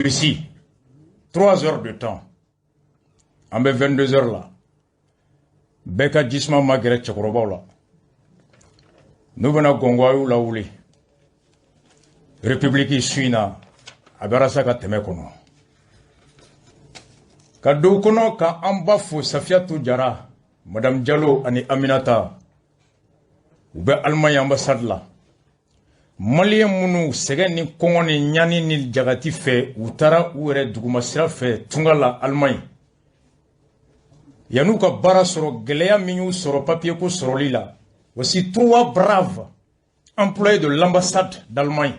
Ici, 3 heures de temps, an bɛ 22 heures la, bɛɛ ka jisuma ma gɛrɛ cɛkɔrɔbaw la. N'u bɛna gɔngɔn a y'u lawuli. République su in na, a bɛ arasa ka tɛmɛ kɔnɔ. Ka don kɔnɔ ka an ba fo Safiyatu Jara, Madame Diallo ani Aminata. U bɛ Allemagne ambassade la. Malien minnu sɛgɛn ni kɔngɔ ni ɲani ni jagati fɛ, u taara u yɛrɛ dugumasira fɛ tunga la Allemagne. Yan'u ka baara sɔrɔ, gɛlɛya min y'u sɔrɔ papier ko sɔrɔli la. Voici 3 braves employés de l'ambassade d'Allemagne,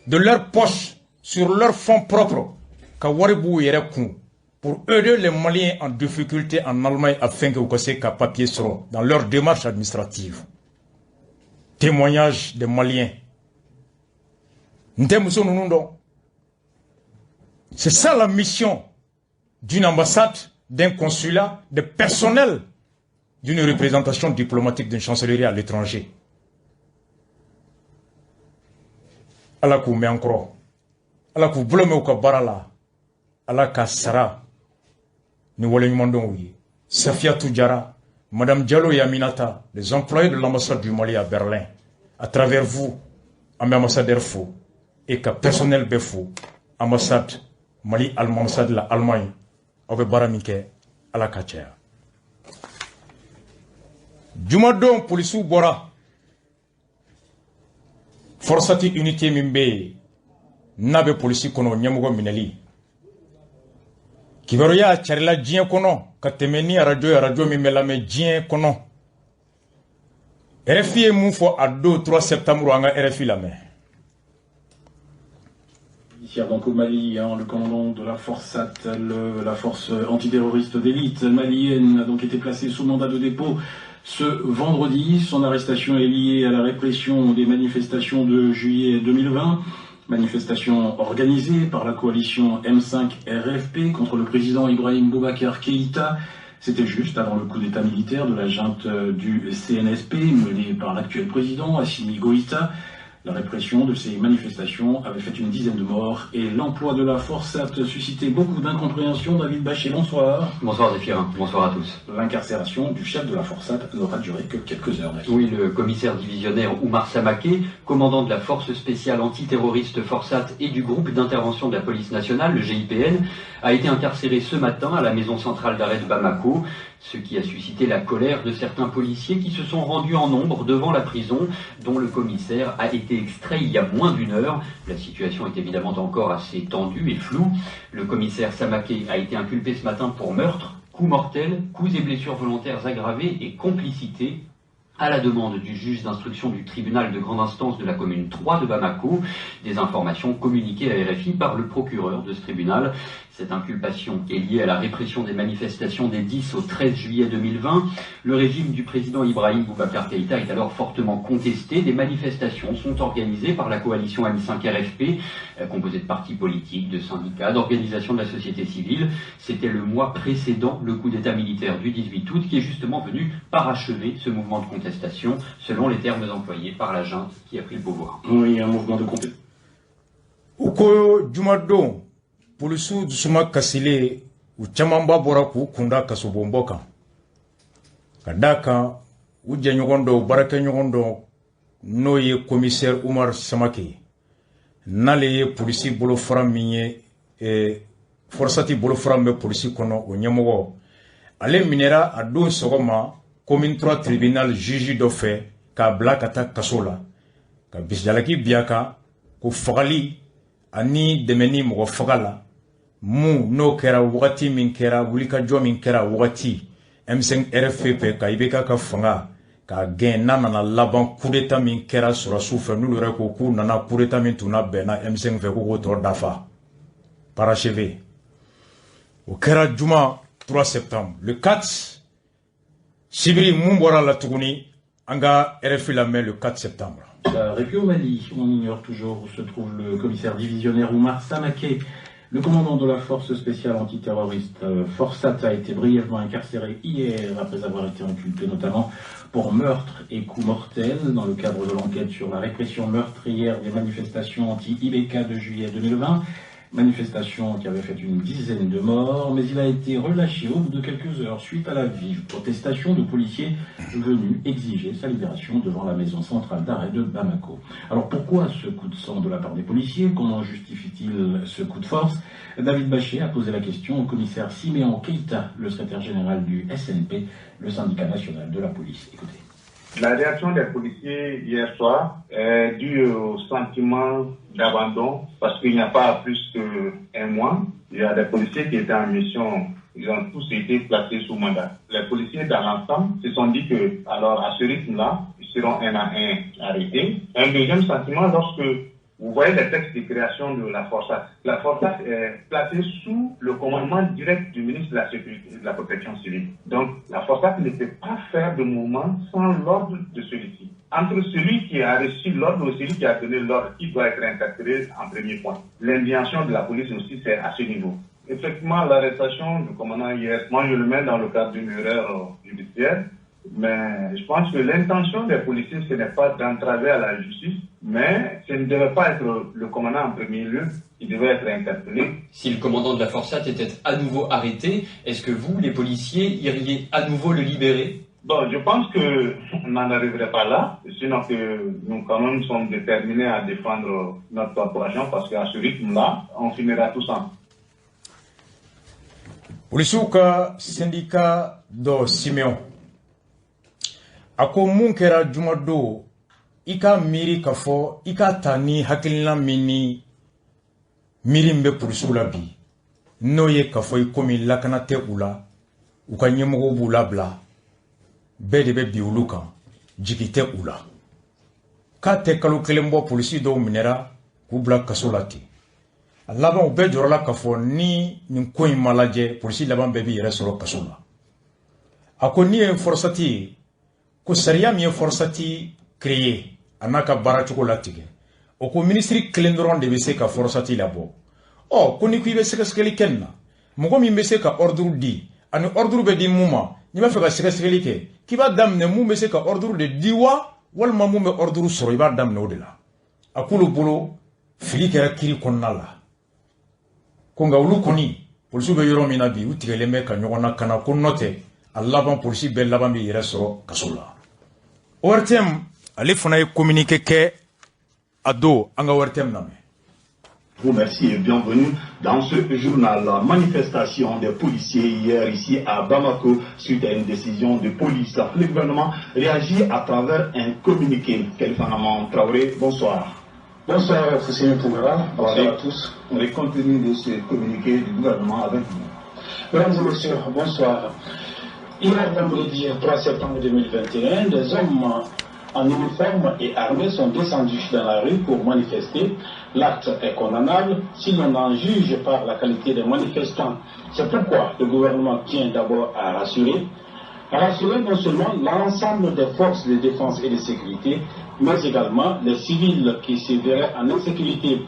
de leur poche, sur leur fonds propre, ka wari b'u yɛrɛ kun pour aider les Maliens en difficulté en Allemagne afin que u ka se ka papier sɔrɔ dans leur démarche administrative. Témoignage des Maliens. N tɛ muso ninnu dɔn. C'est ça la mission d'une ambassade, d'un consulat, de personnel, d'une représentation diplomatique d'une chancellerie à l'étranger. Ala k'u mɛn an kɔrɔ. Ala k'u bolo mɛn u ka baara la. Ala ka sara ni waleɲumandɔnw ye. Safiatou Diarra, Madame Diallo et Aminata, les employés de l'ambassade du Mali à Berlin, à travers vous, an bɛ ambassadeur fo et ka personnel bɛɛ fo, ambassade Mali, ambassade la Allemagne, aw bɛ baara min kɛ, Ala ka caya. Jumadon polisiw bɔra Forsat unité min bɛ yen n'a bɛ polisi kɔnɔ ɲɛmɔgɔ minɛli. Kibaruya carila diɲɛ kɔnɔ ka tɛmɛ ni arajo ye, arajo min bɛ lamɛn diɲɛ kɔnɔ. RFI ye mun fɔ a don 3 septembre, an ka RFI lamɛn. Donc au Mali, hein, le commandant de la Forsat, la force antiterroriste d'élite malienne, a donc été placé sous mandat de dépôt ce vendredi. Son arrestation est liée à la répression des manifestations de juillet 2020, manifestations organisées par la coalition M5 RFP contre le président Ibrahim Boubacar Keïta. C'était juste avant le coup d'état militaire de la junte du CNSP menée par l'actuel président Assimi Goïta. La répression de ces manifestations avait fait une dizaine de morts et l'emploi de la force a suscité beaucoup d'incompréhension. David Bachet, bonsoir. Bonsoir Zéphirin, bonsoir à tous. L'incarcération du chef de la Forsat n'aura duré que quelques heures. Oui, le commissaire divisionnaire Oumar Samaké, commandant de la force spéciale antiterroriste Forsat et du groupe d'intervention de la police nationale, le GIPN, a été incarcéré ce matin à la maison centrale d'arrêt de Bamako, ce qui a suscité la colère de certains policiers qui se sont rendus en nombre devant la prison dont le commissaire a été extrait il y a moins d'une heure. La situation est évidemment encore assez tendue et floue. Le commissaire Samaké a été inculpé ce matin pour meurtre, coups mortels, coups et blessures volontaires aggravées et complicité, à la demande du juge d'instruction du tribunal de grande instance de la commune 3 de Bamako. Des informations communiquées à RFI par le procureur de ce tribunal. Cette inculpation est liée à la répression des manifestations des 10 au 13 juillet 2020. Le régime du président Ibrahim Boubacar Keïta est alors fortement contesté. Des manifestations sont organisées par la coalition M5 RFP, composée de partis politiques, de syndicats, d'organisations de la société civile. C'était le mois précédent le coup d'état militaire du 18 août qui est justement venu parachever ce mouvement de contestation, selon les termes employés par la junte qui a pris le pouvoir. Oui, un mouvement de contestation. Uko Jumadon, polisiw dusuma kasilen, u camanba bɔra k'u kunda kasobonbɔ kan ka d'a kan u jɛɲɔgɔn dɔw, baarakɛɲɔgɔn dɔw, n'o ye commissaire Oumar Samaké ye, n'ale ye polisi bolofara min ye, Forsati bolofara min bɛ polisi kɔnɔ, o ɲɛmɔgɔ, ale minɛra a don sɔgɔma commune 3 tribunal juge dɔ fɛ k'a bila ka taa kaso la, ka bisijalaki bi a kan ko fagali ani dɛmɛni mɔgɔ faga la. Mun n'o kɛra wagati min kɛra, wulikajɔ min kɛra wagati M5 RFP ka IBK ka fanga k'a gɛn, n'a nana laban coup d'état min kɛra sɔrɔsiw fɛ, n'olu yɛrɛ ko k'u nana coup d'état min tun bɛnna M5 fɛ, k'u k'o tɔ dafa parachevé. O kɛra juma 3 septembre. Le 4 sibiri, mun bɔra la tuguni? An ka RFI lamɛn le 4 septembre. Et puis au Mali, on ignore toujours où se trouve le commissaire divisionnaire Oumar Samaké. Le commandant de la force spéciale antiterroriste Forsat a été brièvement incarcéré hier après avoir été inculpé notamment pour meurtre et coups mortels dans le cadre de l'enquête sur la répression meurtrière des manifestations anti-IBK de juillet 2020. Manifestation qui avait fait une dizaine de morts, mais il a été relâché au bout de quelques heures suite à la vive protestation de policiers venus exiger sa libération devant la maison centrale d'arrêt de Bamako. Alors pourquoi ce coup de sang de la part des policiers? Comment justifie-t-il ce coup de force? David Bachet a posé la question au commissaire Siméon Keïta, le secrétaire général du SNP, le syndicat national de la police. Écoutez. La réaction des policiers hier soir est due au sentiment d'abandon parce qu'il n'y a pas plus qu'un mois. Il y a des policiers qui étaient en mission, ils ont tous été placés sous mandat. Les policiers dans l'ensemble se sont dit que, alors à ce rythme-là, ils seront un à un arrêtés. Un deuxième sentiment, lorsque vous voyez les textes de création de la FORSAT. La FORSAT est placée sous le commandement direct du ministre de la Sécurité et de la Protection civile. Donc, la FORSAT ne peut pas faire de mouvement sans l'ordre de celui-ci. Entre celui qui a reçu l'ordre et celui qui a donné l'ordre, qui doit être interpellé en premier point. L'indignation de la police aussi, c'est à ce niveau. Effectivement, l'arrestation du commandant hier, moi je le mets dans le cadre d'une erreur judiciaire. Mais je pense que l'intention des policiers, ce n'est pas d'entraver à la justice, mais ce ne devait pas être le commandant en premier lieu qui devait être interpellé. Si le commandant de la FORSAT était à nouveau arrêté, est-ce que vous, les policiers, iriez à nouveau le libérer? Bon, je pense qu'on n'en arriverait pas là, sinon que nous quand même sommes déterminés à défendre notre corporation parce qu'à ce rythme-là, on finira tous ensemble. Policiers ka syndicat dɔ Simeon a ko mun kɛra jumadon, i ka miiri k'a fɔ i ka ta ni hakilina min ni miiri min bɛ polisiw la bi, n'o ye k'a fɔ i komi lakana tɛ u la, u ka ɲɛmɔgɔw b'u labila, bɛɛ de bɛ bi olu kan, jigi tɛ u la, k'a tɛ kalo kelen bɔ, polisi dɔw minɛra k'u bila kaso la ten. A laban u bɛɛ jɔrɔla k'a fɔ ni nin ko in ma lajɛ, polisi laban bɛɛ b'i yɛrɛ sɔrɔ kaso la. A ko n'i ye FORSAT ye, ko sariya min ye FORSAT créé a n'a ka baaracogo latigɛ, o ko minisiri kelen dɔrɔn de bɛ se ka FORSAT labɔ. Ɔ ko n'i ko i bɛ sɛgɛsɛgɛli kɛ nin na, mɔgɔ min bɛ se ka ordre di ani ordre bɛ di mun ma, n'i b'a fɛ ka sɛgɛsɛgɛli kɛ, k'i b'a daminɛ mun bɛ se ka ordre de di wa, walima mun bɛ ordre sɔrɔ, i b'a daminɛ o de la. A k'olu bolo fili kɛra kiiri kɔnɔna la, ko nka olu kɔni polisiw bɛ yɔrɔ min na bi, u tigɛlen bɛ ka ɲɔgɔn na kana ko nɔ tɛ a laban polisi bɛɛ laban b'i yɛrɛ sɔrɔ kaso la. ORTM ale fana ye communiqué kɛ a don, an ka ORTM lamɛn. Vous merci et bienvenue dans ce journal. La manifestation des policiers hier ici à Bamako suite à une décision de police. Le gouvernement réagit à travers un communiqué. Kelfanaman Traoré, bonsoir. Bonsoir Fousseyni Tounkara, bonsoir à tous. Les contenus de ce communiqué du gouvernement avec vous. Mesdames et messieurs, bonsoir. Hier vendredi 3 septembre 2021, des hommes en uniforme et armés sont descendus dans la rue pour manifester. L'acte est condamnable si l'on en juge par la qualité des manifestants. C'est pourquoi le gouvernement tient d'abord à rassurer. À rassurer non seulement l'ensemble des forces de défense et de sécurité, mais également les civils qui se verraient en insécurité.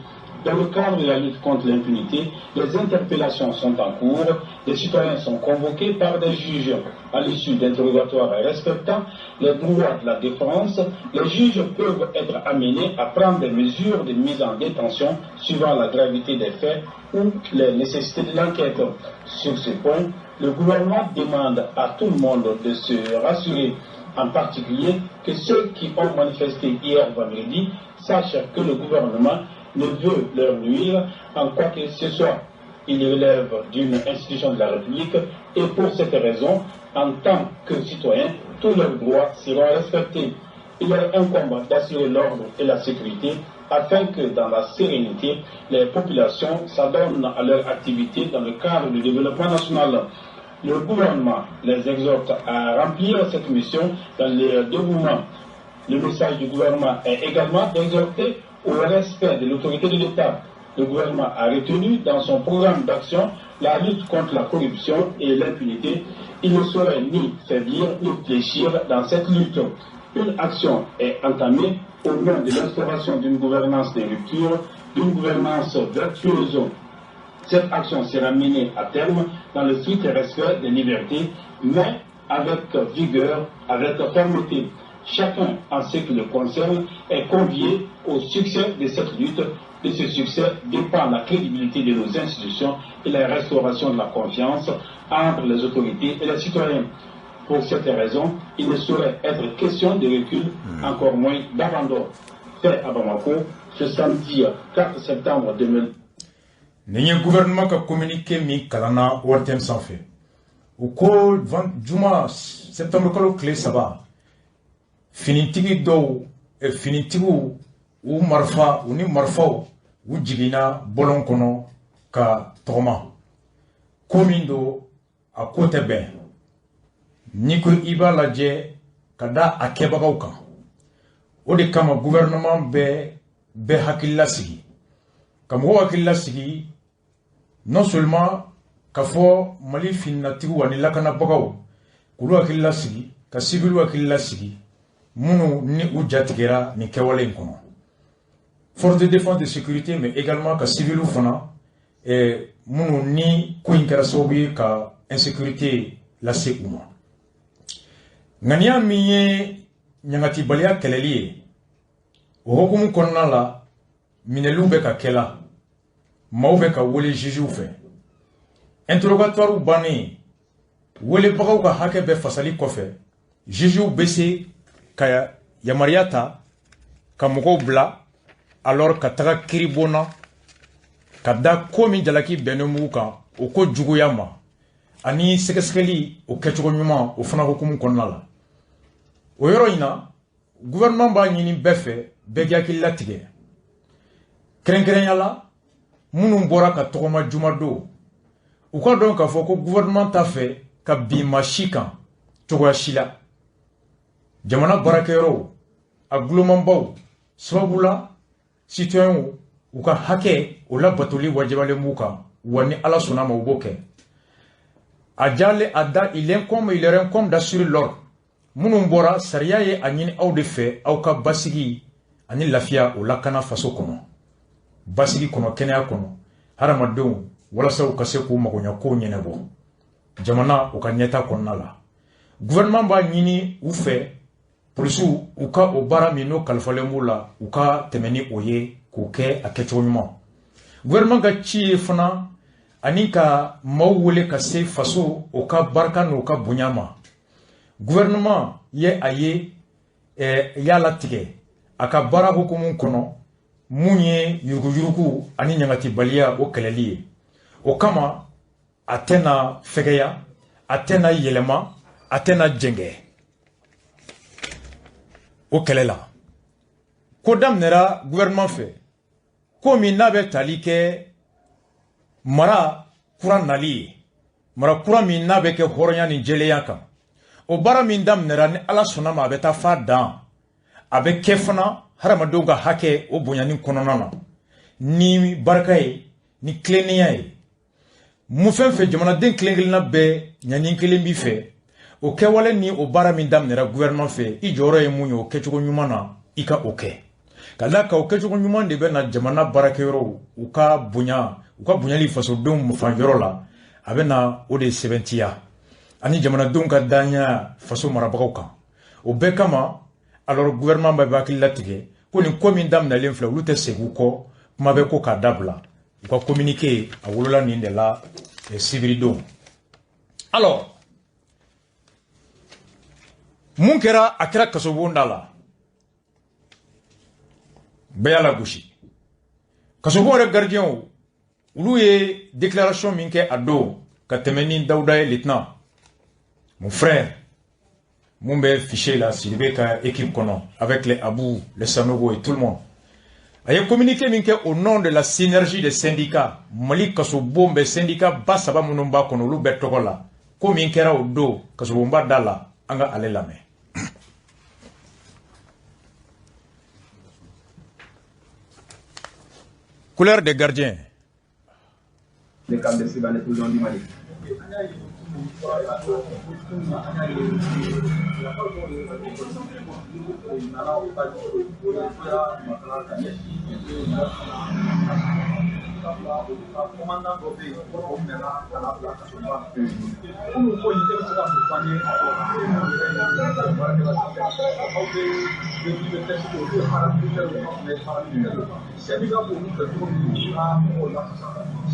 Dans le cadre de la lutte contre l'impunité, les interpellations sont en cours, les citoyens sont convoqués par des juges. À l'issue d'interrogatoires respectant les droits de la défense, les juges peuvent être amenés à prendre des mesures de mise en détention suivant la gravité des faits ou les nécessités de l'enquête. Sur ce point, le gouvernement demande à tout le monde de se rassurer, en particulier que ceux qui ont manifesté hier vendredi sachent que le gouvernement ne veut leur nuire en quoi que ce soit. Il relève d'une institution de la République et pour cette raison, en tant que citoyens, tous leurs droits seront respectés. Il leur incombe d'assurer l'ordre et la sécurité afin que, dans la sérénité, les populations s'adonnent à leur activité dans le cadre du développement national. Le gouvernement les exhorte à remplir cette mission dans le dévouement. Le message du gouvernement est également d'exhorter au respect de l'autorité de l'État. Le gouvernement a retenu dans son programme d'action la lutte contre la corruption et l'impunité. Il ne saurait ni faiblir ni fléchir dans cette lutte. Une action est entamée au nom de l'instauration d'une gouvernance des ruptures, d'une gouvernance vertueuse. Cette action sera menée à terme dans le strict respect des libertés, mais avec vigueur, avec fermeté. Chacun, en ce qui le concerne, est convié au succès de cette lutte De ce succès dépend la crédibilité de nos institutions et la restauration de la confiance entre les autorités et les citoyens. Pour cette raison, il ne saurait être question de recul, encore moins d'abandon. Fait à Bamako, ce samedi 4 septembre 2000. Nin ye gouvernement ka communiqué min kalanna ORTM sanfɛ, u ko juma septembre kalo tile 3, finitigi dɔw, finitigiw u marifa u ni marifaw u jiginna bɔlɔn kɔnɔ ka tɔgɔma. Ko min don, a ko tɛ bɛn n'i ko i b'a lajɛ ka da a kɛbagaw kan. O de kama gouvernement bɛ bɛɛ hakili lasigi, ka mɔgɔw hakili lasigi, non seulement ka fɔ Mali fininatigiw ani lakanabagaw k'olu hakili lasigi, ka civiliw hakili lasigi minnu ni u jatigɛra nin kɛwale in kɔnɔ, force de défense de sécurité, mais également ka civiliw fana minnu ni ko in kɛra sababu ye ka insécurité lase u ma. Ŋaniya min ye ɲangatibaliya kɛlɛli ye, o hukumu kɔnɔna la, minɛliw bɛ ka kɛ la, maaw bɛ ka wele jugew fɛ. Interrogatoire bannen, welebagaw ka hakɛ bɛɛ fasali kɔfɛ, jugew bɛ se ka yamaruya ta ka mɔgɔw bila alors ka taga kiiribon na ka da ko min jalaki bɛnnen b'u kan, o ko juguya ma ani sɛgɛsɛgɛli o kɛcogo ɲuman, o fana hukumu kɔnɔna la. O yɔrɔ in na, gouvernement b'a ɲini bɛɛ fɛ, bɛɛ k'i hakili latigɛ, kɛrɛnkɛrɛnya la minnu bɔra ka tɔgɔma jumadon, u ka dɔn k'a fɔ ko gouvernement t'a fɛ ka bin maa si kan cogoya si la. Jamana baarakɛyɔrɔw a gulomanbaw sababu la, citoyenw u ka hakɛ o labatoli wajibalen b'u kan, wa ni Ala sɔnna ma, u b'o kɛ. A jalen a da, il incombe, il leur incombe d'assurer l'ordre. Minnu bɔra, sariya ye a ɲini aw de fɛ, aw ka basigi ani lafiya o lakana faso kɔnɔ, basigi kɔnɔ, kɛnɛya kɔnɔ, hadamadenw walasa u ka se k'u magoɲɛkow ɲɛnabɔ jamana u ka ɲɛta kɔnɔna la. Gouvernement b'a ɲini u fɛ, polisiw u ka o baara min n'o kalifalen b'u la, u ka tɛmɛ ni o ye k'o kɛ a kɛcogo ɲuman. Gouvernement ka ci ye fana ani ka maaw wele ka se faso o ka barika n'o ka bonya ma. Gouvernement ye a ye y'a latigɛ a ka baara hukumu kɔnɔ mun ye yuruguyurugu ani ɲangatibaliya o kɛlɛli ye. O kama a tɛna fɛgɛya, a tɛna yɛlɛma, a tɛna jɛngɛ o kɛlɛ la. Ko daminɛra gouvernement fɛ, ko min n'a bɛ tali kɛ mara kura nali ye, mara kura min n'a bɛ kɛ hɔrɔnya ni jɛlenya kan. O baara min daminɛra, ni Ala sɔnna ma, a bɛ taa f'a dan, a bɛ kɛ fana hadamadenw ka hakɛ o bonyani kɔnɔna na ni barika ye, ni tilennenya ye. Mun fɛn fɛn jamanaden kelen kelenna bɛɛ ɲani kelen b'i fɛ, o kɛwale ni o baara min daminɛra gouvernement fɛ, i jɔyɔrɔ ye mun ye o kɛcogo ɲuman na, i ka o kɛ. Ka d'a kan o kɛcogo ɲuman de bɛ na jamana baarakɛyɔrɔw u ka bonya, u ka bonyali fasodenw fan yɔrɔ la, a bɛ na o de sɛbɛntiya ani jamanadenw ka danaya faso marabagaw kan. O bɛɛ kama alors gouvernement bɛ hakili latigɛ ko nin ko min daminɛlen filɛ, olu tɛ segin u kɔ, kuma bɛ ko k'a dabila. U ka communiqué a wolola nin de la sibiridon. Alors mun kɛra? A kɛra kasobonda la, bɛɛ y'a lagosi. Kasobon yɛrɛ gardien olu ye déclaration min kɛ a don ka tɛmɛ ni Dawuda ye, lieutenant, mon frère, mun bɛ fichier la Sidibé ka équipe kɔnɔ avec les Abou, les Sanogo et tout le monde, a ye communiqué min kɛ au nom de la synergie des syndicats Mali kasobon bɛ, syndicat ba saba minnu b'a kɔnɔ, olu bɛɛ tɔgɔ la, ko min kɛra o don kasobonba da la, an ka ale lamɛn. Couleur des gardiens. Les camps de dans les prisons du Mali. ka bila olu ka commandant dɔ bɛ yen ko o minɛna ka na bila kaso la. Kunun ko in, e bɛ se ka mun fɔ an ye a ko e mun yɛrɛ ye baarakɛla sisan, aw bɛ revue de texte, olu ye paramilitaire ye, aw fana ye paramilitaire ye, syndicat b'olu fɛ cogo min u ka mɔgɔw lafasa,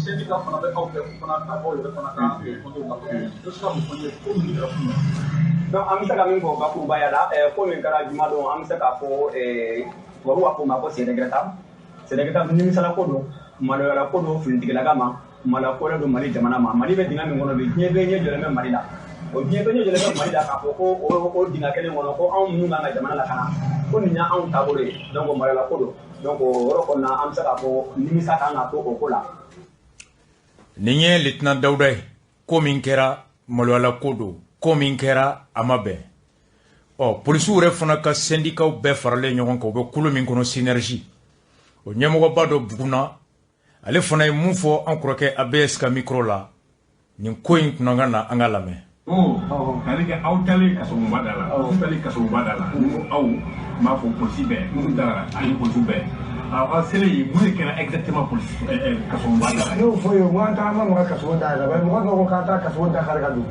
syndicat fana bɛ aw fɛ, u fana ka aw yɛrɛ fana ka compte la, i bɛ se ka mun fɔ an ye ko min kɛra kunun? Donc an bɛ se ka min fɔ bakurubaya la, ko min kɛra jumadon, an bɛ se k'a fɔ tubabu b'a fɔ o ma ko c'est regrettable. C'est regrettable, nimisala ko don, maloyala ko don finitigilaka ma, maloya ko don Mali jamana ma. Mali bɛ dingɛ min kɔnɔ bi, diɲɛ bɛɛ ɲɛ jɔlen bɛ Mali la. O diɲɛ bɛɛ ɲɛ jɔlen bɛ Mali la k'a fɔ ko o dingɛ kelen kɔnɔ ko anw minnu kan ka jamana lakana, ko nin y'anw taabolo ye. Donc maloyala ko don. Donc o yɔrɔ kɔnɔna, an bɛ se k'a fɔ nimisa kan ka to o ko la. Nin ye lieutenant Dawuda ye. Ko min kɛra, maloyala ko don. Ko min kɛra, a ma bɛn. Ɔ, polisiw yɛrɛ fana ka syndicats bɛɛ faralen ɲɔgɔn kan, u bɛ kulu min kɔnɔ, Synergie, o ɲɛmɔgɔba dɔ Buguna, ale fana ye mun fɔ an kɔrɔkɛ ABS ka micro la nin ko in kunnakan na? An ka lamɛn. Oh, c'est-à-dire que aw talen kasobonba da la, aw talen kasobonba da la, n ko aw, n b'a fɔ polisi bɛɛ minnu taara ani polisiw bɛɛ, aw selen yen, mun de kɛra exactement polisi kasobonba da la? Ne y'o fɔ ye, n ko an taara, an ma mɔgɔ kaso da yɛlɛ, bari mɔgɔ dɔw ko k'an taa kaso da kari ka don.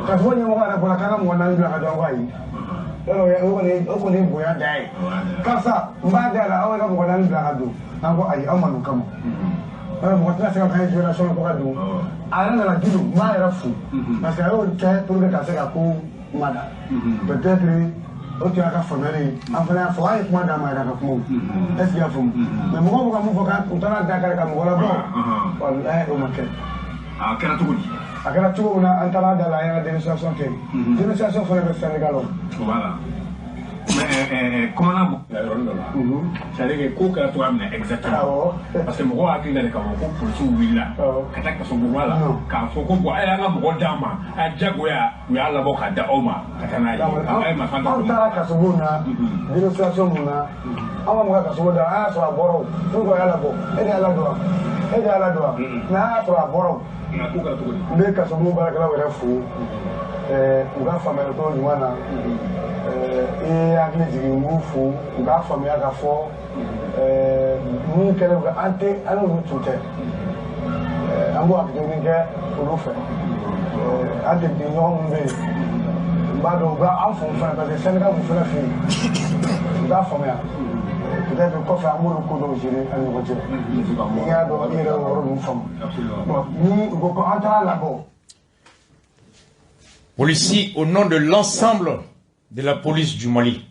Kaso ɲɛmɔgɔ yɛrɛ bɔra k'an ka mɔgɔ 4 bila ka don, an ko ayi. Yɔrɔ o kɔni ye bonya dan ye. Karisa, n b'a dayɛlɛ, aw ka mɔgɔ 4 bila ka don. An ko ayi, aw ma n'o kama. Yɔrɔ mɔgɔ tɛna se ka k'an ye violation ko ka don. A yɛrɛ nana Gindo, n b'a yɛrɛ fo. Parce que a y'o kɛ pour que ka se ka ko mada. Peut-être o tun y'a ka faamuyali ye. An fana y'a fɔ, an ye kuma d'a ma yɛrɛ ka kumaw. Est ce que i y'a faamu? Mais mɔgɔw bɛ ka mun fɔ k'u taara da kari ka mɔgɔ labɔ? Walahi, o ma kɛ. A kɛra cogo di? A kɛra cogo min na, an taara da la, an y'an ka dénonciation kɛ yen. Dénonciation fana bɛ syndicat la o. Voilà. Mais commandant la yɔrɔnin dɔ la, c'est à dire que ko kɛra cogoya min na exactement, parce que mɔgɔw hakili la de k'a fɔ ko polisiw wulila ka taa kasobonba la k'a fɔ ko bon, a y'an ka mɔgɔ d'an ma, a diyagoya u y'a labɔ k'a da aw ma ka taa n'a ye, a ye marifa. Anw taara kasobon na dénonciation mun na, an ma mɔgɔ kasobon da, an y'a sɔrɔ a bɔra o. N'u ko a y'a labɔ, e de y'a ladon wa? E de y'a ladon wa? Mais an y'a sɔrɔ a bɔra o. Nka ko kɛra cogo di? N bɛ kasobon baarakɛlaw yɛrɛ fo u ka faamuyali ko ɲuman na. I ye hakili jigin, n b'u fo, u k'a faamuya k'a fɔ mun kɛlen don, an tɛ, an n'olu tun tɛ, an b'o hakilini kɛ olu fɛ. An tɛ bi ɲɔgɔn minnu bɛ yen, n b'a dɔn u bɛ an fo fana, parce que syndicat b'u fana fɛ yen, u k'a faamuya. Peut-être kɔfɛ an b'olu ko dɔw gérer an ni ɲɔgɔn cɛ. I y'a dɔn, i yɛrɛ y'o yɔrɔ ninnu faamu. Bon, ni u ko ko an taara labɔ. Policiers, au nom de l'ensemble de la police du Mali,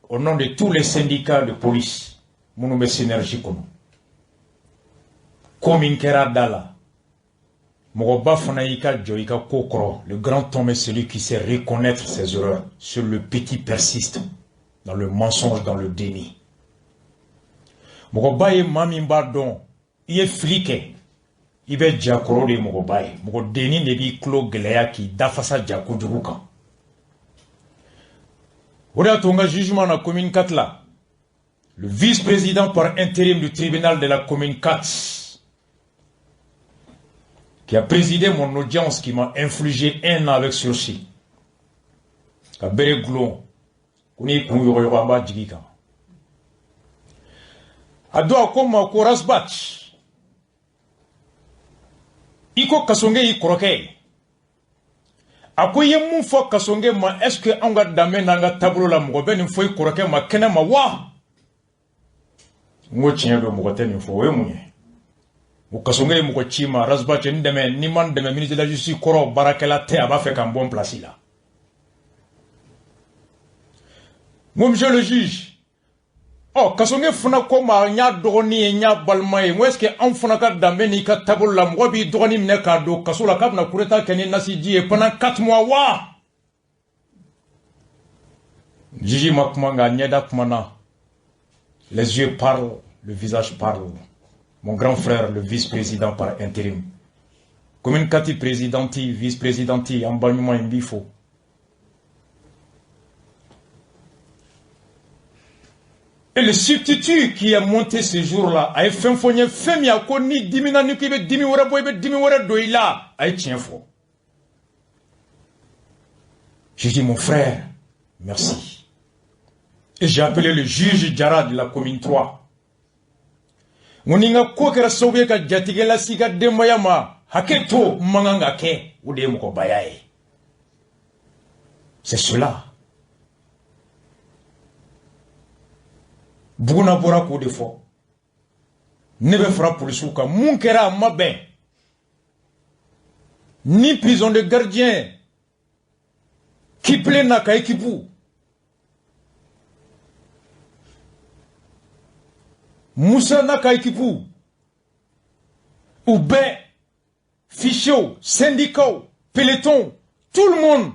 au nom de tous les syndicats de police, minnu bɛ Synergie kɔnɔ, ko min kɛra da la, mɔgɔba fana y'i ka jɔ i ka ko kɔrɔ. Le grand homme est celui qui sait reconnaître ses erreurs. Seul le petit persiste dans le mensonge, dans le déni. Mɔgɔba ye maa min b'a dɔn i ye fili kɛ, i bɛ jakɔrɔ de ye mɔgɔba ye. Mɔgɔ dennin de b'i tulo gɛlɛya k'i dafasa ja kojugu kan. O de y'a to n ka jugement na commune 4 la, le vice-président par intérim du tribunal de la commune 4 qui a présidé mon audience, qui m'a infligé un an avec sursis, ka bere gulon ko n'i kun yɔgɔyɔgɔ, an b'a jigi kan. A don, a ko n ma ko Ras Bath, i ko Kasonge y'i kɔrɔkɛ ye. A ko i ye mun fɔ Kasonge ma? Est ce que anw ka danbe n'an ka taabolo la, mɔgɔ bɛ nin fɔ i kɔrɔkɛ ma kɛnɛ ma wa? N ko tiɲɛ don, mɔgɔ tɛ nin fɔ. O ye mun ye? O Kasonge ye mɔgɔ ci ma: Ras Bath, n dɛmɛ, n'i ma n dɛmɛ, ministre de la justice kɔrɔ baarakɛla tɛ, a b'a fɛ k'an bɔ n place la. N ko monsieur le juge, ɔ, Kasonge fana ko ma, n y'a dɔgɔnin ye, n y'a balima ye. N ko est ce que anw fana ka danbe n'i ka taabolo la, mɔgɔ b'i dɔgɔnin minɛ k'a don kaso la k'a bɛna coup d'état kɛ ni nasiji ye pendant 4 mois wa? Juge ma kuma, nka ɲɛda kumana. Les yeux parlent, le visage parle. Mon grand frère, le vice-président par intérim, commune 4 présidente, vice-présidente, an ba ɲuman in b'i fo. Et le substitut qui est monté ce jour-là, a ye fɛn fɔ n ye, fɛn min a ko ni dimina, ni ko i bɛ dimi wɛrɛ bɔ, i bɛ dimi wɛrɛ don i la, a ye tiɲɛ fɔ. J'ai dit: mon frère, merci. Et j'ai appelé le juge Diarra de la commune 3. N ko ni n ka ko kɛra sababu ye ka jatigɛ lase i ka denbaya ma, hakɛ to, n man kan ka kɛ. O de ye mɔgɔbaya ye. C'est cela. Buguna bɔra k'o de fɔ. Ne bɛ fara polisiw kan. Mun kɛra a ma bɛn. Ni prison de gardien Kiple n'a ka équipe Moussa n'a ka équipe u bɛɛ fichiers, syndicats, peloton, tout le monde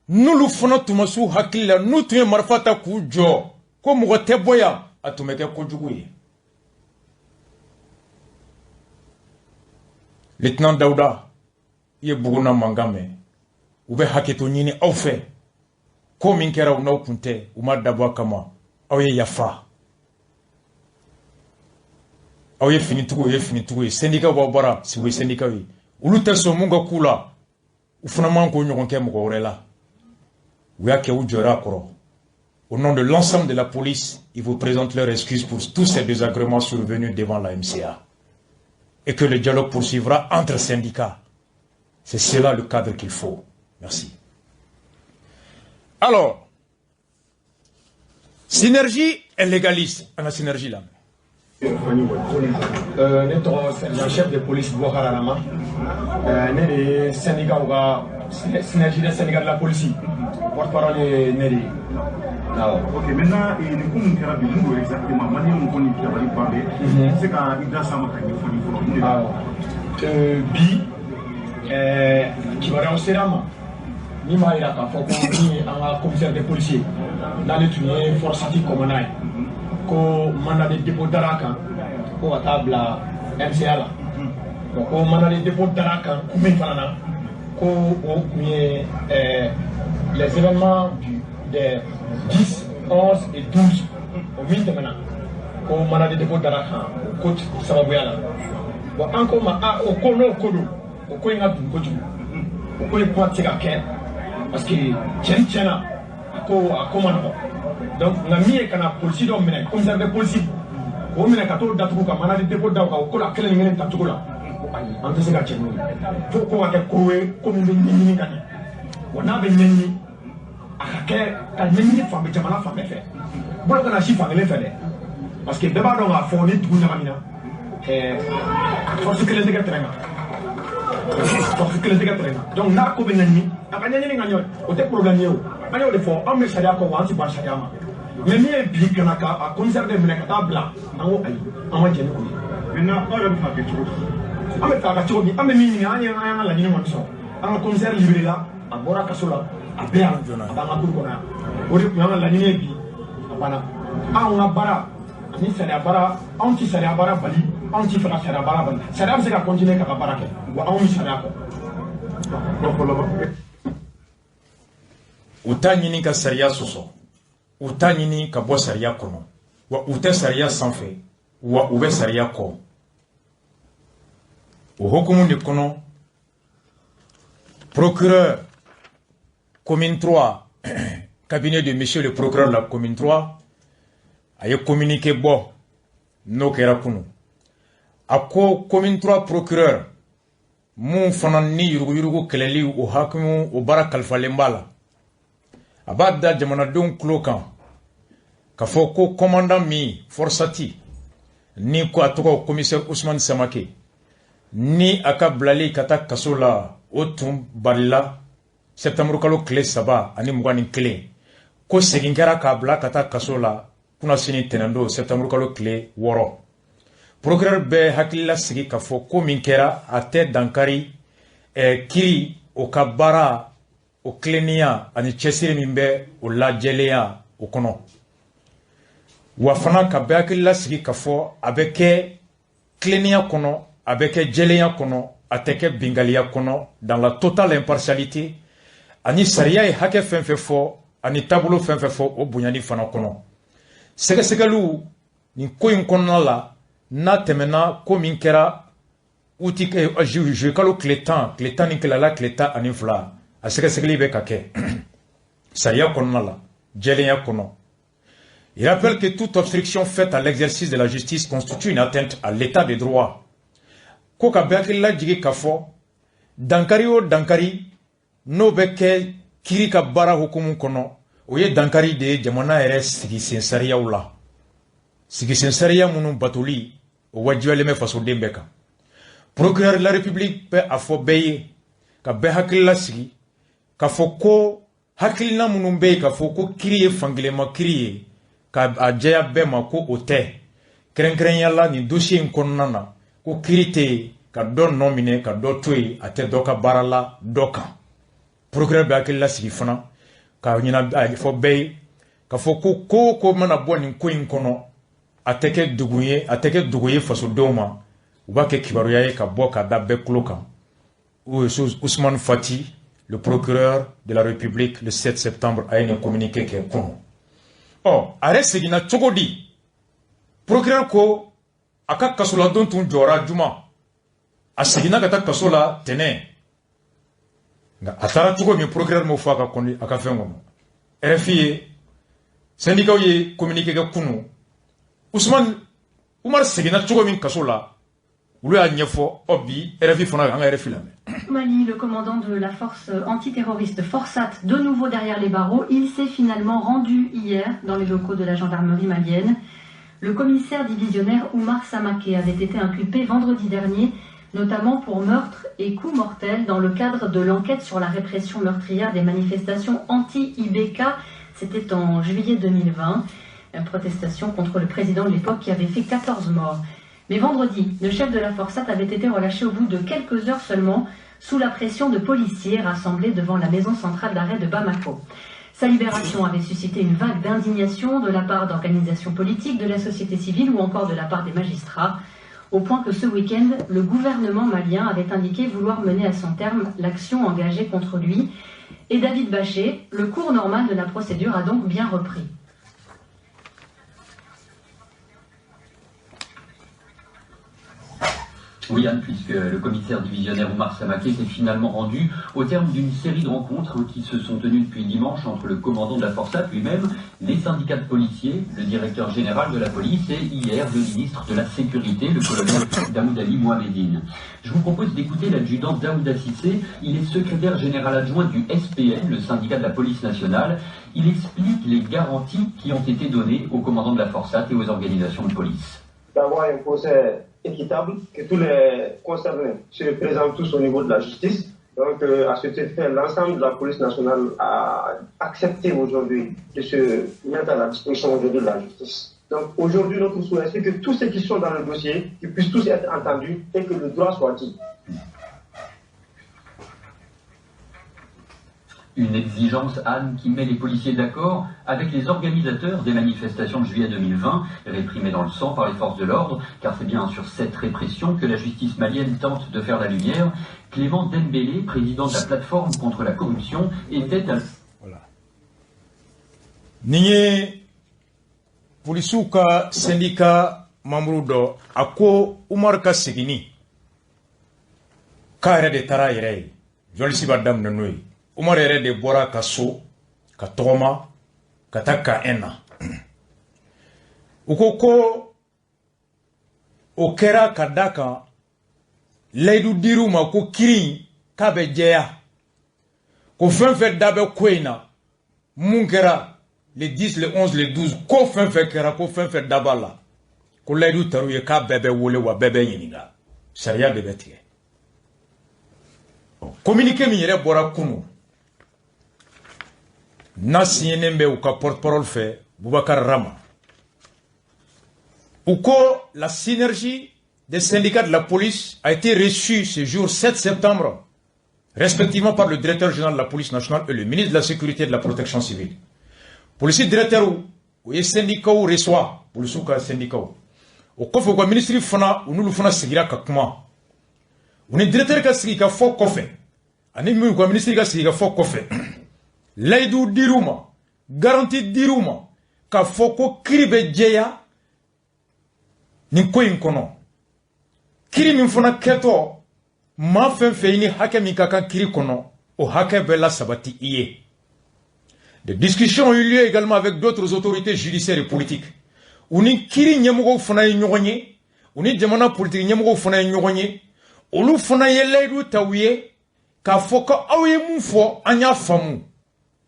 n'olu fana tun ma s'u hakili la, n'u tun ye marifa ta k'u jɔ ko mɔgɔ tɛ bɔ yan, a tun bɛ kɛ kojugu ye. Lieutenant Dawuda, i ye Buguna mankan mɛn. U bɛ hakɛto ɲini aw fɛ. Ko min kɛra u n'aw kun tɛ, u ma dabɔ a kama. Aw ye yafa. Aw ye finitigiw, ye finitigiw ye. Syndicat b'aw bara, u ye syndicat ye. Olu tɛ sɔn mun ka k'u la, u fana man k'o ɲɔgɔn kɛ mɔgɔ wɛrɛ la. U y'a kɛ, u jɔra a kɔrɔ. Au nom de l'ensemble de la police, ils vous présentent leurs excuses pour tous ces désagréments survenus devant la MCA. Et que le dialogue poursuivra entre syndicats. C'est cela le cadre qu'il faut. Merci. Alors, synergie est légaliste. On a synergie là. Ne tɔgɔ sergent chef de police Boubacar Arama. Ne de ye syndicat ka synergie des syndicats de la police porte-parole ye ne de ye. Awɔ. Ok, maintenant nin ko mun kɛra bi, mun don exactement? Maliyɛnw ko nin dabali ban bɛ. I bɛ se ka i da s'a ma ka ɲɛfɔli fɔlɔ mun de don? Awɔ. Bi kibaruyaw sera an ma min b'a jira k'a fɔ ko min ye an ka commissaire de police ye, n'ale tun ye FORSAT commandant ye, ko mandat de dépôt dara a kan ko ka taa bila MCA la. Bon, ko mandat de dépôt dara a kan kun min fana na, ko o kun ye les événements des 10, 11 et 12 o min tɛmɛna, ko mandat de dépôt dara a kan o ko sababuya la. Bon, an ko ma a o ko n'o ko don, o ko in ka dun kojugu, o ko in kuma tɛ se ka kɛ parce que tiɲɛ tiɲɛna a ko ma nɔgɔn. Donc nka min ye ka na polisi dɔ minɛ, commissaire de police k'o minɛ ka t'o datugu ka mandat de dépôt da o kan o ko la kelen kelen tacogo la, ko ayi, an tɛ se ka jɛn n'o ye. Fo ko ka kɛ ko ye ko min bɛ ɲɛɲini ka ɲɛ. Wa n'a bɛ ɲɛɲini, a ka kɛ ka ɲɛɲini fan bɛɛ, jamana fan bɛɛ fɛ, bolo kana si fan kelen fɛ dɛ, parce que bɛɛ b'a dɔn k'a fɔ ni dugu ɲagamina, force kelen tɛ kɛ terrain kan, force kelen tɛ kɛ terrain kan. Donc n'a ko bɛ ɲɛɲini, a ka ɲɛɲini ka ɲɛ, o tɛ problème ye o. An y'o de fɔ, anw bɛ sariya kɔ wa an tɛ ban sariya ma. Mais min ye bi ka na ka a commissaire de minɛ ka taa bila, an ko ayi, an ma jɛn ni o ye. Maintenant aw yɛrɛ bɛ fɛ a kɛ cogo di? An bɛ fɛ a ka cogo di? An bɛ min ɲini, an y'an ka laɲini kɔni sɔrɔ. An ka commissaire libéré la, a bɔra kaso la, a bɛ yan, a b'an ka cour kɔnɔ yan. O de tun y'an ka laɲini ye bi, a banna. Anw ka baara ani sariya baara, anw ti sariya baara bali, anw ti fɛ ka sariya baara bali. Sariya bɛ se ka continuer k'a ka baara kɛ, wa anw bɛ sariya kɔ. U t'a ɲini ka sariya sɔsɔ, u t'a ɲini ka bɔ sariya kɔnɔ, wa u tɛ sariya sanfɛ, wa u bɛ sariya kɔ. O hukumu de kɔnɔ, procureur commune 3, cabinet de monsieur le procureur de la commune 3, a ye communiqué bɔ n'o kɛra kunun. A ko commune 3 procureur mun fana ni yuruguyurugu kɛlɛli o hakimu o baara kalifalen b'a la, a b'a da jamanadenw tulo kan k'a fɔ ko commandant min FORSAT ni ko a tɔgɔ commissaire Ousmane Samake, ni a ka bilali ka taa kaso la o tun balila septembre kalo tile 3 ani 21, ko segin kɛra k'a bila ka taa kaso la kunnasini tɛnɛndon septembre kalo tile 6. Procureur bɛ hakilila sigi k'a fɔ ko min kɛra a tɛ dankari kiri o ka baara o tilennenya ani cɛsiri min bɛ o lajɛlenya o kɔnɔ. Wa fana ka bɛɛ hakilila sigi k'a fɔ a bɛ kɛ tilennenya kɔnɔ, a bɛ kɛ jɛlenya kɔnɔ, a tɛ kɛ bingaliya kɔnɔ, dans la totale impartialité, ani sariya ye hakɛ fɛn fɛn fɔ ani taabolo fɛn fɛn fɔ o bonyani fana kɔnɔ. Sɛgɛsɛgɛliw nin ko in kɔnɔna la, n'a tɛmɛna ko min kɛra uti juillet kalo tile 10, tile 11 la tile 12, a sɛgɛsɛgɛli bɛ ka kɛ sariya kɔnɔna la, jɛlenya kɔnɔ. Il rappelle que toute obstruction faite à l'exercice de la justice constitue une atteinte à l'état de droit. Ko ka bɛɛ hakili lajigin k'a fɔ dankari o dankari n'o bɛ kɛ kiri ka baara hukumu kɔnɔ, o ye dankari de ye jamana yɛrɛ sigisen sariyaw la, sigisen sariya minnu batoli o wajibiyalen bɛ fasoden bɛɛ kan. Procureur de la République bɛ a fɔ bɛɛ ye, ka bɛɛ hakili lasigi k'a fɔ ko hakilina minnu bɛ yen k'a fɔ ko kiri ye fankelenma kiri ye, ka a jɛya bɛɛ ma ko o tɛ. Kɛrɛnkɛrɛnya la, nin dossier in kɔnɔna na, ko kiri tɛ yen ka dɔ nɔ minɛ ka dɔ to yen, a tɛ dɔ ka baara la dɔ kan. Procureur bɛ hakili lasigi fana ka ɲina a fɔ bɛɛ ye k'a fɔ ko ko o ko mana bɔ nin ko in kɔnɔ, a tɛ kɛ degun ye, a tɛ kɛ dogo ye fasodenw ma, u b'a kɛ kibaruya ye ka bɔ ka da bɛɛ tulo kan. Ousmane Fati, le procureur de la République, le 7 septembre, a ye nin communiqué kɛ kunun. Ɔ, a yɛrɛ seginna cogo di? Procureur ko a ka kasoladon tun jɔra juma, a seginna ka taa kaso la tɛnɛ. Nka a taara cogo min, procureur m'o fɔ a ka kɔni a ka fɛn kɔnɔ. RFI ye, syndicat ye communiqué kɛ kunun. Ousmane Umar seginna cogo min kaso la, olu y'a ɲɛfɔ. Ɔ, bi RFI fana, an ka RFI lamɛn. Mali, le commandant de la force antiterroriste Forsat, de nouveau derrière les barreaux, il s'est finalement rendu hier dans les locaux de la gendarmerie malienne. Le commissaire divisionnaire Oumar Samake avait été inculpé vendredi dernier, notamment pour meurtre et coups mortels dans le cadre de l'enquête sur la répression meurtrière des manifestations anti-IBK. C'était en juillet 2020. Une protestation contre le président de l'époque qui avait fait 14 morts. Mais vendredi, le chef de la Forsat avait été relâché au bout de quelques heures seulement, sous la pression de policiers rassemblés devant la maison centrale d'arrêt de Bamako. Sa libération avait suscité une vague d'indignation de la part d'organisations politiques, de la société civile ou encore de la part des magistrats, au point que ce week-end, le gouvernement malien avait indiqué vouloir mener à son terme l'action engagée contre lui. Et David Bachet, le cours normal de la procédure a donc bien repris. Oui, Anne, puisque le commissaire divisionnaire Oumar Samaké s'est finalement rendu au terme d'une série de rencontres qui se sont tenues depuis dimanche entre le commandant de la Forsat lui-même, les syndicats de policiers, le directeur général de la police et hier le ministre de la Sécurité, le colonel Daoud Ali Mohamedine. Je vous propose d'écouter l'adjudant Daouda Cissé. Il est secrétaire général adjoint du SPN, le syndicat de la police nationale. Il explique les garanties qui ont été données au commandant de la Forsat et aux organisations de police. D'avoir un procès équitable, que tous les concernés se présentent tous au niveau de la justice. Donc, à cet effet, l'ensemble de la police nationale a accepté aujourd'hui de se mettre à la disposition aujourd'hui de la justice. Donc, aujourd'hui, notre souhait, c'est que tous ceux qui sont dans le dossier, qu'ils puissent tous être entendus et que le droit soit dit. Une exigence, Anne, qui met les policiers d'accord avec les organisateurs des manifestations de juillet 2020, réprimées dans le sang par les forces de l'ordre, car c'est bien sur cette répression que la justice malienne tente de faire la lumière. Clément Dembélé, président de la plateforme contre la corruption, était à... Voilà. Nin ye polisiw ka syndicat membre dɔ, a ko Umar ka seginni k'a yɛrɛ de taara a yɛrɛ ye. Journaliste b'a daminɛ n'o ye. Umar yɛrɛ de bɔra ka so ka tɔgɔma ka taa ka na. U ko ko o kɛra ka da kan layidu dir'u ma ko kiri in k'a bɛ jɛya, ko fɛn fɛn da bɛ ko in na, mun kɛra le 10, le 11, le 12, ko fɛn fɛn kɛra, ko fɛn fɛn da b'a la, ko layidu tar'u ye k'a bɛɛ bɛ wele wa bɛɛ bɛ ɲininka, sariya de bɛ tigɛ. Communiqué min yɛrɛ bɔra kunun, n'a signenen bɛ u ka porte-parole fɛ, Boubacar Rama, u ko la synergie des syndicats de la police a été reçue ce jour 7 septembre, respectivement par le directeur général de la police nationale et le ministre de la Sécurité et de la Protection civile. Polisi directeur u ye syndicat reçoit, polisiw ka syndicat. O kɔfɛ, u ka ministre fana, u n'olu fana sigira ka kuma. U ni directeur ka sigi ka fɔ kɔfɛ, ani min u ka ministre ka sigi ka fɔ kɔfɛ, layidu dir'u ma, garantie dir'u ma k'a fɔ ko kiri bɛ jɛya nin ko in kɔnɔ, kiri min fana kɛtɔ, maa fɛn fɛn i ni hakɛ min ka kan kiri kɔnɔ, o hakɛ bɛ lasabati i ye. Des discussions ont eu lieu également avec d'autres autorités judiciaires et politiques. U ni kiri ɲɛmɔgɔw fana ye ɲɔgɔn ye, u ni jamana politiki ɲɛmɔgɔw fana ye ɲɔgɔn ye. Olu fana ye layidu ta u ye k'a fɔ ko aw ye mun fɔ, an y'a faamu.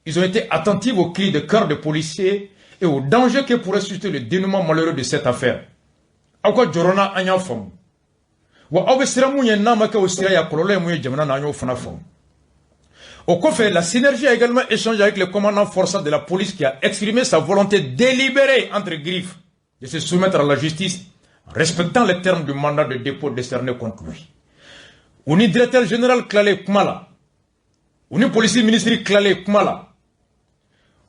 Ils ont été attentifs aux cris de cœur des policiers et au danger que pourrait susciter le dénouement malheureux de cette affaire. Aw ka jɔrɔ an y'a faamu. Wa aw bɛ siran mun ye n'a ma kɛ o sira ye, a kɔlɔlɔ ye mun ye jamana na, an y'o fana faamu. Au kɔfɛ, la synergie a également échangé avec le commandant FORSAT de la police qui a exprimé sa volonté délibérée, entre griffes, de se soumettre à la justice en respectant les termes du mandat de dépôt décerné contre lui. U ni directeur général tilalen kuma la, u ni polisi ministre tilalen kuma la,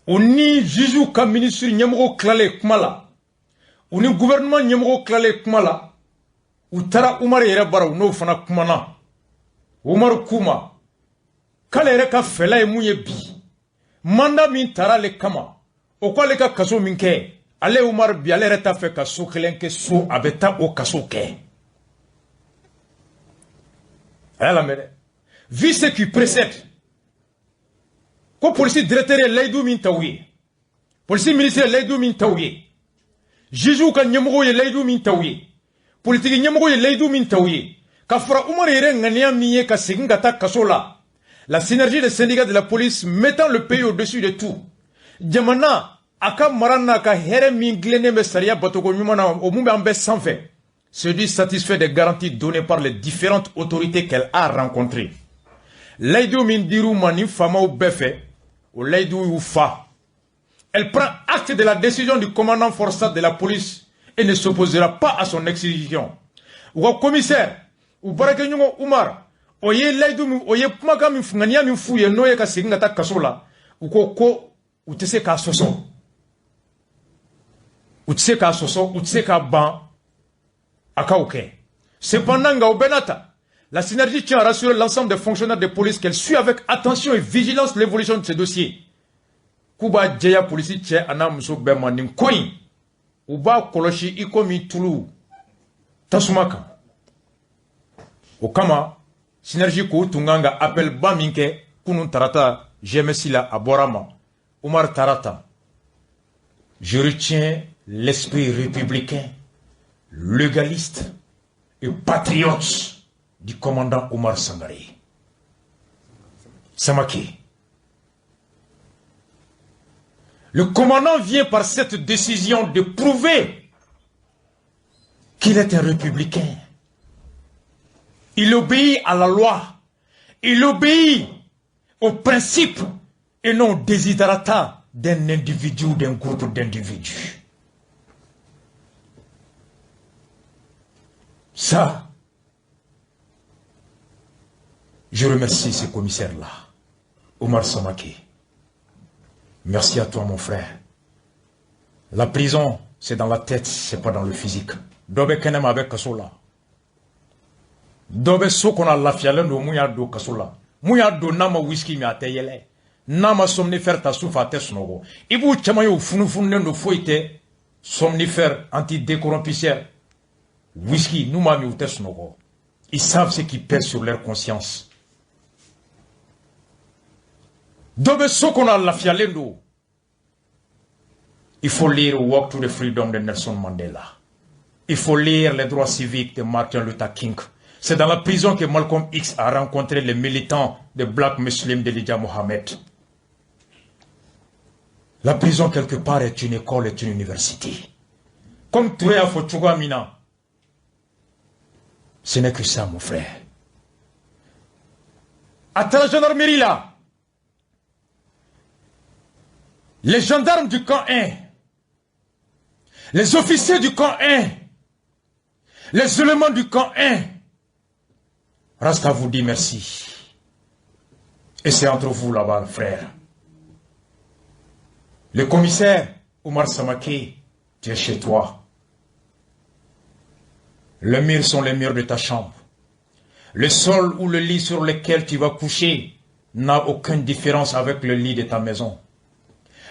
u ni juge ka ministre ɲɛmɔgɔw tilalen kuma la, u ni gouvernement ɲɛmɔgɔw tilalen kuma la, u taara Umaru yɛrɛ bara, u n'o fana kumana. Umaru k'u ma k'ale yɛrɛ ka fɛla ye mun ye bi, mandat min tara ale kama, o k'ale ka kaso min kɛ, ale Umaru bi, ale yɛrɛ t'a fɛ ka so kelen kɛ so, a bɛ taa o kaso kɛ. A y'a lamɛn dɛ. Vu ce qui précède, ko polisi directeur ye layidu min ta u ye, polisi ministre ye layidu min ta u ye, juge ka ɲɛmɔgɔw ye layidu min ta u ye, politiki ɲɛmɔgɔw ye layidu min ta u ye, ka fara Umaru yɛrɛ ŋaniya min ye ka segin ka taa kaso la, la synergie des syndicats de la police mettant le pays au-dessus de tout, jamana a ka mara n'a ka hɛrɛ min tilennen bɛ sariya batoko ɲuman na, o mun bɛ an bɛɛ sanfɛ, se dit satisfait des garanties données par les différentes autorités qu'elle a rencontrées. Layidu min dir'u ma ni faamaw bɛɛ fɛ, o layidu y'u fa. Elle prend acte de la décision du commandant FORSAT de la police et ne s'opposera pas à son exécution. U ka commissaire, u baarakɛɲɔgɔn Umar, o ye layidu min, o ye kumakan min, ŋaniya min f'u ye, n'o ye ka segin ka taa kaso la, u ko ko u tɛ se k'a sɔsɔ. U tɛ se k'a sɔsɔ, u tɛ se k'a ban a k'aw kɛ. Cependant, nka o bɛɛ n'a ta, la synergie tient à rassurer l'ensemble des fonctionnaires de police qu'elle suit avec attention et vigilance l'évolution de ce dossier. K'u b'a jɛya polisi cɛ a n'a muso bɛɛ ma, nin ko in, u b'a kɔlɔsi i komi tulu tasuma kan. O kama, synergie k'u tun kan ka appel ba min kɛ kunun tarata GMS la, a bɔra ma. Umar taara tan. Je retiens l'esprit républicain, légaliste et patriote du commandant Omar Sangaré. Samake. Le commandant vient par cette décision de prouver qu'il est un républicain. Il obéit à la loi. Il obéit aux principes et non aux desiderata d'un individu ou d'un groupe d'individus. Ça, je remercie ce commissaire-là, Omar Samake. Merci à toi, mon frère. La prison, c'est dans la tête, c'est pas dans le physique. Dɔ bɛ kɛnɛma, a bɛ kaso la. Dɔ bɛ so kɔnɔ, a lafiyalen don. Mun y'a don kaso la? Mun y'a don? N'a ma whisky min, a tɛ yɛlɛ. N'a ma somnifère ta su fɛ, a tɛ sunɔgɔ. I b'u caman ye, u funufununen don, foyi tɛ. Somnifère, antidécrompisseur, whisky, n'u m'a min, u tɛ sunɔgɔ. Ils savent ce qui pèse sur leur conscience. Dɔ bɛ so kɔnɔ, a lafiyalen don. Il faut lire Walk to the Freedom de Nelson Mandela. Il faut lire Les droits civiques de Martin Luther King. C'est dans la prison que Malcolm X a rencontré les militants de Black Muslims d'Elijah Mohammed. La prison, quelque part, est une école, est une université. Comme Touré a fɔ cogoya min na, ce n'est que ça, mon frère. A taara gendarmerie la, les gendarmes du camp 1, les officiers du camp 1, les éléments du camp 1, Rasta vous dit merci. Et c'est entre vous là-bas, frère. Le commissaire Omar Samake, tu es chez toi. Les murs sont les murs de ta chambre. Le sol ou le lit sur lequel tu vas coucher n'a aucune différence avec le lit de ta maison.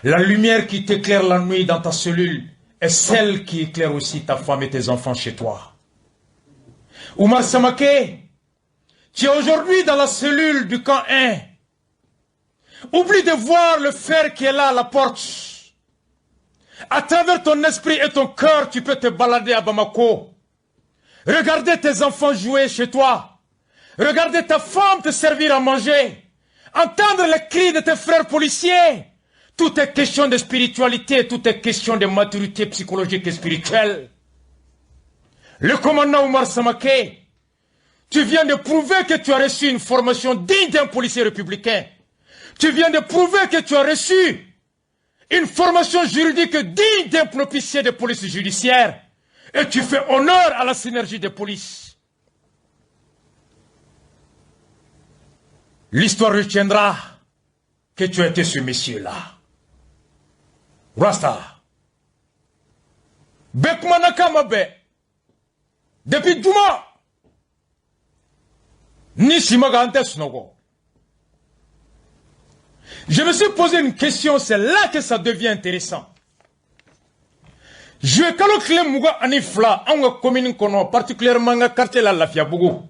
La lumière qui t'éclaire la nuit dans ta cellule est celle qui éclaire aussi ta femme et tes enfants chez toi. Oumar Samake, tu es aujourd'hui dans la cellule du camp 1. Oublie de voir le fer qui est là à la porte. À travers ton esprit et ton cœur, tu peux te balader à Bamako. Regardez tes enfants jouer chez toi. Regardez ta femme te servir à manger. Entendre les cris de tes frères policiers. Tout est question de spiritualité, tout est question de maturité psychologique et spirituelle. Le commandant Oumar Samaké, tu viens de prouver que tu as reçu une formation digne d'un policier républicain. Tu viens de prouver que tu as reçu une formation juridique digne d'un officier de police judiciaire. Et tu fais honneur à la synergie des polices. L'histoire retiendra que tu as été ce monsieur-là. Rasta. Bekmanaka mabe. Depuis Djouma. Ni Simaga ante Snogo. Je me suis posé une question, c'est là que ça devient intéressant. Je kalo kile 22 an ka commune kɔnɔ, particulièrement an ka quartier la Lafiabugu.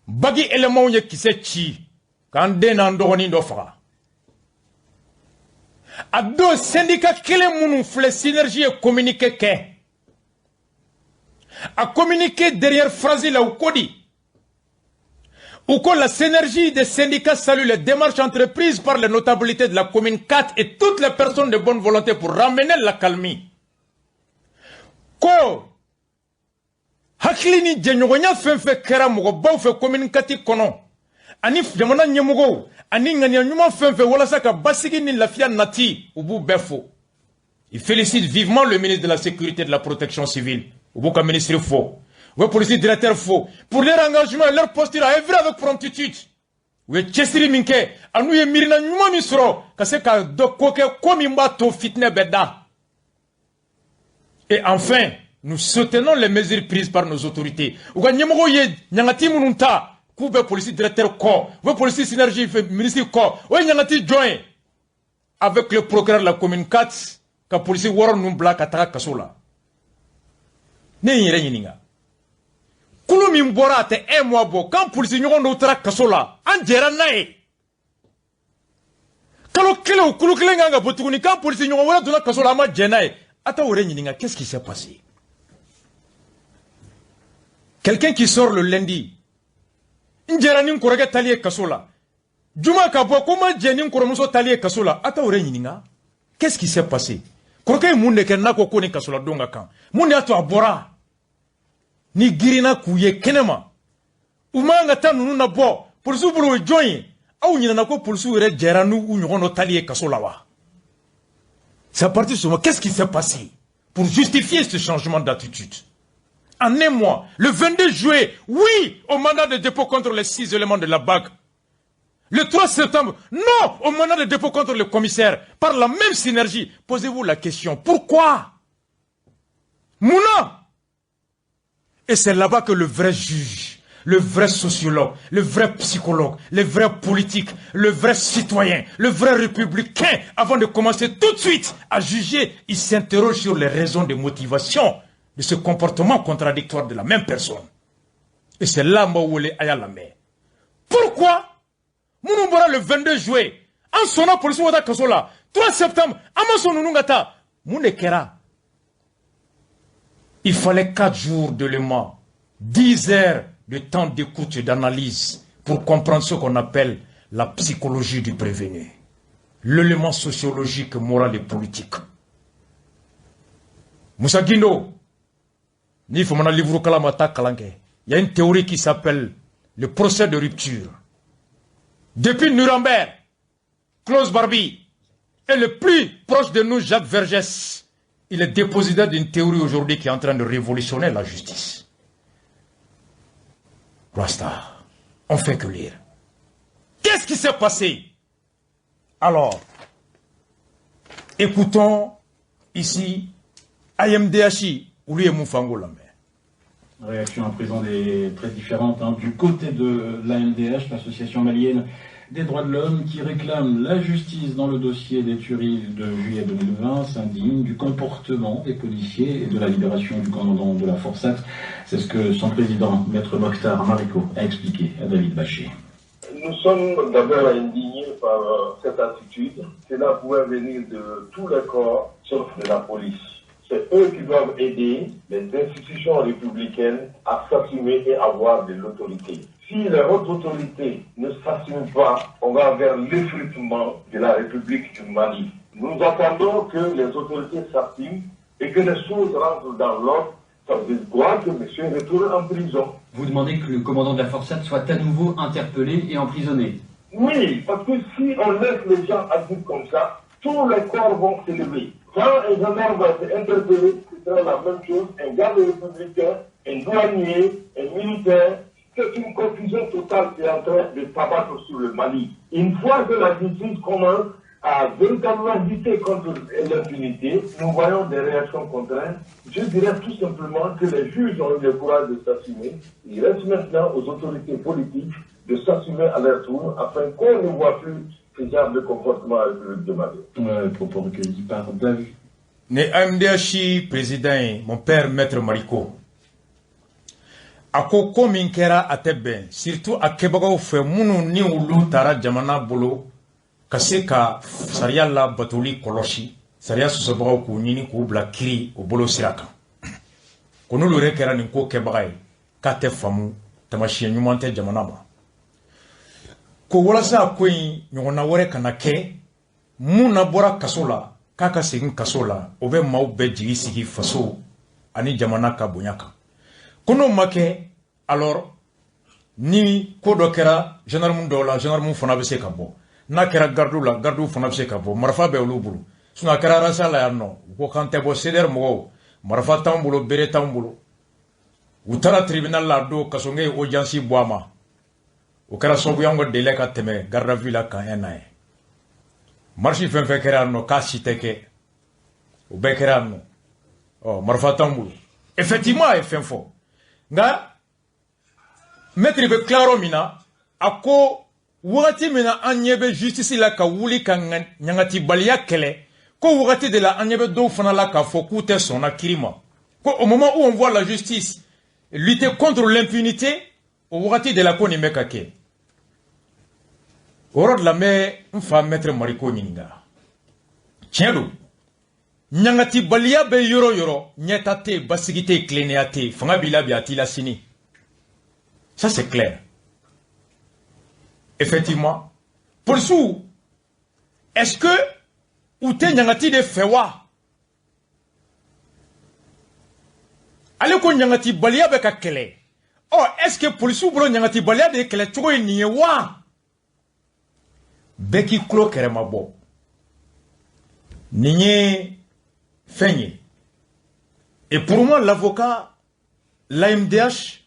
Bagi éléments ye kisɛ ci k'an den n'an dɔgɔnin dɔ faga. A don syndicat kelen minnu filɛ synergie ye communiqué kɛ. A communiqué derrière phrase la u ko di? U ko la synergie des syndicats salue les démarches entreprises par les notabilités de la commune 4 et toutes les personnes de bonne volonté pour ramener la calmie. Ko hakili ni jɛɲɔgɔnya fɛn fɛn kɛra mɔgɔbaw fɛ commune 4 kɔnɔ ani jamana ɲɛmɔgɔw ani ŋaniya ɲuman fɛn fɛn walasa ka basigi ni lafiya nati, u b'u bɛɛ fo. Il félicite vivement le ministre de la Sécurité et de la Protection civile. U b'u ka ministre fo. U bɛ policier directeur fo pour leur engagement et leur posture à œuvrer avec promptitude. U ye cɛsiri min kɛ an'u ye miirina ɲuman min sɔrɔ ka se ka dɔ ko kɛ ko min b'a to fitinɛ bɛ da. Et enfin, nous soutenons les mesures prises par nos autorités. U ka ɲɛmɔgɔw ye ɲangati minnu ta k'u bɛ policier directeur kɔ, u bɛ policier synergie ministre kɔ, o ye ɲangati jɔn ye? Avec le procureur de la commune 4 ka policier wɔɔrɔ ninnu bila ka taga kaso la. Ne ye n yɛrɛ ɲininka. Kulu min bɔra a tɛ un mois bɔ, k'an polisi ɲɔgɔn dɔw taara kaso la, an jɛra n'a ye. Kalo kelen o kulu kelen kan ka bɔ tuguni k'an polisi ɲɔgɔn wɛrɛ donna kaso la, an ma jɛn n'a ye. A t'aw yɛrɛ ɲininka, qu'est-ce qui s'est passé? Quelqu'un qui sort le lundi, n jɛra ni n kɔrɔkɛ tali ye kaso la. Juma ka bɔ ko n ma jɛn ni n kɔrɔmuso tali ye kaso la, a t'aw yɛrɛ ɲininka, qu'est-ce qui s'est passé? Kɔrɔkɛ ye mun de kɛ n'a ko ko ni kasoladon ka kan? Mun de y'a to a bɔra? Ni girinna k'u ye kɛnɛma, u man ka taa ninnu na bɔ polisiw bolo, o ye jɔn ye? Aw ɲinɛna ko polisiw yɛrɛ jɛra n'u ɲɔgɔn dɔ tali ye kaso la wa? C'est à partir de ce moment, qu'est-ce qui s'est passé pour justifier ce changement d'attitude? En un mois, le 22 juillet, oui au mandat de dépôt contre les 6 éléments de la BAC. Le 3 septembre, non au mandat de dépôt contre le commissaire. Par la même synergie, posez-vous la question, pourquoi? Mouna. Et c'est là-bas que le vrai juge, le vrai sociologue, le vrai psychologue, le vrai politique, le vrai citoyen, le vrai républicain, avant de commencer tout de suite à juger, il s'interroge sur les raisons de motivation de ce comportement contradictoire de la même personne. Et c'est là Mawole Ayalame. Pourquoi minnu bɔra le 22 juillet, an sɔnna polisiw ka taa kaso la, 3 septembre, an ma sɔn ninnu ka taa, mun de kɛra? Il fallait 4 jours d'éléments, 10 heures de temps d'écoute et d'analyse pour comprendre ce qu'on appelle la psychologie du prévenu, l'élément sociologique, moral et politique. Moussa Guindo, ni famana livre kalamata kalanke, il y a une théorie qui s'appelle le procès de rupture. Depuis Nuremberg, Klaus Barbie est le plus proche de nous, Jacques Vergès. Il est dépositaire d'une théorie aujourd'hui qui est en train de révolutionner la justice. Rasta, on fait que lire. Qu'est-ce qui s'est passé? Alors, écoutons ici AMDHI, olu ye mun fɔ an k'o lamɛn. Réaction à présent des très différentes, hein, du côté de l'AMDH, l'association malienne des droits de l'homme, qui réclame la justice dans le dossier des tueries de juillet 2020, s'indigne du comportement des policiers et de la libération du commandant de la Forçat. C'est ce que son président, Maître Mokhtar Mariko, a expliqué à David Bachet. Nous sommes d'abord indignés par cette attitude. Cela pouvait venir de tous les corps, sauf de la police. C'est eux qui doivent aider les institutions républicaines à s'assumer et avoir de l'autorité. Si les hautes autorités ne s'assument pas, on va vers l'effritement de la République du Mali. Nous attendons que les autorités s'assument et que les choses rentrent dans l'ordre. Ça veut dire quoi que monsieur retourne en prison. Vous demandez que le commandant de la Forçade soit à nouveau interpellé et emprisonné. Oui, parce que si on laisse les gens agir comme ça, tous les corps vont s'élever. Quand un gendarme va être interpellé, ce sera la même chose. Un garde républicain, un douanier, un militaire. C'est une confusion totale qui est en train de s'abattre sur le Mali. Une fois que la justice commence à véritablement lutter contre l'impunité, nous voyons des réactions contraires. Je dirais tout simplement que les juges ont eu le courage de s'assumer. Il reste maintenant aux autorités politiques de s'assumer à leur tour afin qu'on ne voit plus ce genre de comportement à la République de Mali. Propos recueillis par David. Ne AMDH président, mon père Maître Mariko. A ko ko min kɛra a tɛ bɛn, surtout a kɛbagaw fɛ minnu ni olu taara jamana bolo ka se ka sariya la batoli kɔlɔsi, sariya sɔsɔbagaw k'u ɲini k'u bila kiri o bolo sira kan. Ko n'olu yɛrɛ kɛra nin ko kɛbaga ye, k'a tɛ faamu, tamasiyɛn ɲuman tɛ jamana ma. Ko walasa ko in ɲɔgɔnna wɛrɛ kana kɛ, mun na bɔra kaso la, k'a ka segin kaso la, o bɛ maaw bɛɛ jigi sigi faso ani jamana ka bonya kan. Ko n'o ma kɛ, alors ni ko dɔ kɛra gendarme dɔw la, gendarme fana bɛ se ka bɔ. N'a kɛra gardiw la, gardiw fana bɛ se ka bɔ. Marifa bɛ olu bolo. Sinon a kɛra arasa la yan nɔ, u ko k'an tɛ bɔ CDR mɔgɔw, marifa t'anw bolo, bere t'anw bolo. U taara tribunal la don, Kasonge ye audience bɔ a ma. O kɛra sababu ye anw ka délai ka tɛmɛ garde à vue la kan un an ye. Marche fɛn fɛn kɛra yan nɔ, k'a si tɛ kɛ. O bɛɛ kɛra yan nɔ. Ɔ, marifa t'anw bolo. Effectivement, a ye fɛn fɔ. Nka maître bɛ tila yɔrɔ min na, a ko wagati min na an ɲɛ bɛ justice la ka wuli ka ɲangatibaliya kɛlɛ, ko wagati de la an ɲɛ bɛ dɔw fana la k'a fɔ k'u tɛ sɔnna kiri ma. Ko au moment où on voit la justice lutter contre l'impunité, o wagati de la ko nin bɛ ka kɛ. O yɔrɔ de la n bɛ n fa maître Mariko ɲininka. Tiɲɛ don, ɲangatibaliya bɛ yɔrɔ yɔrɔ, ɲɛta tɛ yen, basigi tɛ yen, tilennenya tɛ yen, fanga b'i la bi a t'i la sini. Ça c'est clair. Effectivement, polisiw, est-ce que u tɛ ɲangati de fɛ wa? Ale ko ɲangatibaliya bɛ ka kɛlɛ. Ɔ, est-ce que polisiw bolo ɲangatibaliya de ye kɛlɛ cogo ye nin ye wa? Bɛɛ k'i tulo kɛrɛma bɔ. Nin ye fɛn ye. Et pour moi, l'avocat, l'AMDH,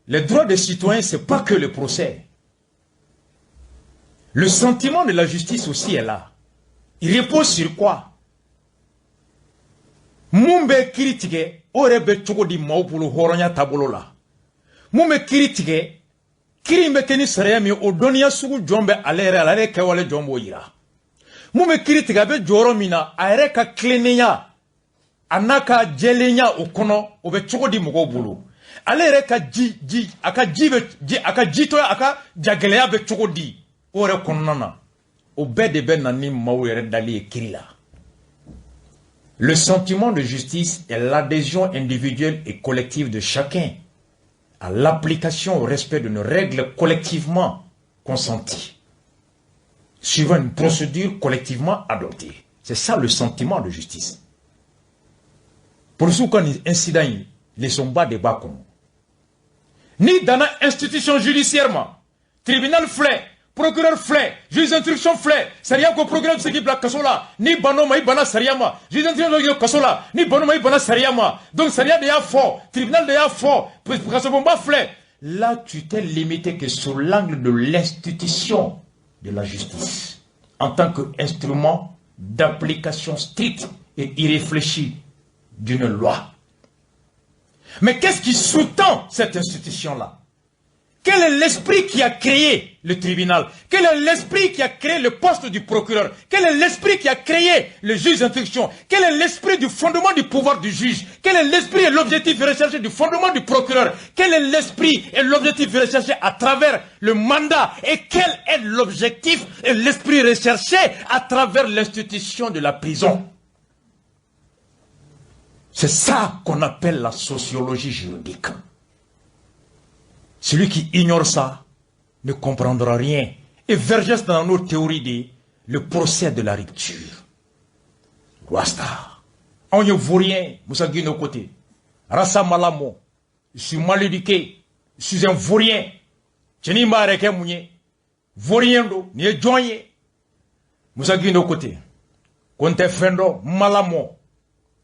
les droits des citoyens, c'est pas que le procès. Le sentiment de la justice aussi est là. Il repose sur quoi? Mun bɛ kiiri tigɛ, o yɛrɛ bɛ cogo di maaw bolo hɔrɔnya taabolo la? Mun bɛ kiiri tigɛ, kiiri in bɛ kɛ ni sariya min ye, o dɔnniya sugu jɔn bɛ ale yɛrɛ la, ale kɛwale jɔn b'o yira. Mun bɛ kiiri tigɛ, a bɛ jɔyɔrɔ min na, a yɛrɛ ka tilennenya, a n'a ka jɛlenya o kɔnɔ, o bɛ cogo di mɔgɔw bolo. Ale yɛrɛ ka ji a ka ji bɛ a ka jitɔya, a ka jagɛlɛya bɛ cogo di o yɛrɛ kɔnɔna na. O bɛɛ de bɛ na ni maaw yɛrɛ dali ye kiiri la. Le sentiment de justice est l'adhésion individuelle et collective de chacun à l'application au respect de nos règles collectivement consenties, suivant une procédure collectivement adoptée. C'est ça le sentiment de justice. Pour ce qu'on incident, les sombats de bas communs. Ni dans l'institution judiciairement, tribunal flait, procureur flait, juge d'instruction flait, sariya ko procureur bɛ se k'i bila kaso la, ni ban'o ma i banna sariya ma, juge d'instruction bɛ kaso la, ni ban'o ma i banna sariya ma. Donc sariya de y'a fɔ, tribunal de y'a fɔ, kasobonba flait. Là, tu t'es limité que sur l'angle de l'institution de la justice, en tant qu'instrument d'application stricte et irréfléchie d'une loi. Mais qu'est-ce qui sous-tend cette institution-là? Quel est l'esprit qui a créé le tribunal? Quel est l'esprit qui a créé le poste du procureur? Quel est l'esprit qui a créé le juge d'instruction? Quel est l'esprit du fondement du pouvoir du juge? Quel est l'esprit et l'objectif recherché du fondement du procureur? Quel est l'esprit et l'objectif recherché à travers le mandat? Et quel est l'objectif et l'esprit recherché à travers l'institution de la prison? C'est ça qu'on appelle la sociologie juridique. Celui qui ignore ça ne comprendra rien. Et Vergès, dans nos théories, dit le procès de la rupture. Rasta. On ne vaut rien, Moussa Guino côté. Rassa Malamo. Je suis mal éduqué. Je suis un vaurien. Je n'ai pas de mounye. Vaurien do, ni joigné. Moussa Guino côté. Konte Fendo, Malamo.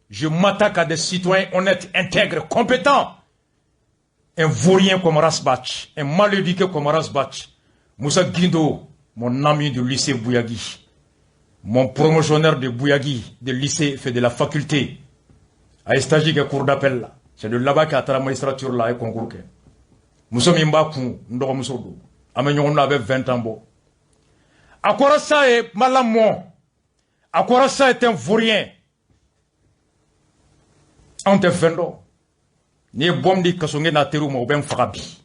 Je m'attaque à des citoyens honnêtes, intègres, compétents. Un vaurien comme Rasbach, un mal éduqué comme Rasbach. Moussa Guindo, mon ami du lycée Bouyagui, mon promotionnaire de Bouyagui, de lycée, fait de la faculté, à Estajik et cours d'appel là. C'est de là-bas qu'à la magistrature là et concours. Moussa Mimbakou, Ndoro Moussodo, Amenyon avait 20 ans. Akora ça est malamon. Akora ça est un vaurien. On te fendo. Ni bom di kasonge na teru ma ou ben farabi.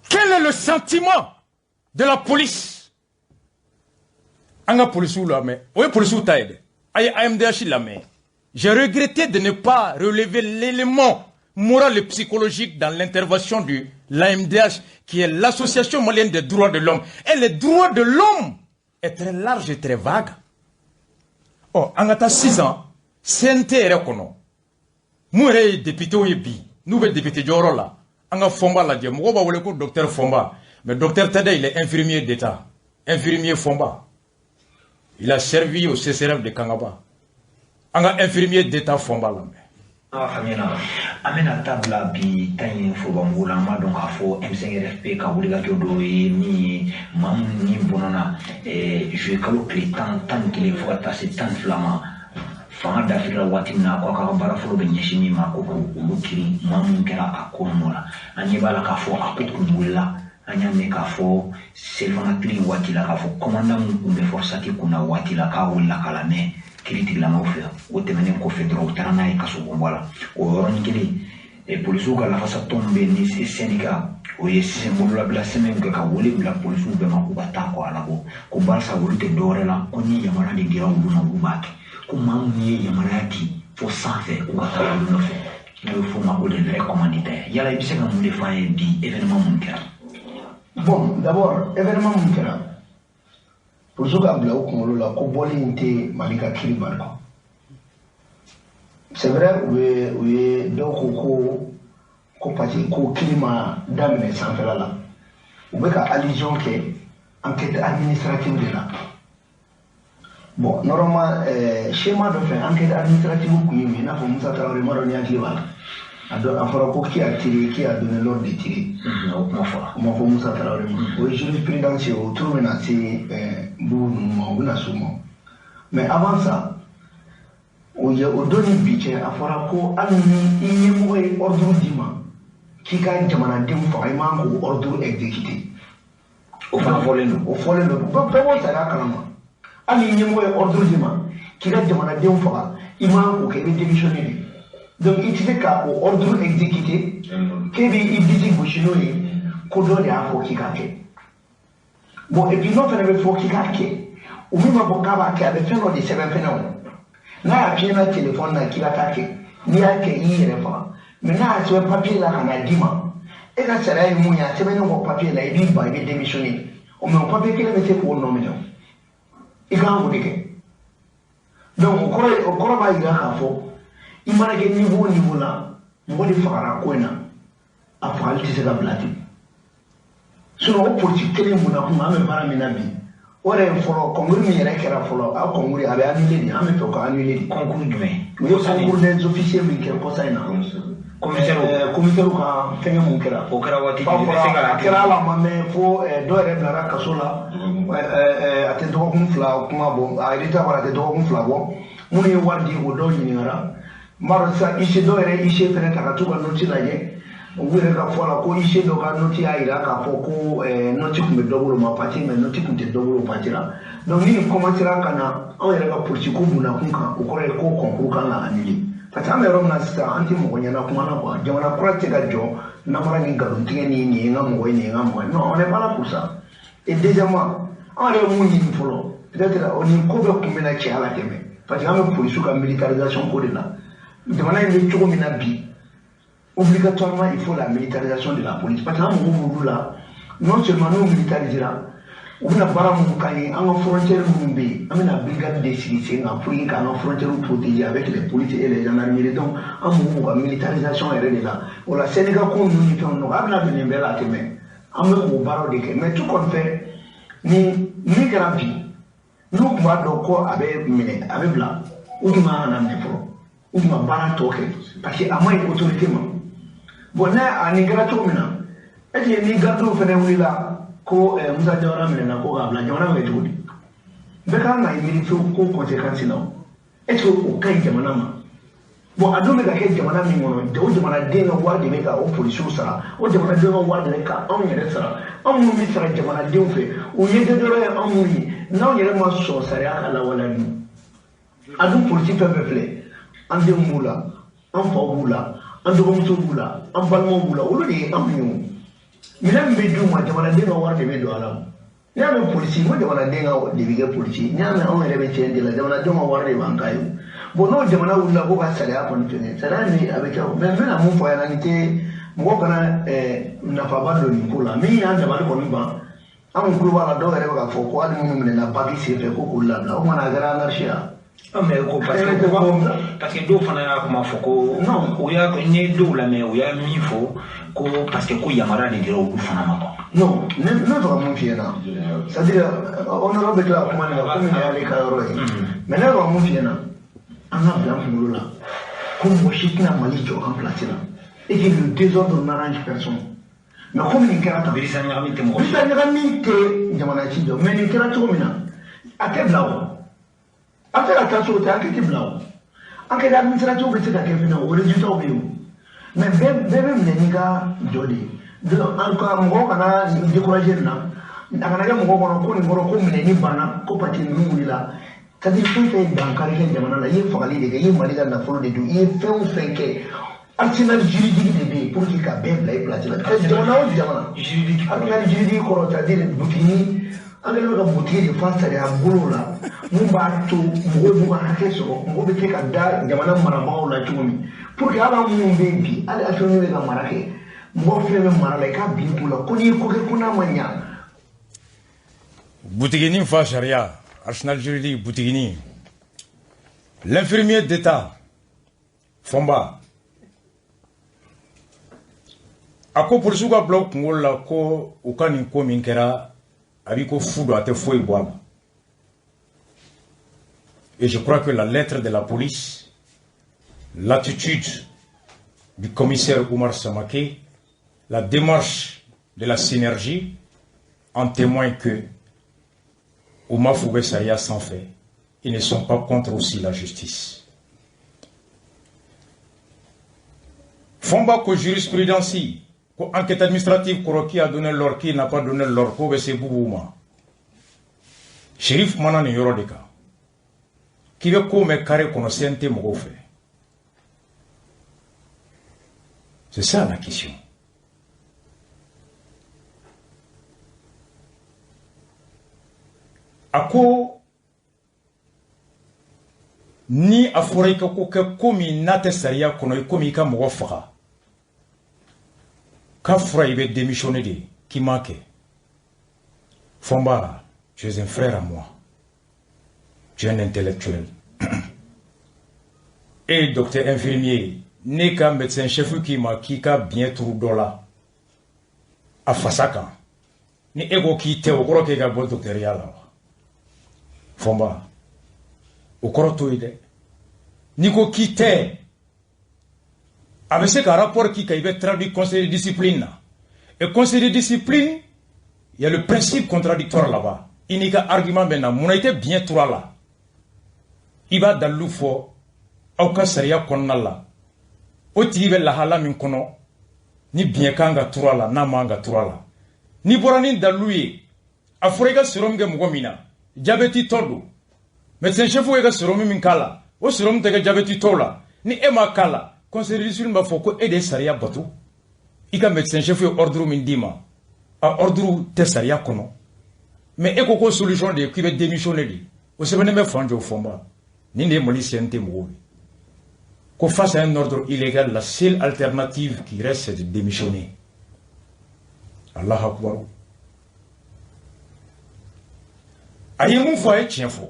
Quel est le sentiment de la police? Anga police ou la mais, oui police ou taïde. Aïe AMDH la mais. J'ai regretté de ne pas relever l'élément moral et psychologique dans l'intervention de l'AMDH, qui est l'Association malienne des droits de l'homme. Et les droits de l'homme est très large et très vague. Oh, angata 6 ans. CNT yɛrɛ kɔnɔ mun yɛrɛ ye député ye bi n'u bɛ député jɔyɔrɔ la an ka Fɔnba lajɛ mɔgɔw b'a wele ko docteur Fɔnba, mais docteur tɛ dɛ, il est infirmier d'État, infirmier Fɔnba, il a servi au CCRF de Kangaba. An ka infirmier d'État Fɔnba lamɛn. A faamuya, an bɛna taa bila bi ta in forobamugu la. An b'a dɔn k'a fɔ M5RFP ka wulikajɔ dɔ ye min ye maa minnu ni bɔnna juillet kalo tile 11 fo ka taa se 12 ma, fanga dafirila waati min na, ko a ka baara fɔlɔ bɛ ɲɛsin min ma, ko k'olu kiiri maa minnu kɛra a ko nɔ la. An ɲɛ b'a la k'a fɔ a ko kun wulila. An y'a mɛn k'a fɔ selifana tile waati la k'a fɔ commandant min tun bɛ FORSAT kunna waati la k'a wulila k'a lamɛn kiiritigilamaw fɛ. O tɛmɛnen kɔfɛ dɔrɔn, u taara n'a ye kaso bonba la. O yɔrɔnin kelen, polisiw ka lafasatɔn bɛ ni syndicat o ye bololabila sɛbɛn kɛ ka wele bila polisiw bɛɛ ma k'u ka taa kɔ a labɔ, ko barisa olu tɛ dɔwɛrɛ la, ko ni yamaruya de dira olu ma olu b'a kɛ, ko maa minnu ye yamaruya di fo sanfɛ k'u ka taa olu nɔfɛ, n'a bɛ f'o ma ko les vrais commanditaires. Yala i bɛ se ka mun de f'an ye bi événement mun kɛra? Bon, d'abord événement mun kɛra, polisiw ka bila u kunkolo la ko bɔli in tɛ Mali ka kiiri bali. C'est vrai, u ye dɔw ko parce que ko kiiri ma daminɛ sanfɛla la, u bɛ ka allusion kɛ enquête administrative de la. Bon, normalement, schéma dɔ fɛ, enquête administrative kun ye min ye, i n'a fɔ Musa Tarawele, ma dɔn ni hakili b'a la, a dɔn a fɔra ko qui a tiré, qui a donné l'ordre de tirer. O kuma fɔra. O ma fɔ Musa Tarawele ma. O ye jurisprudence ye, o turu bɛna se bugu ninnu ma, o bɛna s'o ma. Mais avant ça, o ye o don ni bi cɛ, a fɔra ko hali ni i ɲɛmɔgɔ ye ordre d'i ma k'i ka jamanadenw faga, i man k'o ordre exécuter. O fana fɔlen don. O fɔlen don, bɛɛ b'o sariya kalama. Hali ni ɲɛmɔgɔ ye ordre d'i ma k'i ka jamanadenw faga, i man k'o kɛ, i bɛ démissionner de. Donc i tɛ se ka o ordre exécuter k'e bɛ i disi gosi n'o ye ko dɔ de y'a fɔ k'i k'a kɛ. Bon, et puis n'o fana bɛ fɔ k'i k'a kɛ, o min b'a fɔ k'a b'a kɛ, a bɛ fɛn dɔ de sɛbɛn fɛnɛ o. N'a y'a f'i ɲɛna téléphone na k'i ka taa kɛ, n'i y'a kɛ i y'i yɛrɛ faga. Mais n'a y'a sɛbɛn papier la ka n'a d'i ma, e ka sariya ye mun ye, a sɛbɛnnen kɔ papier la, i b'i ban, i bɛ démissionner. O mais o papier kelen bɛ se k'o nɔ minɛ o. I kan k'o de kɛ. Donc o kɔrɔ b'a jira k'a fɔ i mana kɛ niveau o niveau la, mɔgɔ de fagara ko in na, a fagali tɛ se ka bila ten. Sinon o politique kelen mun na kun an bɛ baara min na bi, o yɛrɛ ye fɔlɔ concours min yɛrɛ kɛra fɔlɔ, a concours a bɛ annulé de, an bɛ fɛ k'o annulé de. Concours jumɛn? U ye concours des officiers min kɛ kɔsa in na. Commissaire ka fɛngɛ mun kɛra. O kɛra waati jumɛn? I bɛ se ka a kɛra ala ma mɛn fo dɔw yɛrɛ bilara kaso la, a tɛ dɔgɔkun 2 kuma bɔ, a yɛrɛ t'a bɔra a tɛ dɔgɔkun 2 bɔ. Minnu ye wari di o dɔw ɲininkara, N b'a dɔn sisan huissier dɔw yɛrɛ huissier fɛnɛ ta ka t'u ka note lajɛ. U yɛrɛ ka fɔ la ko huissier dɔ ka note y'a yira k'a fɔ ko note tun bɛ dɔ bolo ma parti, mais note tun tɛ dɔ bolo parti la. Donc ni nin commencera ka na anw yɛrɛ ka polisi ko bunakun kan, o kɔrɔ ye ko concours kan ka annuler. Parce que an bɛ yɔrɔ min na sisan, an tɛ mɔgɔ ɲɛna kuma na quoi. Jamana kura tɛ se ka jɔ namara ni nkalontigɛ ni nin ye n ka mɔgɔ ye, nin ye n ka mɔgɔ ye. Non, on n'est pas là pour ça. Et deuxièmement, anw yɛrɛ ye mun ɲini fɔlɔ, peut-être nin ko bɛɛ kun bɛna cɛya la tɛmɛ, parce que an bɛ polisiw ka militarisation ko de la. Jamana in bɛ cogo min na bi, obligatoirement il faut la militarisation de la police, parce que an mago b'olu la. Non seulement n'u militarisera, u bɛna baara minnu k'an ye, an ka frontière minnu bɛ yen, an bɛna brigade de sigi sen kan pour que k'an ka frontière protéger avec les policiers et les gendarmeries. Donc an mago b'u ka militarisation yɛrɛ de la. O la syndicat ko ninnu ni fɛnw nɔgɔ a bɛna don nin bɛɛ la a tɛ mɛn, an bɛ k'o baaraw de kɛ. Mais tout compte fait, ni min kɛra bi, n'u tun b'a dɔn ko a bɛ minɛ, a bɛ bila, u tun man kan ka minɛ fɔlɔ, u tun ka baara tɔ kɛ, parce que a ma ɲi autorité ma. Bon, n'a a nin kɛra cogo min na, est ce que ni gardiw fɛnɛ wulila ko Musa Jawara minɛna ko k'a bila, jamana bɛ kɛ cogo di? Bɛɛ kan ka miiri fewu ko conséquence la o. Est ce que o ka ɲi jamana ma? Bon, a dun bɛ ka kɛ jamana min kɔnɔ, o jamanaden ka wari de bɛ ka o polisiw sara, o jamanaden ka wari de bɛ ka anw yɛrɛ sara. Anw minnu bɛ sara jamanadenw fɛ, u ɲɛ tɛ dɔrɔn ye anw minnu ye, n'anw yɛrɛ ma sɔn sariya ka lawaleya dun. A dun polisi fɛn fɛn filɛ, an denw b'u la, an faw b'u la, an dɔgɔmusow b'u la, an balimaw b'u la, olu de ye anw ye o. Minɛn min bɛ d'u ma, jamanaden ka wari de bɛ don a la o. N'i y'a mɛn polisi, n ko jamanaden ka de bɛ kɛ polisi. N'i y'a mɛn anw yɛrɛ bɛ tiɲɛ de la, jamanadenw ka wari de b'an kan ye o. Bon, n'o jamana wulila ko ka sariya kɔni fɛngɛ, sariya min a bɛ kɛ o. Mais n bɛna mun fɔ a ɲɛna, nin tɛ mɔgɔ kana nafaba don nin ko la. Min y'an dabali kɔni ban, an kun tulo b'a la, dɔw yɛrɛ bɛ k'a fɔ ko hali minnu minɛna baki senfɛ ko k'olu labila. O kumana a kɛra anarchie ya. Mais ko parce que dɔw fana y'a kuma fɔ ko non, u y'a n ye dɔw lamɛn, u y'a min fɔ ko parce que ko yamaruya de dira olu fana ma quoi. Non, ne bɛ fɛ ka mun f'i ɲɛna, c'est à dire honorable bɛ tila ka kuma nin kan komi nin y'ale ka yɔrɔ ye, mais ne bɛ ka mun f'i ɲɛna, an ka bila an kunkolo la ko mɔgɔ si tɛna Mali jɔ an place la, et que le désordre n'arrange personne. Mais komi nin kɛra tan, Birisa ɲagami tɛ mɔgɔ si. Birisa ɲagami tɛ jamana ci jɔ, mais nin kɛra cogo min na, a tɛ bila o. A bɛ se ka taa cogo tɛ, enquête bila o. Enquête administrative bɛ se ka kɛ fɛnɛ, o résultat bɛ yen o. Mais bɛɛ bɛ minɛ n'i ka jɔ de ye. Donc en tout cas mɔgɔw kana décourager nin na, a kana kɛ mɔgɔw kɔnɔ ko nin kɔrɔ ko minɛni banna ko parti ninnu wulila. C'est à dire fɛn fɛn ye dankari kɛ jamana la, i ye fagali de kɛ, i ye Mali ka nafolo de dun, i ye fɛn o fɛn kɛ, arsenal juridique de bɛ yen pour que ka bɛɛ bila i place la. Jamana o jamana, arsenal juridique kɔrɔ, c'est à dire butigi, an kɛlen bɛ ka butigi de fa sariya bolo la, mun b'a to mɔgɔw b'u ka hakɛ sɔrɔ, mɔgɔw bɛ se ka da jamana marabagaw la cogo min, pour que hali an minnu bɛ yen bi, hali assuré bɛ ka mara kɛ, mɔgɔ fɛn bɛ mara la, i k'a bin k'u la ko n'i ye ko kɛ ko n'a ma ɲa. Butiginin fa sariya, arsenal juridique butiginin. L'infirmier d'État Fɔnba a ko polisiw ka bila u kunkolo la ko u ka nin ko min kɛra, a b'i ko fu don, a tɛ foyi bɔ a la. Et je crois que la lettre de la police, l'attitude du commissaire Oumar Samake, la démarche de la synergie en témoignent que Oumar Foubé sariya sanfɛ, ils ne sont pas contre aussi la justice. Fɔnba ko jurisprudence, ko enquête administrative kɔrɔ, qui a donné l'ordre, qui n'a pas donné l'ordre, ko bɛ se Boubou ma. Chérif kumana nin yɔrɔ de kan. K'i bɛ ko mɛn carré kɔnɔ CNT mɔgɔw fɛ. C'est ça la question. A ko ni a fɔra i ka ko kɛ ko min n'a tɛ sariya kɔnɔ, i komi i ka mɔgɔ faga, k'a fɔra i bɛ démissionner de, k'i m'a kɛ. Fɔnba, tu es un frère à moi, tu es un intellectuel et docteur infirmier. Ne ka médecin chef k'i ma k'i ka biɲɛ turu dɔ la a fasa kan, ni e ko k'i tɛ, o kɔrɔ k'e ka bɔ docteuriya la wa? Fɔnba, o kɔrɔ t'o ye dɛ. N'i ko k'i tɛ, a bɛ se ka rapport k'i kan, i bɛ traduit conseil de discipline na. Et conseil de discipline, il y a le principe contradictoire là-bas. I n'i ka argument bɛ na, munna i tɛ biɲɛ turu a la? I b'a dalilu fɔ. Aw ka sariya kɔnɔna la, o tigi bɛ lahala min kɔnɔ, ni biɲɛ kan ka turu a la, n'a man ka turu a la. N'i bɔra ni dalilu ye, a fɔra i ka sérum kɛ mɔgɔ min na, diabète tɔ don. Médecin chef ye ka sérum min k'a la, o sérum tɛ kɛ diabète tɔw la. Ni e m'a k'a la, conseil de discipline b'a fɔ ko e de ye sariya bato. I ka médecin chef ye ordre min d'i ma, a ordre tɛ sariya kɔnɔ. Mais e ko ko solution de ye k'i bɛ démissionner de. O sɛbɛnnen bɛ fan jɔ Fɔnba. Nin de ye Mali CNT mɔgɔw ye. Ko face à un ordre illégal, la seule alternative qui reste, c'est de démissionner. Allah akbar. A ye mun fɔ, a ye tiɲɛ fɔ.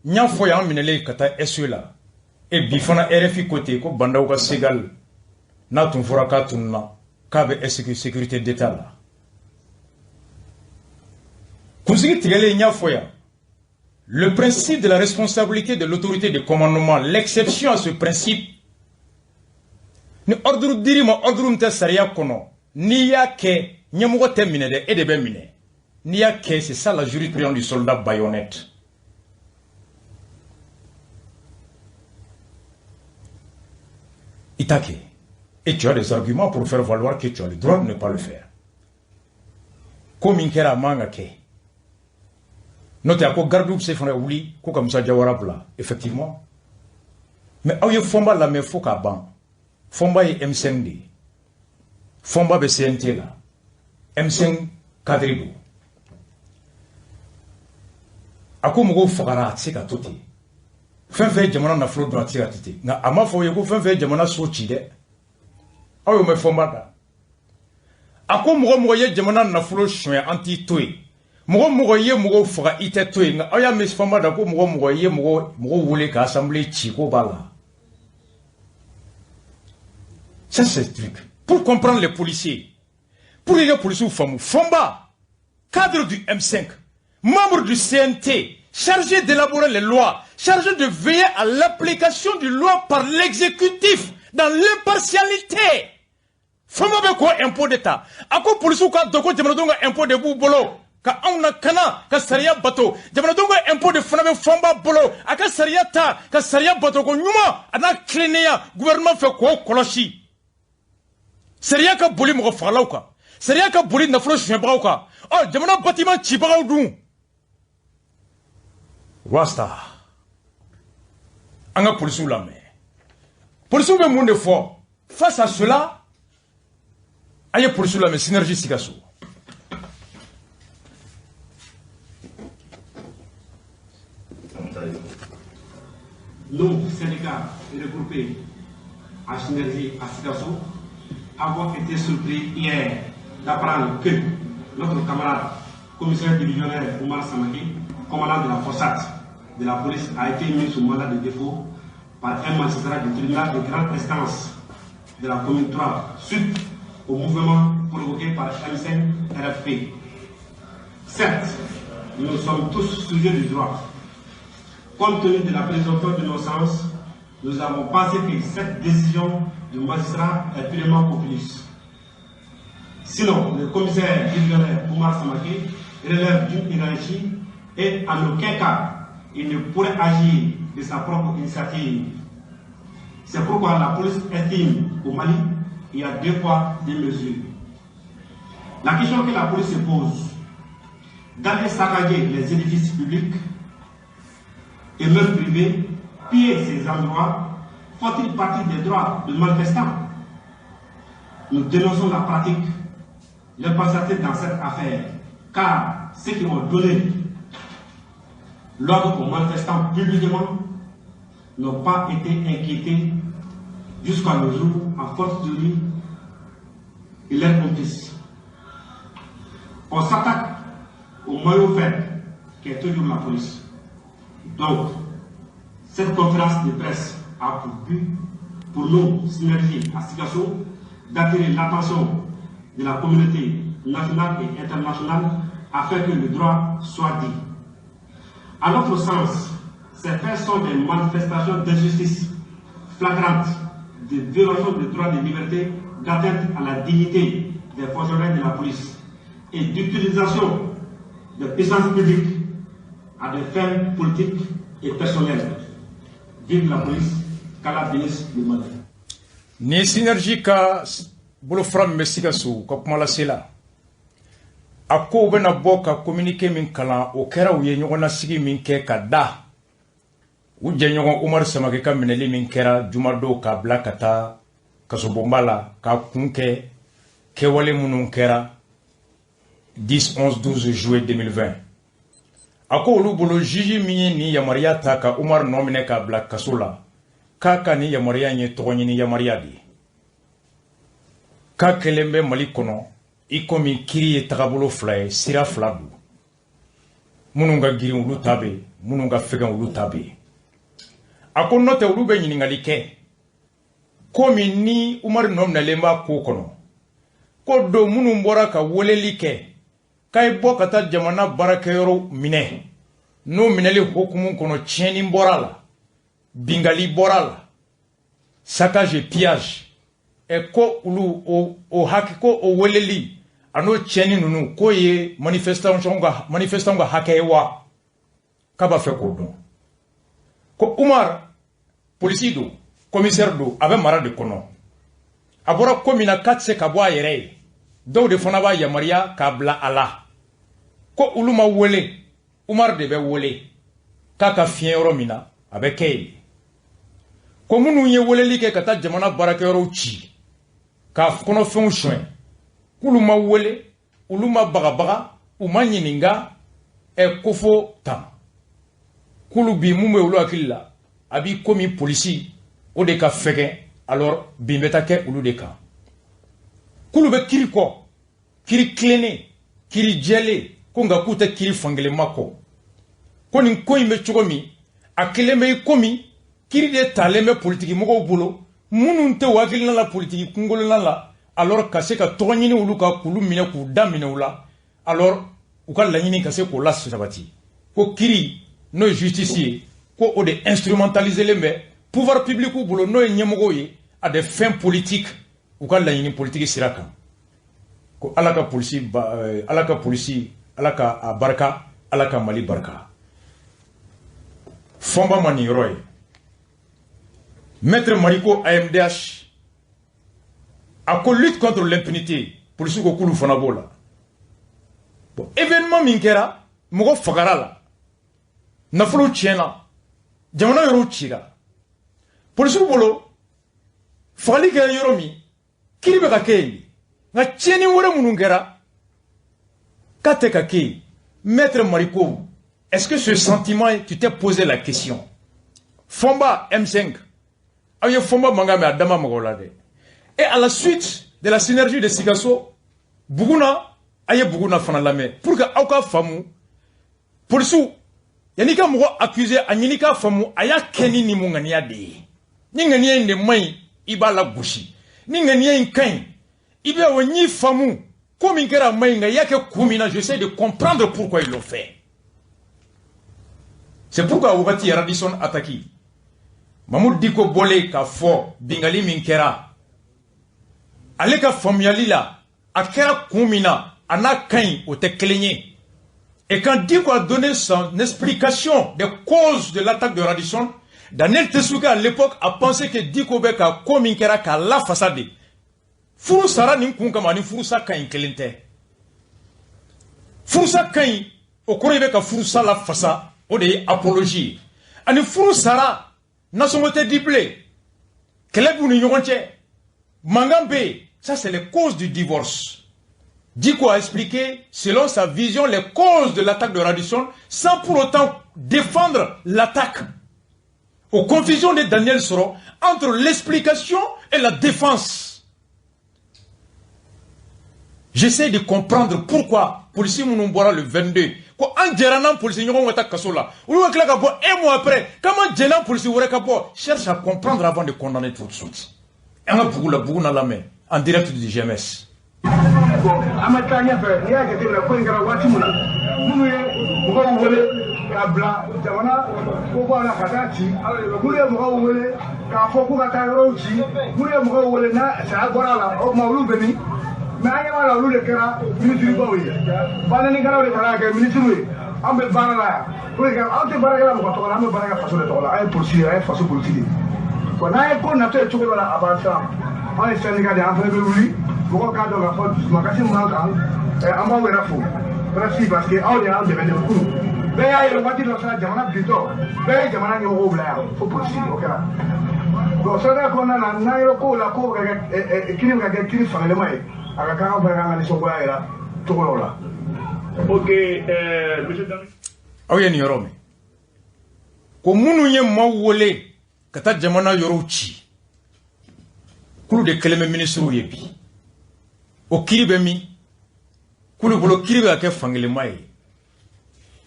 N y'a fɔ y'an minɛlen ka taa SE la. E bi fana RFI ko ten ko Bandaw ka Segal n'a tun fɔra k'a tununna k'a bɛ sécurité d'État la. Kunsigi tigɛlen n y'a fɔ yan. Le principe de la responsabilité de l'autorité de commandement, l'exception à ce principe, ni ordre dir'i ma, ordre min tɛ sariya kɔnɔ, n'i y'a kɛ, ɲɛmɔgɔ tɛ minɛ dɛ, e de bɛ minɛ. N'i y'a kɛ, c'est ça la jurisprudence du soldat baïonnette. I t'a kɛ. Et tu as des arguments pour faire valoir que tu as le droit de ne pas le faire. Ko min kɛra, a man ka kɛ. N'o tɛ, a ko gardiw bɛ se fana wuli ko ka Musa Jawara bila, effectivement. Mais aw ye Fɔnba lamɛn fo k'a ban. Fɔnba ye M5 de ye. Fɔnba bɛ CNT la. M5 cadre don. A ko mɔgɔw fagara, a tɛ se ka to ten. Fɛn fɛn ye jamana nafolo dun, a tɛ se ka to ten. Nka a ma fɔ aw ye ko fɛn fɛn ye jamana so ci dɛ. Aw y'o mɛn Fɔnba da. A ko mɔgɔ mɔgɔ ye jamana nafolo sonya, an t'i to yen. Mɔgɔ mɔgɔ ye mɔgɔw faga, i tɛ to yen. Nka aw y'a mɛn Fɔnba da ko mɔgɔ mɔgɔ ye mɔgɔw wele ka assemblée ci, ko b'a la. Ça, c'est le truc. Pour comprendre les policiers, pour que les policiers faamu, Fɔnba, cadre du M5, membre du CNT, chargé d'élaborer les lois, chargé de veiller à l'application du loi par l'exécutif dans l'impartialité. Fɔnba bɛ ko impôt d'État. A ko policiers ka dɔn ko jamanadenw ka impôt de b'u bolo. Ka anw na kana ka sariya bato. Jamanadenw ka impôt de fana bɛ Fɔnba bolo. A ka sariya ta, ka sariya bato ko ɲuman, a n'a tilennenya gouvernement fɛ k'o kɔlɔsi. Sariya ka boli mɔgɔ fagalaw kan. Sariya ka boli nafolo suɲɛbagaw kan. Ɔ jamana bâtiment cibagaw dun. Wasta. An ka polisiw lamɛn. Polisiw bɛ mun de fɔ? Face à cela, an ye polisiw lamɛn Synergie Sikaso. Nous, syndicats regroupés à Synergie à Sikasso, avons été surpris hier d'apprendre que notre camarade commissaire divisionnaire Oumar Samaké, commandant de la FORSAT de la police, a été mis sous mandat de dépôt par un magistrat du tribunal de grande instance de la commune 3 suite au mouvement provoqué par M5 RFP. Certes, nous sommes tous sujets du droit. Compte tenu de la présomption d'innocence, nous avons pensé que cette décision du magistrat est purement populiste. Sinon, le commissaire divisionnaire Oumar Samaké relève d'une hiérarchie et en aucun cas, il ne pourrait agir de sa propre initiative. C'est pourquoi la police estime qu'au Mali, il y a deux poids, deux mesures. La question que la police se pose, d'aller saccager les édifices publics et même privés, piller ces endroits, font-ils partie des droits de manifestants? Nous dénonçons la pratique, l'impartialité dans cette affaire, car ceux qui ont donné l'ordre aux manifestants publiquement n'ont pas été inquiétés jusqu'à nos jours, en force de lui et leurs complices. On s'attaque au maillot faible, qui est toujours la police. Donc, cette conférence de presse a pour but, pour nous, Synergie à Sikasso, d'attirer l'attention de la communauté nationale et internationale afin que le droit soit dit. À notre sens, ces faits sont des manifestations d'injustice flagrantes, de violation des droits de liberté, d'atteinte à la dignité des fonctionnaires de la police et d'utilisation de puissance publique à des fins politiques et personnelles. Vive la police, Qu'Allah bénisse le Mali. Ni synergie ka bolofara min bɛ Sikaso ka kuma lase la, a ko u bɛna bɔ ka communiqué min kalan, o kɛra u ye ɲɔgɔnnasigi min kɛ ka da u jɛɲɔgɔn Umaru Samake ka minɛli min kɛra jumadon k'a bila ka taa kasobonba la, k'a kun kɛ kɛwale minnu kɛra 10, 11, 12 juillet 2020. A ko olu bolo, juge min ye nin yamaruya ta ka Umaru nɔ minɛ k'a bila kaso la, k'a ka nin yamaruya in ye tɔgɔ ɲini yamaruya de ye, k'a kɛlen bɛ Mali kɔnɔ i komi kiri ye tagabolo fila ye, sira fila don, minnu ka girin olu ta bɛ yen, minnu ka fɛgɛn olu ta bɛ yen. A ko n'o tɛ, olu bɛ ɲininkali kɛ komi ni Umaru nɔ minɛlen b'a ko kɔnɔ, ko don minnu bɔra ka weleli kɛ k'a ye bɔ ka taa jamana baarakɛyɔrɔ minɛ, n'o minɛli hokumu kɔnɔ tiɲɛni bɔra la, bingali bɔra la, saccage et pillage, ɛ ko olu o hakɛ ko o weleli a n'o tiɲɛni ninnu k'o ye manifestant ka hakɛ ye wa? K'a b'a fɛ k'o dɔn. Ko Umar polisi don, commissaire don, a bɛ mara de kɔnɔ, a bɔra ko min na k'a tɛ se ka bɔ a yɛrɛ ye, dɔw de fana b'a yamaruya k'a bila a la. Ko olu ma wele, Umar de bɛ wele k'a ka fiɲɛ yɔrɔ min na, a bɛ kɛ yen. Ko minnu ye weleli kɛ ka taa jamana baarakɛyɔrɔw ci k'a kɔnɔfɛnw suɲɛ, k'olu ma wele, olu ma bagabaga, u ma ɲininka. Ɛ ko fo tan k'olu bi mun bɛ olu hakili la, a b'i komi polisi o de ka fɛgɛn, alors bin bɛ taa kɛ olu de kan. K'olu bɛ kiri kɔ, kiri tilennen, kiri jɛlen, ko nka k'u tɛ kiri fankelenma kɔ. Ko nin ko in bɛ cogo min, a kelen bɛ i komi kiri de talen bɛ politiki mɔgɔw bolo minnu tɛ u hakilina la politiki kunkolona la, alors ka se ka tɔgɔ ɲini olu kan, k'olu minɛ, k'u da minɛ u la, alors u ka laɲini ka se k'o la sabati. Ko kiri, n'o ye justice ye, ko o de instrumentaliselen bɛ pouvoir public bolo, n'o ye ɲɛmɔgɔw ye, à des fins politiques, u ka laɲini politiki sira kan. Ko Ala ka polisi ba, Ala ka polisi, Ala ka a barika, Ala ka Mali barika. Fɔnba ma nin yɔrɔ ye. Maître Mariko AMDH a ko lutte contre l'impunité, polisi ko k'olu fana b'o la. Bon, événement min kɛra, mɔgɔ fagara la, nafolo tiɲɛna, jamana yɔrɔw cira, polisiw bolo fagali kɛra yɔrɔ min, kiri bɛ ka kɛ yen, nka tiɲɛni wɛrɛ minnu kɛra, k'a tɛ ka kɛ yen. Maître Mariko, est-ce que ce sentiment, tu t'es posé la question? Fɔnba M5, aw ye Fɔnba mankan mɛn, a dama mɔgɔw la dɛ. Et à la suite de la synergie de Sikaso, Buguna, a ye Buguna fana lamɛn pour que aw ka faamu. Polisiw, yanni ka mɔgɔ accuser, a ɲini k'a faamu a y'a kɛ ni nin mun ŋaniya de ye. Ni ŋaniya in de man ɲi, i b'a lagosi. Ni ŋaniya in ka ɲi, i bɛ o ɲi faamu ko min kɛra a man ɲi, nka i y'a kɛ kun min na, j'essaie de comprendre pourquoi ils l'ont fait. C'est pourquoi wagati Radisson attaque, Mahmoud Dicko bɔlen k'a fɔ bingali min kɛra, ale ka faamuyali la, a kɛra kun min na, a n'a ka ɲi, o tɛ kelen ye. Et quand Dicko a donné son explication des causes de l'attaque de Radisson, Daniel Tessouké à l'époque a pensé que Dicko bɛ ka ko min kɛra k'a lafasa de. Furu sara nin kun kama, ani furusa ka ɲi kelen tɛ. Furusa ka ɲi, o kɔrɔ i bɛ ka furusa lafasa, o de ye apologie ye. Ani furu sara, nasɔngɔ tɛ di bilen, kɛlɛ b'u ni ɲɔgɔn cɛ, mankan bɛ yen, ça c'est les causes du divorce. Dicko a expliqué, selon sa vision, les causes de l'attaque de Radisson, sans pour autant défendre l'attaque. Aux confusions de Daniel Soro, entre l'explication et la défense. J'essaie de comprendre pourquoi policiers minnu bɔra le 22 ko an jɛra n'an polisi ɲɔgɔn ka taa kaso la, olu ka tila ka bɔ un mois après k'an ma jɛn n'an polisi wɛrɛ ka bɔ. Cherche à comprendre avant de condamner tout de suite. An ka bugu la, bugu na lamɛn en direct du GMS. Bon, an bɛ taa ɲɛfɛ. N'i y'a jateminɛ, ko in kɛra waati min na, minnu ye mɔgɔw wele k'a bila jamana kobaw la ka taa ci, minnu ye mɔgɔw wele k'a fɔ k'u ka taa yɔrɔw ci, minnu ye mɔgɔw wele n'a saya bɔra a la, o tuma olu bɛ min? Mais an ɲɛ b'a la, olu de kɛra minisiribaw ye, banɛnikɛlaw de taara kɛ minisiriw ye. An bɛ baara la yan pour que anw tɛ baara kɛla mɔgɔ tɔgɔ la, an bɛ baara kɛ faso de tɔgɔ la. An ye polisi ye, an ye faso polisi de ye. Bon, n'an ye ko natɔ ye cogo dɔ la, a b'an siran. Anw ye syndicat de ye, an fana bɛ wuli mɔgɔw k'a dɔn k'a fɔ dusumakasi min b'an kan, an b'aw yɛrɛ fo merci, parce que aw de y'an dɛmɛ de kunun. Bɛɛ y'a ye waati dɔ sera jamana bintɔ, bɛɛ ye jamana ɲɛmɔgɔw bila yan fo polisi, o kɛra. Bon, sariya kɔnɔna na, n'an ye kow la, kow bɛ ka kɛ kiiri bɛ ka kɛ kiiri fankelen ye, a ka kan an fana k'an ka nisɔngoya yira cogo dɔw la. Ok, monsieur Dami. Aw ye nin yɔrɔ mɛn ko minnu ye maaw wele ka taa jamana yɔrɔw ci, k'olu de kɛlen bɛ minisiriw ye bi. O kiiri bɛ min? K'olu bolo kiiri bɛ ka kɛ fankelenma ye.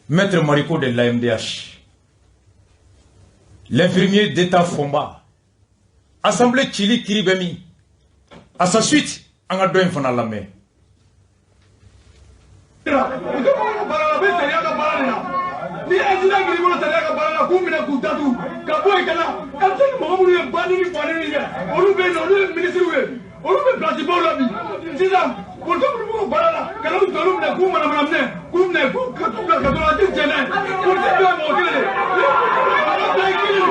Maître Mariko de l'AMDH, l'infirmier d'État Fomba, assemblée cili kiiri bɛ min? À sa suite, an ka dɔ in fana lamɛn. U tɛ mɔgɔ baara la, u bɛ sariya ka baara de la. Ni incident kɛr'i bolo sariya ka baara la, k'u minɛ k'u datugu ka bɔ yen ka na M5 mɔgɔ minnu ye bandit ni bandit kɛ, olu bɛ yen nɔ, olu ye minisiriw ye, olu bɛ place baw la bi. Sisan polisiw minnu b'u ka baara la, ka n'u jɔ, olu minɛ k'u manamana minɛ, k'u minɛ k'u ka t'u bila kaso la, a tɛ jɛn n'a ye. Polisi bɛɛ ye mɔgɔ kelen de ye. Bɛɛ ye kelen de ye.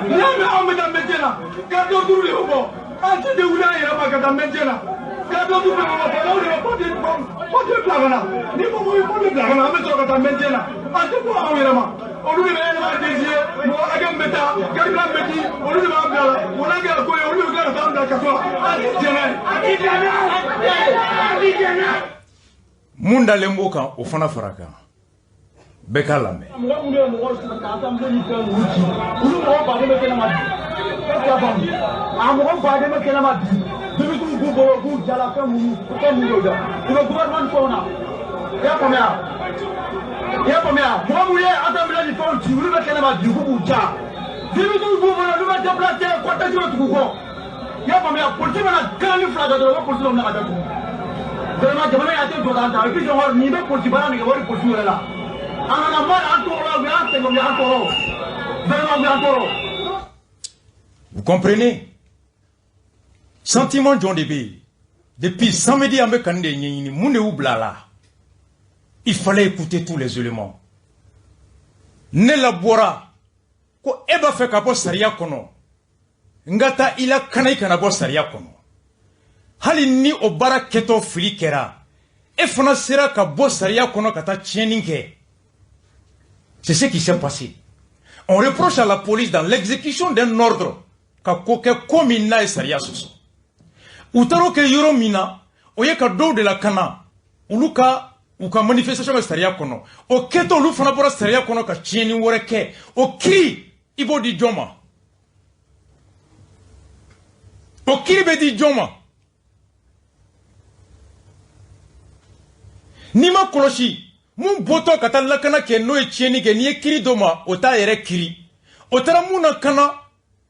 N'i y'a mɛn anw bɛ taa métier la, garde duuru de bɛ bɔ, an si tɛ wuli an yɛrɛ ma ka taa métier la. Garde duuru de bɛ bɔ, faamaw de bɛ papier bila ka na. Ni ko ko papier bila ka na, an bɛ sɔrɔ ka taa métier la. An tɛ bɔ anw yɛrɛ ma. Olu de bɛ DG, mɔgɔ hakɛ min bɛ taa, carburant bɛ di, olu de b'an bila la. O n'a kɛra ko ye, olu de bɛ tila ka taa an bila kaso la. An tɛ jɛn n'a ye. An tɛ jɛn n'a ye. Mun dalen b'o kan, o fana fara kan, bɛɛ k'a lamɛn. Mɔgɔ minnu ye mɔgɔw sigi ka assemblée ni fɛn ninnu ci, olu mɔgɔ baden bɛ kɛnɛma bi. Est-ce que y'a faamu? A mɔgɔ baden bɛ kɛnɛma bi. Denmisɛnninw b'u bolo, u b'u jala fɛn minnu don, u bɛ gouvernement ni fɛnw na. I y'a faamuya? I y'a faamuya? Mɔgɔ minnu ye assemblée ni fɛnw ci, olu bɛ kɛnɛma bi, k'u b'u ja. Denmisɛnninw b'u bolo, olu bɛ déplacer, cortège bɛ tugu u kɔ. I y'a faamuya? Polisi mana ganni fila kɛ dɔrɔn, u bɛ polisi dɔ minɛ ka datugu. Vraiment, jamana in a tɛ jɔ k'an ta. Et puis encore, nin bɛ polisi baara nege bɔ polisiw yɛrɛ la. An kana mal an tɔɔrɔ, u y'an sɛgɛn, u y'an tɔɔrɔ. Vraiment, u y'an tɔɔrɔ. Vous comprenez? Sentiment jɔn de bɛ yen? Depuis samedi, an bɛ ka nin de ɲɛɲini, mun de y'u bila a la? Il fallait écouter tous les éléments. Ne la bɔra ko e b'a fɛ ka bɔ sariya kɔnɔ, n ka taa i la kana, i kana bɔ sariya kɔnɔ. Hali ni o baara kɛtɔ fili kɛra, e fana sera ka bɔ sariya kɔnɔ ka taa tiɲɛni kɛ. C'est ce qui s'est passé. On reproche à la police, dans l'exécution d'un ordre, ka ko kɛ ko min n'a ye sariya sɔsɔ. U taara o kɛ yɔrɔ min na, o ye ka dɔw de lakana, olu ka u ka manifestation bɛ sariya kɔnɔ. O kɛtɔ, olu fana bɔra sariya kɔnɔ ka tiɲɛni wɛrɛ kɛ. O kiiri, i b'o di jɔn ma? O kiiri bɛ di jɔn ma? N'i ma kɔlɔsi, mun bɔtɔ ka taa lakana kɛ, n'o ye tiɲɛni kɛ, n'i ye kiiri dɔ ma, o t'a yɛrɛ kiiri. O taara mun na kana,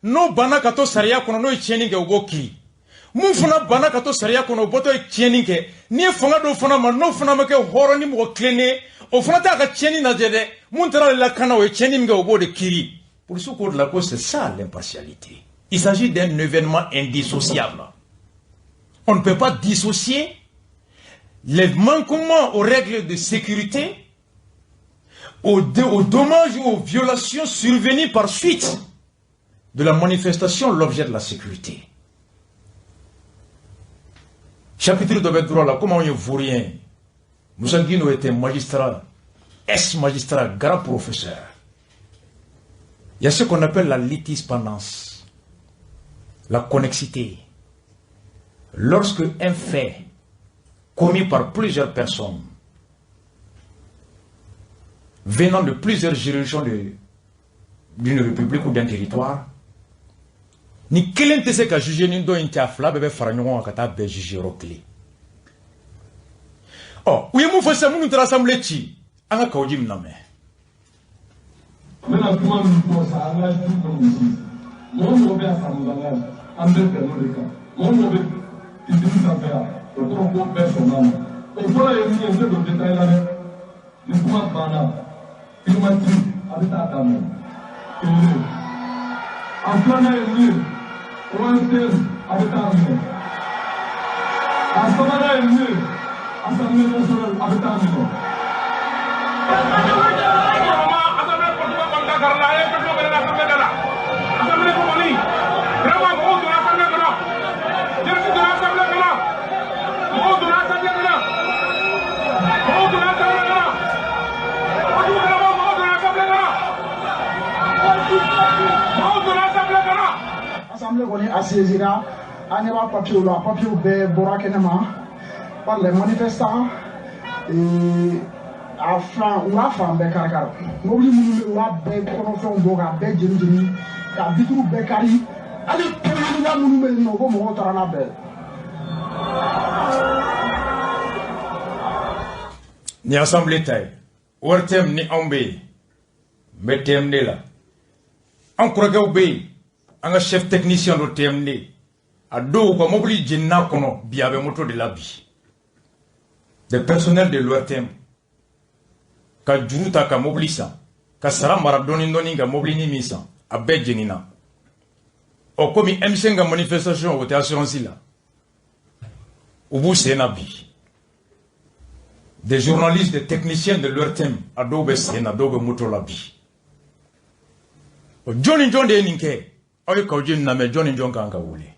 n'o banna ka to sariya kɔnɔ, n'o ye tiɲɛni kɛ, o b'o kiiri. Mun fana banna ka to sariya kɔnɔ, o bɔtɔ ye tiɲɛni kɛ, n'i ye fanga dɔw fana ma, n'o fana ma kɛ hɔrɔn ni mɔgɔ tilennen ye, o fana t'a ka tiɲɛni lajɛ dɛ. Mun taara lakana, o ye tiɲɛni min kɛ, o b'o de kiiri. Polisiw k'o de la ko c'est ça l'impartialité. Il s'agit d'un événement indissociable. On ne peut pas dissocier les manquements aux règles de sécurité, aux dommages ou aux violations survenues par suite de la manifestation, l'objet de la sécurité. Chapitre de droit là, comment on est vaurien. Moussa Guino était magistrat, ex-magistrat, grand professeur. Il y a ce qu'on appelle la litispendance, la connexité. Lorsque un fait commis par plusieurs personnes venant de plusieurs juridictions d'une république ou d'un territoire, ni kelen tɛ se ka juger ni dɔ in tɛ, a fila bɛɛ bɛ fara ɲɔgɔn kan ka taa bɛɛ juger yɔrɔ kelen. Ɔ, u ye mun fɔ sisan? Minnu taara assemblée ci, an ka Kawo Jim lamɛn. N bɛna kuma min fɔ sa, an ka du kɔnɔ misi mɔgɔ mɔgɔ bɛ a faamuya, an bɛ bɛn o de kan. Mɔgɔ mɔgɔ bɛ tribune sanfɛ yan, o kɔrɔ ko bɛɛ sɔnna a ma. O fɔlɔ ye min ye, n tɛ don détail la dɛ. Ni kuma banna, primature a bɛ taa daminɛ kelen. A filanan ye min ye, ONTM a bɛ taa minɛ. A sabanan ye min ye, Assemblée nationale a bɛ taa minɛ. Assemblée porte kɔni da kari la, a ye fɛn bɛɛ la assemblée da la. Assemblée ko kɔni vraiment mɔgɔw donna assemblée kɔnɔ, jeunes donna assemblée kɔnɔ, mɔgɔw donna assemblée kɔnɔ, mɔgɔw donna assemblée kɔnɔ, kojugu kɛlɛbaw mɔgɔw donna assemblée kɔnɔ, mɔgɔw donna assemblée kɔnɔ. Assemblée kɔni a saisira, an ɲɛ b'a papiyew la, papiyew bɛɛ bɔra kɛnɛ ma par les manifestants et a fan u y'a fan bɛɛ kari kari, mobili minnu bɛ yen u y'a bɛɛ kɔnɔfɛnw bɔ k'a bɛɛ jeni jeni, k'a bitiriw bɛɛ kari, hali pɛrɛnna minnu bɛ yen nɔ ko mɔgɔw taara n'a bɛɛ. Ni assemblée ta ye ORTM ni anw bɛ yen, n bɛ TMD la, an kɔrɔkɛw bɛ yen, an ka chef technicien dɔ TMD, a dɔw ka mobili jenina kɔnɔ bi, a bɛ moto de la bi. Des personnels de l'ORTM ka juru ta ka mobili san, ka sara mara dɔɔni dɔɔni ka mobilinin min san, a bɛɛ jenina. Ɔ komi M5 ka manifestation o tɛ assurance la, u b'u sen na bi. Des journalistes, des techniciens de l'ORTM, a dɔw bɛ sen na, dɔw bɛ moto la bi. Ɔ jɔn ni jɔn de ye nin kɛ? Aw ye Kaou Djim lamɛn, jɔn ni jɔn kan ka wele?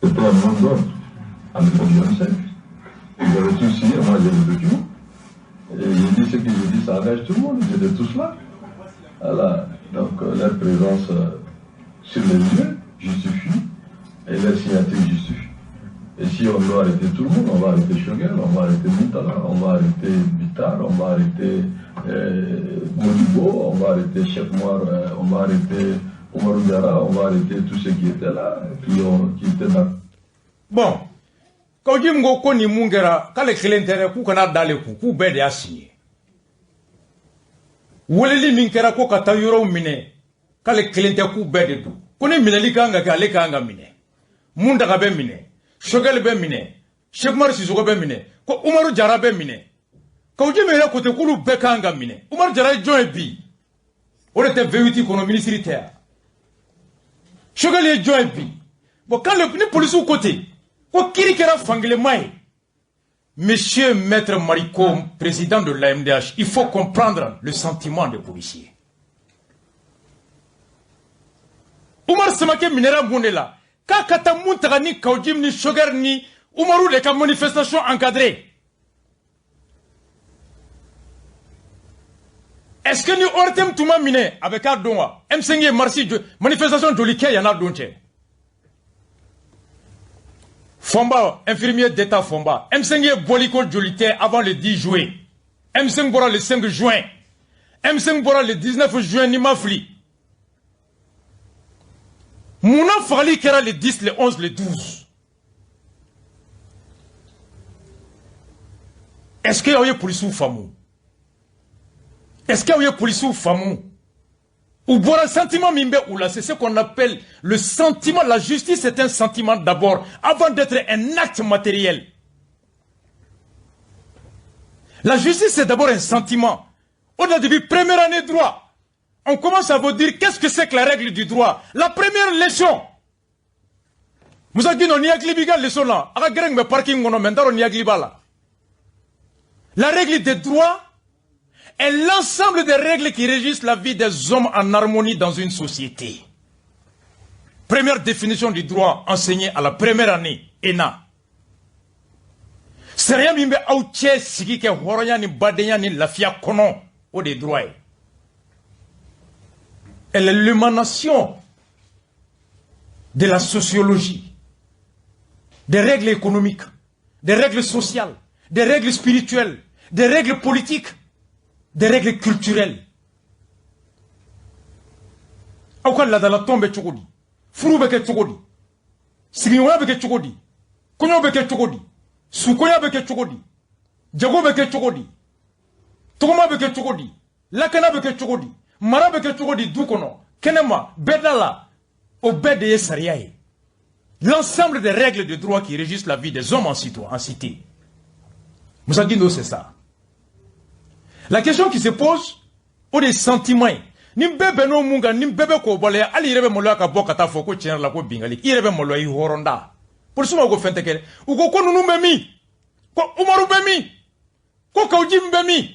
C'était un mot d'ordre à l'époque du M5. Ils avaient tous signé, moi j'ai le document. Et j'ai dit ce que j'ai dit, ça engage tout le monde, ils étaient tous là. Voilà, donc leur présence sur les lieux justifie et leur signature justifie. Et si on doit arrêter tout le monde, on va arrêter Choguel, on va arrêter Moutala, on va arrêter Bitar, on va arrêter Modibo, on va arrêter Cheikh Moir, on va arrêter Oumar Diarra, on va arrêter tous ceux qui étaient là, qui étaient là. Bon, Kaou Djim ko ko nin mun kɛra k'ale kelen tɛ dɛ, k'u kana d'ale kun, k'u bɛɛ de y'a signé. Weleli min kɛra ko ka taa yɔrɔw minɛ, k'ale kelen tɛ, k'u bɛɛ de don. Ko ni minɛli kan ka kɛ, ale kan ka minɛ. Mountaga bɛ minɛ, Choguel bɛ minɛ, Cheikh Oumar Sissoko bɛ minɛ, ko Umaru Jara bɛ minɛ. Kaou Djim yɛrɛ ko ten k'olu bɛɛ kan ka minɛ. Umaru Jara ye jɔn ye bi? O de tɛ V8 kɔnɔ, ministre tɛ yan. Choguel ye jɔn ye bi? Bon, quand ni polisiw ko ten ko kiiri kɛra fankelenma ye. Monsieur Maître Mariko, président de l'AMDH, il faut comprendre le sentiment des policiers. Oumar Samake minɛra mun de la? K'a ka taa Mountaga ni Kaou Djim ni Choguel ni Umaru de ka manifestation encadrée. Est-ce que ni ORTM tun ma minɛ, a bɛ k'a don wa? M5 ye marche manifestation joli kɛ yan n'a don cɛ? Fomba, infirmier d'État Fomba. M5 ye bɔliko joli tɛ avant le 10 juillet. M5 bɔra le 5 juin. M5 bɔra le 19 juin ni ma fili. Munna fagali kɛra le 10, le 11, le 12? Est-ce que aw ye polisiw faamu? Est-ce que aw ye polisiw faamu? U bɔra sentiment min bɛ u la, c'est ce qu'on appelle le sentiment. La justice, c'est un sentiment d'abord, avant d'être un acte matériel. La justice, c'est d'abord un sentiment. Au-delà depuis première année de droit, on commence à vous dire qu'est-ce que c'est que la règle du droit. La première leçon. Moussa Guino, ni hakili b'i ka leçon la, a ka gɛrɛ bɛ parking kɔnɔ, mais n t'a dɔn ni hakili b'a la. La règle des droits est l'ensemble des règles qui régissent la vie des hommes en harmonie dans une société. Première définition du droit enseignée à la première année, ENA. Sariya min bɛ aw cɛ sigi kɛ hɔrɔnya ni badenya ni lafiya kɔnɔ, o de ye droit ye. Elle est l'émanation de la sociologie, des règles économiques, des règles sociales, des règles spirituelles, des règles politiques, des règles culturelles. Aw ka laadalatɔn bɛ cogo di? Furu bɛ kɛ cogo di? Sigiɲɔgɔnya bɛ kɛ cogo di? Kɔɲɔ bɛ kɛ cogo di? Sukonya bɛ kɛ cogo di? Jago bɛ kɛ cogo di? Tɔgɔma bɛ kɛ cogo di? Lakana bɛ kɛ cogo di? Mara bɛ kɛ cogo di du kɔnɔ? Kɛnɛma, bɛɛ da la, o bɛɛ de ye sariya ye. L'ensemble des règles de droit qui régissent la vie des hommes en cité. Moussa Guindo, c'est ça. La question qui se pose, o de sentiment ye. Ni bɛɛ bɛnn'o mun kan, ni bɛɛ bɛ k'o waleya, hali i yɛrɛ bɛ maloya ka bɔ ka taa fɔ ko tiɲɛ yɛrɛ la ko bingali. I yɛrɛ bɛ maloya i hɔrɔnda. Polisiw ma ko fɛn tɛ kɛ dɛ. U ko ko ninnu bɛ min? Ko Umaru bɛ min? Ko Kaou Djim bɛ min?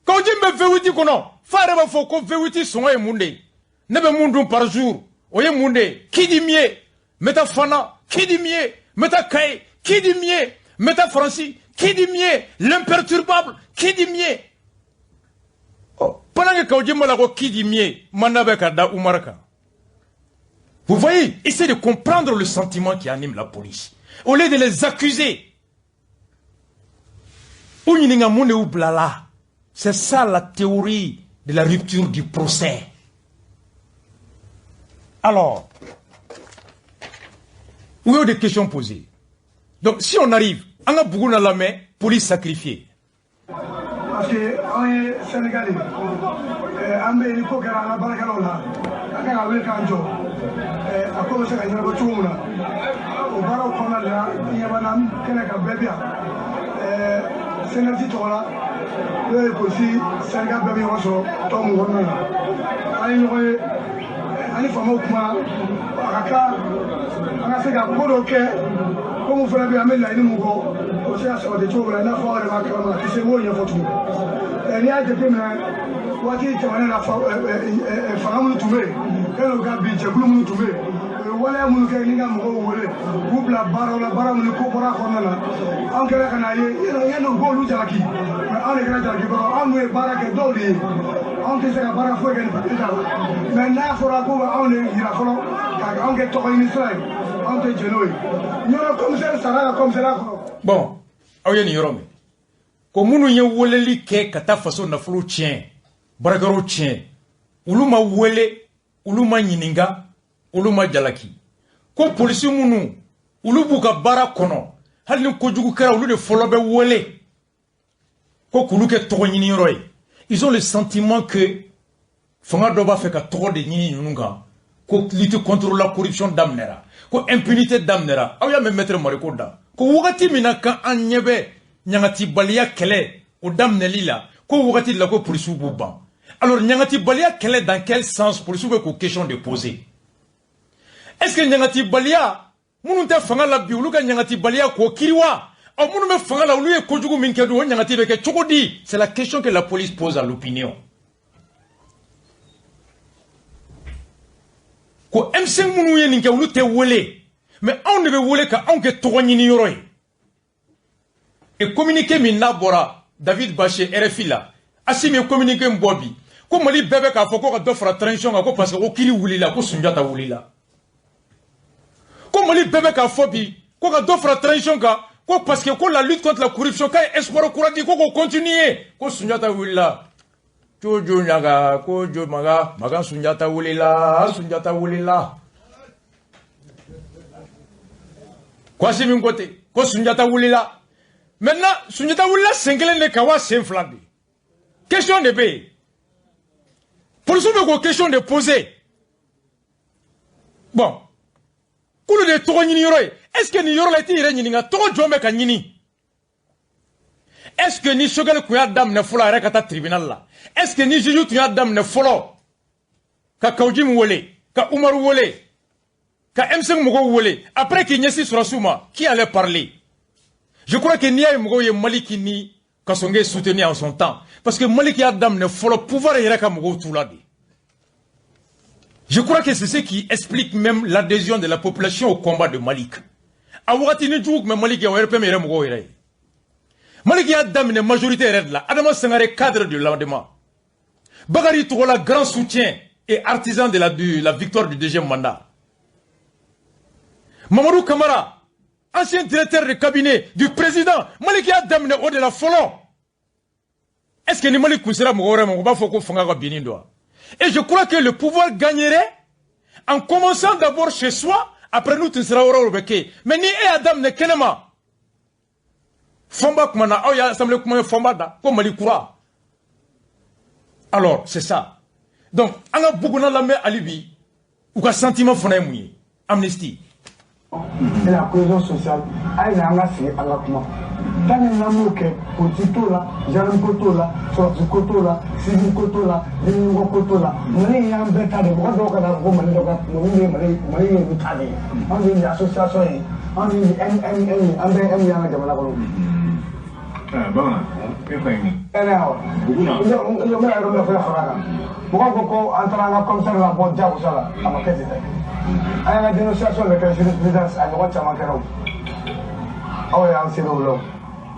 Kaou Djim bɛ V8 kɔnɔ, fa yɛrɛ b'a fɔ ko V8 sɔngɔ ye mun de ye? Ne bɛ mun dun par jour, o ye mun de ye? Qui dit mieux? N bɛ taa Fana, qui dit mieux? N bɛ taa Kaye, qui dit mieux? N bɛ taa Faransi, qui dit mieux? L'imperturbable, qui dit mieux? Oh, pendant que Kaou Djim b'a la ko qui dit mieux, mandat bɛ ka da Oumar kan. Vous voyez, essayez de comprendre le sentiment qui anime la police. Au lieu de les accuser, u ɲininka mun de y'u bila la. C'est ça la théorie de la rupture du procès. Alors, où y a des questions posées. Donc, si on arrive, an ka Bougouna lamɛn, police sacrifiée. Parce que an ye Sénégal ye, an bɛ ni ko kɛra an ka baarakɛlaw la, an kan ka wuli k'an jɔ, a ko bɛ se ka ɲɛnabɔ cogo min na. O baaraw kɔnɔna de la, i ɲɛ b'an na, an kɛnɛ kan bɛɛ bɛ yan. Synergie tɔgɔ la, n'o ye polisi syndicat bɛɛ bɛ ɲɔgɔn sɔrɔ tɔn mun kɔnɔna na. An ye ɲɔgɔn ye, an ni faamaw kumana, a ka kan an ka se ka ko dɔw kɛ, ko mun fana bɛ yen, an bɛ laɲini mun kɔ, o bɛ se ka sabati cogo min na, i n'a fɔ aw yɛrɛ b'a kalama, a tɛ se k'o ɲɛfɔ tugun. N'i y'a jateminɛ, waati tɛmɛnen na, fanga minnu tun bɛ yen, yanni o ka bin, jɛkulu minnu tun bɛ yen, u ye waleya minnu kɛ ni ka mɔgɔw wele k'u bila baaraw la, baara minnu ko bɔra a kɔnɔna na, anw kɛra ka n'a ye yanni u k'olu jalaki, mais anw de kɛra jalakibagaw. Anw dun ye baara kɛ dɔw de ye, anw tɛ se ka baara foyi kɛ ni papiye t'a la. Mais n'a fɔra ko bɛ anw de yira fɔlɔ ka anw kɛ tɔgɔ ɲini sira ye, anw tɛ jɛn n'o ye. Ɲɔrɔ commissaire sara ka commissariat kɔnɔ. Bon, aw ye nin yɔrɔ mɛn ko minnu ye weleli kɛ ka taa faso nafolo tiɲɛ, baarakɛyɔrɔ tiɲɛ, olu ma wele, olu ma ɲininka, olu ma jalaki. Ko polisi minnu, olu b'u ka baara kɔnɔ, hali ni kojugu kɛra, olu de fɔlɔ bɛ wele ko k'olu kɛ tɔgɔ ɲiniyɔrɔ ye. Ils ont le sentiment que fanga dɔ b'a fɛ ka tɔgɔ de ɲini ninnu kan, ko lutte contre la corruption daminɛra, ko impunité daminɛra. Aw y'a mɛn maître Mariko da ko wagati min na kan an ɲɛ bɛ ɲangatibaliya kɛlɛ o daminɛli la, ko wagati de la ko polisiw b'u ban. Alors, ɲangatibaliya kɛlɛ, dans quel sens? Polisiw bɛ k'o question de poser. Est ce que ɲangatibaliya, minnu tɛ fanga la bi, olu ka ɲangatibaliya k'o kiri wa? Ɔ, minnu bɛ fanga la, olu ye kojugu min kɛ dun, o ɲangati bɛ kɛ cogo di? C'est la question que la police pose à l'opinion. Ko M5 minnu ye nin kɛ, olu tɛ wele, mais anw de bɛ wele ka anw kɛ tɔgɔ ɲini yɔrɔ ye. Et communiqué min n'a bɔra David Baché RFI la, Assimi ye communiqué min bɔ bi, ko Mali bɛɛ bɛ k'a fɔ ko ka dɔ fara transition kan, ko parce que ko kiri wulila, ko Sunjata wulila. Ko Mali bɛɛ bɛ k'a fɔ bi ko ka dɔ fara transition kan, ko parce que ko la lutte contre la corruption k'a ye espoir kura di, ko k'o continuer, ko Sunjata wulila. Jojo ɲaga ko jo maga maga, Sunjata wulila, Sunjata wulila. Ko Assimi ko ten ko Sunjata wulila. Maintenant, Sunjata wulila sen kelen de kan wa sen fila de? Question de bɛ yen. Polisiw bɛ k'o question de poser. Bon, k'olu de ye tɔgɔ ɲini yɔrɔ ye. Est ce que nin yɔrɔ la, i t'i yɛrɛ ɲininka tɔgɔ jɔn bɛ ka ɲini? Est ce que ni Choguel tun y'a daminɛ fɔlɔ a yɛrɛ ka taa tribunal la, est ce que ni juge tun y'a daminɛ fɔlɔ ka Kaou Djim wele, ka Umaru wele, ka M5 mɔgɔw wele, après k'i ɲɛsin sɔrɔsiw ma, qui allait parler? Je crois que n'i y'a ye mɔgɔw ye Maliki ni Kassogué soutenir en son temps, parce que Maliki y'a daminɛ fɔlɔ, pouvoir yɛrɛ ka mɔgɔw t'u la de. Je crois que c'est ce qui explique même l'adhésion de la population au combat de Malik. A wagati ni jugu tun bɛ Malik ye, o RPM yɛrɛ mɔgɔw yɛrɛ ye. Malik y'a daminɛ majorité yɛrɛ de la. Adama Sangaré, cadre de l'ADEMA. Bakary Togola, grand soutien et artisan de la victoire du deuxième mandat. Mamadou Kamara, ancien directeur de cabinet du président. Malik y'a daminɛ o de la fɔlɔ. Est-ce que ni Malik kun sera mɔgɔ wɛrɛ ma, u b'a fɔ ko fanga ka binni don wa? Et je crois que le pouvoir gagnerait en commençant d'abord chez soi, après nous tun sera yɔrɔ bɛ kɛ. Mais ni e y'a daminɛ kɛnɛma, Fɔnba kumana, aw y'a assemblée kuma ye Fɔnba da ko Mali kura. Alors, c'est ça. Donc, an ka Buguna lamɛn hali bi, u ka sentiment fana ye mun ye? Amnistie. Et la cohésion sociale, a ye na an ka sigi an ka kuma. Tant que n'an m'o kɛ, politique t'o la, gendarme ko t'o la, sɔrɔdasi ko t'o la, civil ko t'o la, ɲɛmɔgɔ ko t'o la. Mali y'an bɛɛ ta de ye. Mɔgɔ dɔw ka na ko Mali dɔ ka Mali ye Mali Mali ye olu ta de ye. Anw de ye association ye, anw de ye MMM ye, an bɛɛ M y'an ka jamana kɔnɔ. Bamanan e fa ye mun. Ɛnɛ n bɛna yɔrɔ min na fɛnɛ fara kan. Mɔgɔw ko ko an taara an ka commissaire labɔ jagosa la, a ma kɛ ten dɛ. An y'an ka dénonciation de kɛ jurisprudence, a ɲɔgɔn caman kɛra o. Aw y'an seere o la o.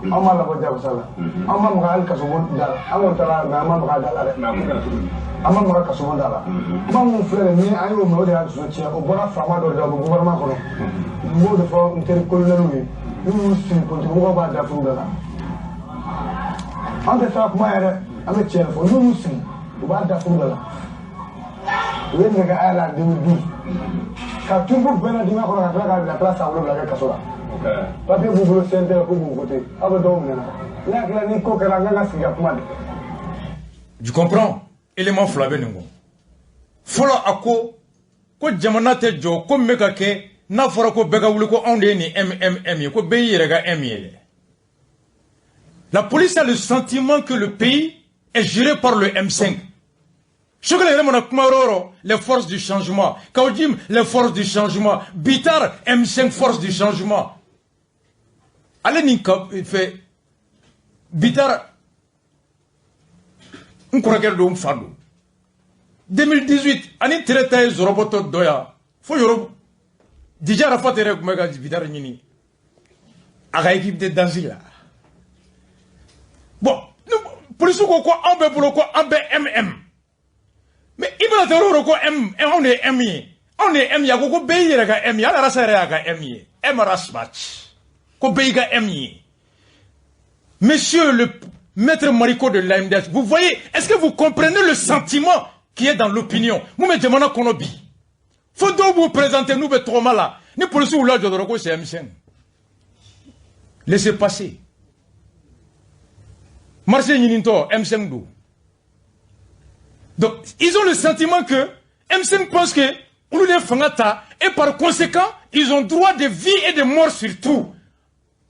An m'a labɔ jagosa la. An ma maga hali kasobon da la. An kɔni taara mais an ma maga da la dɛ. An ma maga kasobon da la. Kuma min filɛ nin ye, an y'o mɛn, o de y'an dusu tiɲɛ. O bɔra faama dɔ de la, o bɛ gouvernement kɔnɔ. N b'o de fɔ n teri colonel ye. N'u y'u sigi, politique mɔgɔw b'a dafuru bɛɛ la. An tɛ taa kuma yɛrɛ, an bɛ tiɲɛ fɔ. N'u y'u sigi, u b'a dafuru bɛɛ la. U ye nɛgɛ a la 2012 ka turuku bɛɛ la dingɛ kɔnɔ ka tila k'a bila tila san 7 kɛ kaso la. Papier b'u bolo CNT la k'u b'u voter. Aw bɛ dɔw minɛ na. Ne hakili la ni ko kɛra, an kan ka sigi ka kuma de. Je comprends. Élément fila bɛ nin kɔ. Fɔlɔ, a ko ko jamana tɛ jɔ ko min bɛ ka kɛ n'a fɔra ko bɛɛ ka wuli ko anw de ye nin MMM ye, ko bɛɛ y'i yɛrɛ ka M ye dɛ. La police a le sentiment que le pays est géré par le M5. Choguel yɛrɛ mana kuma yɔrɔ o yɔrɔ, les forces du changement. Kaou Djim, les forces du changement. Bitar, M5 force du changement. Ale nin ka fɛ Bitar, n kɔrɔkɛ don, n fa don. 2018 ani tere ta ye zɔrɔbɔtɔ dɔ yan fo yɔrɔ Dj Arafat yɛrɛ tun bɛ ka Bitar ɲini a ka équipe de danse la. Bon, polisiw ko ko anw bɛ bolo ko an bɛ MM, mais i bɛna taa yɔrɔ o yɔrɔ ko M, anw de ye M ye, anw de ye M ye. A ko ko bɛɛ y'i yɛrɛ ka M ye, hali Arasa yɛrɛ y'a ka M ye, M Rasmatch, ko bɛɛ y'i ka M ye. Monsieur le maître Mariko de l'AMDH, vous voyez, est-ce que vous comprenez le sentiment qui est dans l'opinion? Mun bɛ jamana kɔnɔ bi? Fo dɔw b'u présenter n'u bɛ tɔgɔma la, ni polisiw wulila jɔ dɔrɔn ko c'est M5. Laissez passer. Marché ɲinintɔ M5 don. Donc, ils ont le sentiment que M5 pense que olu de fanga ta et par conséquent, ils ont droit de vie et de mort sur tout.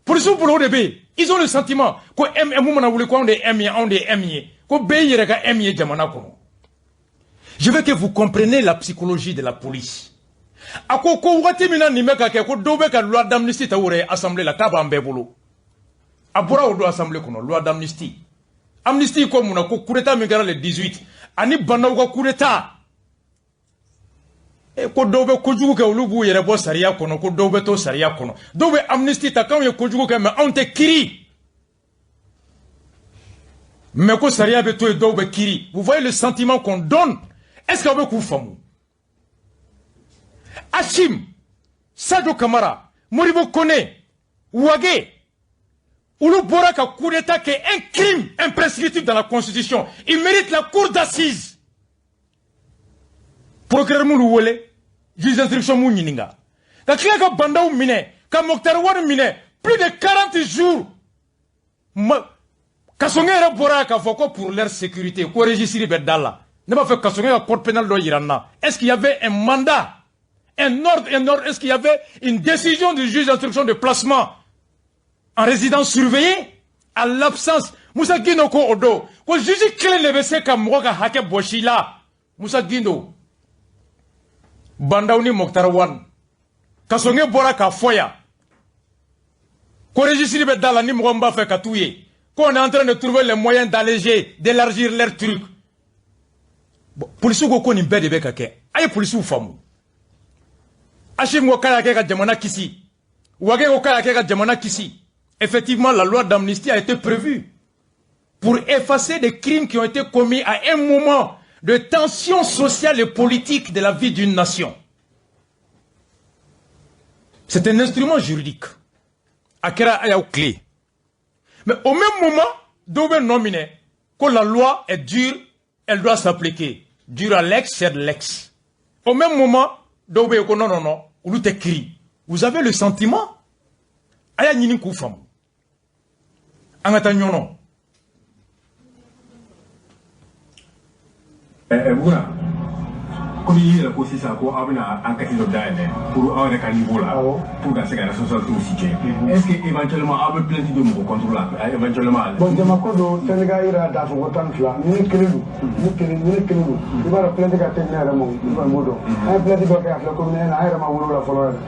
Polisiw bolo o de bɛ yen. Ils ont le sentiment ko M mun mana wuli ko anw de ye M ye, anw de ye M ye, ko bɛɛ y'i yɛrɛ ka M ye jamana kɔnɔ. Je veux que vous compreniez la psychologie de la police. A ko ko waati min na nin bɛ ka kɛ, ko dɔw bɛ ka loi d'amnistie ta u yɛrɛ ye assemblée la, k'a b'an bɛɛ bolo. A bɔra o don assemblée kɔnɔ, loi d'amnistie. Amnistie ko mun na? Ko coup d'état min kɛra le 18 ani bandaw ka coup d'état. E ko dɔw bɛ kojugu kɛ, olu b'u yɛrɛ bɔ sariya kɔnɔ, ko dɔw bɛ to sariya kɔnɔ. Dɔw bɛ amnistie ta k'anw ye kojugu kɛ mais anw tɛ kiiri. Mais ko sariya bɛ to yen, dɔw bɛ kiiri. Vous voyez le sentiment qu'on donne? Est-ce que aw bɛ k'u faamu? Achim, Sadio Kamara, Modibo Kone, Wage, olu bɔra ka coup d'état kɛ, un crime imprescriptible dans la constitution. Ils méritent la cour d'assises. Procureur m'olu wele, juge d'instruction m'u ɲininka. Ka tila ka bandaw minɛ, ka Moctar Ouane minɛ, plus de 40 jours. Kassogué yɛrɛ bɔra k'a fɔ ko pour leur sécurité, ko registre bɛ da la. Ne b'a fɛ Kassogué ka code pénal dɔ yira n na. Est-ce qu'il y avait un mandat, un ordre, est-ce qu'il y avait une décision du juge d'instruction de placement en résidence surveillée à l'absence? Moussa Guindo ko o don ko juge kelen de bɛ se ka mɔgɔ ka hakɛ bɔsi la. Moussa Guindo, Bandaw ni Moctar Ouane, Kassogué bɔra k'a fɔ yan ko registre bɛ da la, ni mɔgɔ min b'a fɛ ka t'u ye, qu'on est en train de trouver les moyens d'alléger, d'élargir leur truc. Bon, polisiw ko ko nin bɛɛ de bɛ ka kɛ. A ye polisiw faamu. Achim ko k'a y'a kɛ ka jamana kisi. Wage ko k'a y'a kɛ ka jamana kisi. Effectivement, la loi d'amnistie a été prévue pour effacer des crimes qui ont été commis à un moment de tension sociale et politique de la vie d'une nation. C'est un instrument juridique. A kɛra a y'aw clé. Mais au même moment, dɔw bɛ nɔ minɛ ko la loi est dure, elle doit s'appliquer. Dura lex, sed lex. Au même moment, dɔw bɛ yen ko non, non, non, olu tɛ kiiri. Vous avez le sentiment? A y'a ɲini k'u faamu. An ka taa ɲɔnɔ. Buguna, komi i yɛrɛ ko sisan ko aw bɛna enquête dɔ dayɛlɛ pour aw yɛrɛ ka niveau la pour ka se ka responsabilité situer, est-ce que éventuellement aw bɛ plainte don mɔgɔ contre la éventuellement? Bon, jamako don, syndicat yɛrɛ y'a dafu ko 12, ni ne kelen don, ni kelen, ni ne kelen don, i b'a dɔn plainte ka teli ne yɛrɛ ma, i kɔni b'o dɔn. An ye plainte dɔ kɛ, a filɛ commune na, an yɛrɛ ma wolo la fɔlɔ yɛrɛ.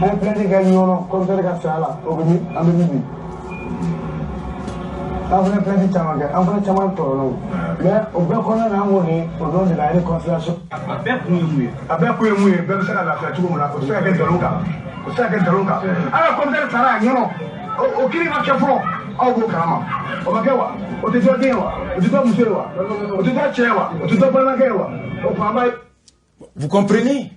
An ye plainte kɛ Ɲɔnɔ commissaire ka saya la, o bɛ min, an bɛ min bi. An fana plainte caman kɛ, an fana caman tɔɔrɔla o. Mais o bɛɛ kɔnɔna na, an kɔni, au nom de la réconciliation. A bɛɛ kun ye mun ye? A bɛɛ kun ye mun ye? Bɛɛ bɛ se ka lafiya cogo min na, o tɛ se ka kɛ nkalon kan, o tɛ se ka kɛ nkalon kan. An ka commissaire sara a ɲɛnɔ, o kiiri ma kɛ fɔlɔ, aw b'o kalama. O ma kɛ wa? O tɛ dɔ den ye wa? O tɛ dɔ muso ye wa? O tɛ dɔ cɛ ye wa? O tɛ dɔ balimakɛ ye wa? O tuma an b'a. Vous comprenez?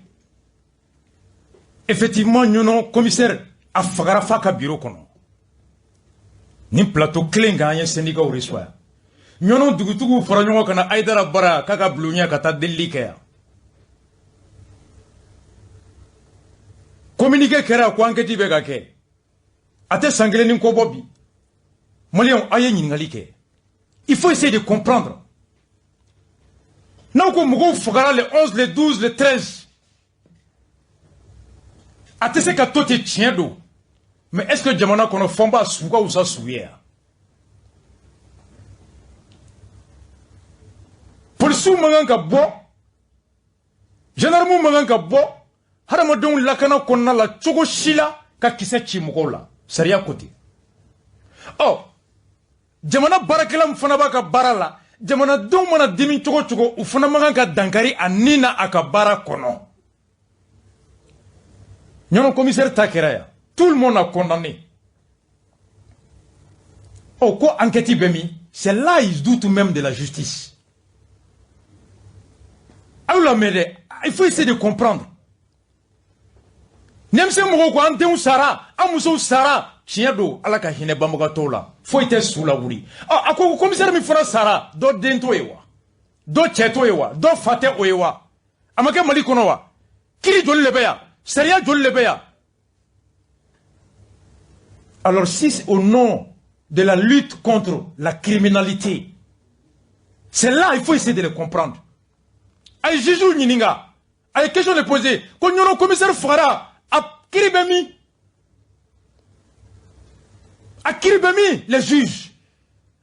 Effectivement, Niono commissaire a fagara fa ka bureau kɔnɔ. Ni plateau kelen kan, an ye syndicat reçoit. Niono dugutigiw fara ɲɔgɔn kan na Aïdara bara k'a ka bulon ɲɛ ka taa delili kɛ yan. Communiqué kɛra ko enquête bɛ ka kɛ. A tɛ san kelen ni kɔ bɔ bi. Maliyɛnw, aw ye ɲininkali kɛ. Il faut essayer de comprendre. N'aw ko mɔgɔw fagara le 11, le 12, le 13. A tɛ se ka to ten, tiɲɛ don. Mais est-ce que jamana kɔnɔ fɔnba su ka wusa su ye yan? Polisiw man kan ka bɔ, gendarmew man kan ka bɔ, hadamadenw lakana kɔnɔna la cogo si la ka kisɛ ci mɔgɔw la. Sariya ko ten. Ɔ, jamana baarakɛla min fana b'a ka baara la, jamanadenw mana dimi cogo cogo, u fana man kan ka dankari a nin na a ka baara kɔnɔ. Ɲɔnɔ commissaire ta kɛra yan. Tout le monde a condamné. Oh, quoi, enquête bɛ min? C'est là ils doutent même de la justice. Aw lamɛn dɛ, il faut essayer de comprendre. Nɛmisɛn mɔgɔw ko an denw sara, an musow sara, tiɲɛ don, Ala ka hinɛ banbagatɔw la. Foyi tɛ su lawuli. Ɔ, a ko commissaire min fana sara, dɔ den t'o ye wa? Dɔ cɛ t'o ye wa? Dɔ fa tɛ o ye wa? A ma kɛ Mali kɔnɔ wa? Kiiri joli de bɛ yan? Sariya joli de bɛ yan? Alors si au nom de la lutte contre la criminalité, c'est là il faut essayer de le comprendre. A ye juge ɲininka, a ye question de poser ko Ɲɔnɔ commissaire fagara, a kiiri bɛ min? A kiiri bɛ min, les juges?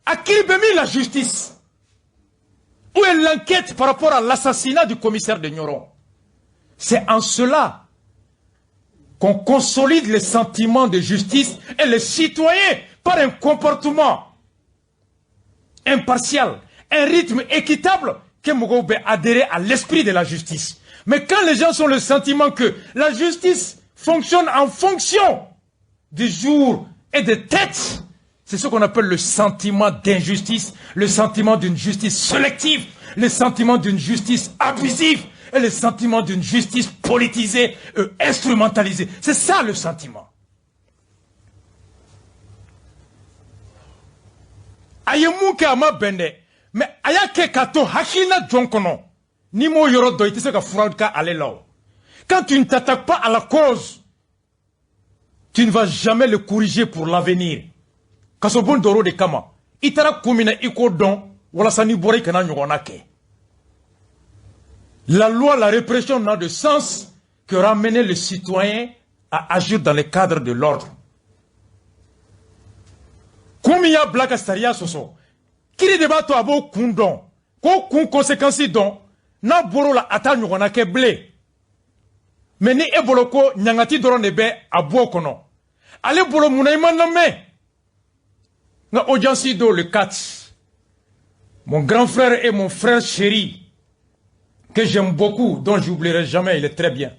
A kiiri bɛ min, la justice? Où est l'enquête par rapport à l'assassinat du commissaire de Nioro? C'est en cela qu'on consolide les sentiments de justice et les citoyens par un comportement impartial, un rythme équitable, que mɔgɔw bɛ adhérer à l'esprit de la justice. Mais quand les gens ont le sentiment que la justice fonctionne en fonction du jour et des têtes, c'est ce qu'on appelle le sentiment d'injustice, le sentiment d'une justice sélective, le sentiment d'une justice abusive et le sentiment d'une justice politisée et instrumentalisée. C'est ça le sentiment. A ye mun kɛ, a ma bɛn dɛ, mais a y'a kɛ k'a to hakilina jɔn kɔnɔ. N'i m'o yɔrɔ dɔn, i tɛ se ka fura kɛ ale la o. Quand tu ne t'attaques pas à la cause, tu ne vas jamais le corriger pour l'avenir. Kasobon dɔrɔ de kama, i taara kun min na, i k'o dɔn walasa n'i bɔra, i kana ɲɔgɔnna kɛ. La loi, la répression n'a de sens que ramener le citoyen à agir dans le cadre de l'ordre. Kun min y'a bila ka sariya sɔsɔ, kiiri de b'a to a b'o kun dɔn, k'o kun conséquence dɔn, n'a bɔr'o la, a t'a ɲɔgɔnna kɛ bilen. Mais ni e bolo ko ɲangati dɔrɔn de bɛ a bɔ o kɔnɔ, ale bolo munna i ma lamɛn? N ka audience don le 4, mon grand frère et mon frère chéri que j'aime beaucoup, dont j'oublierai jamais, il est très bien,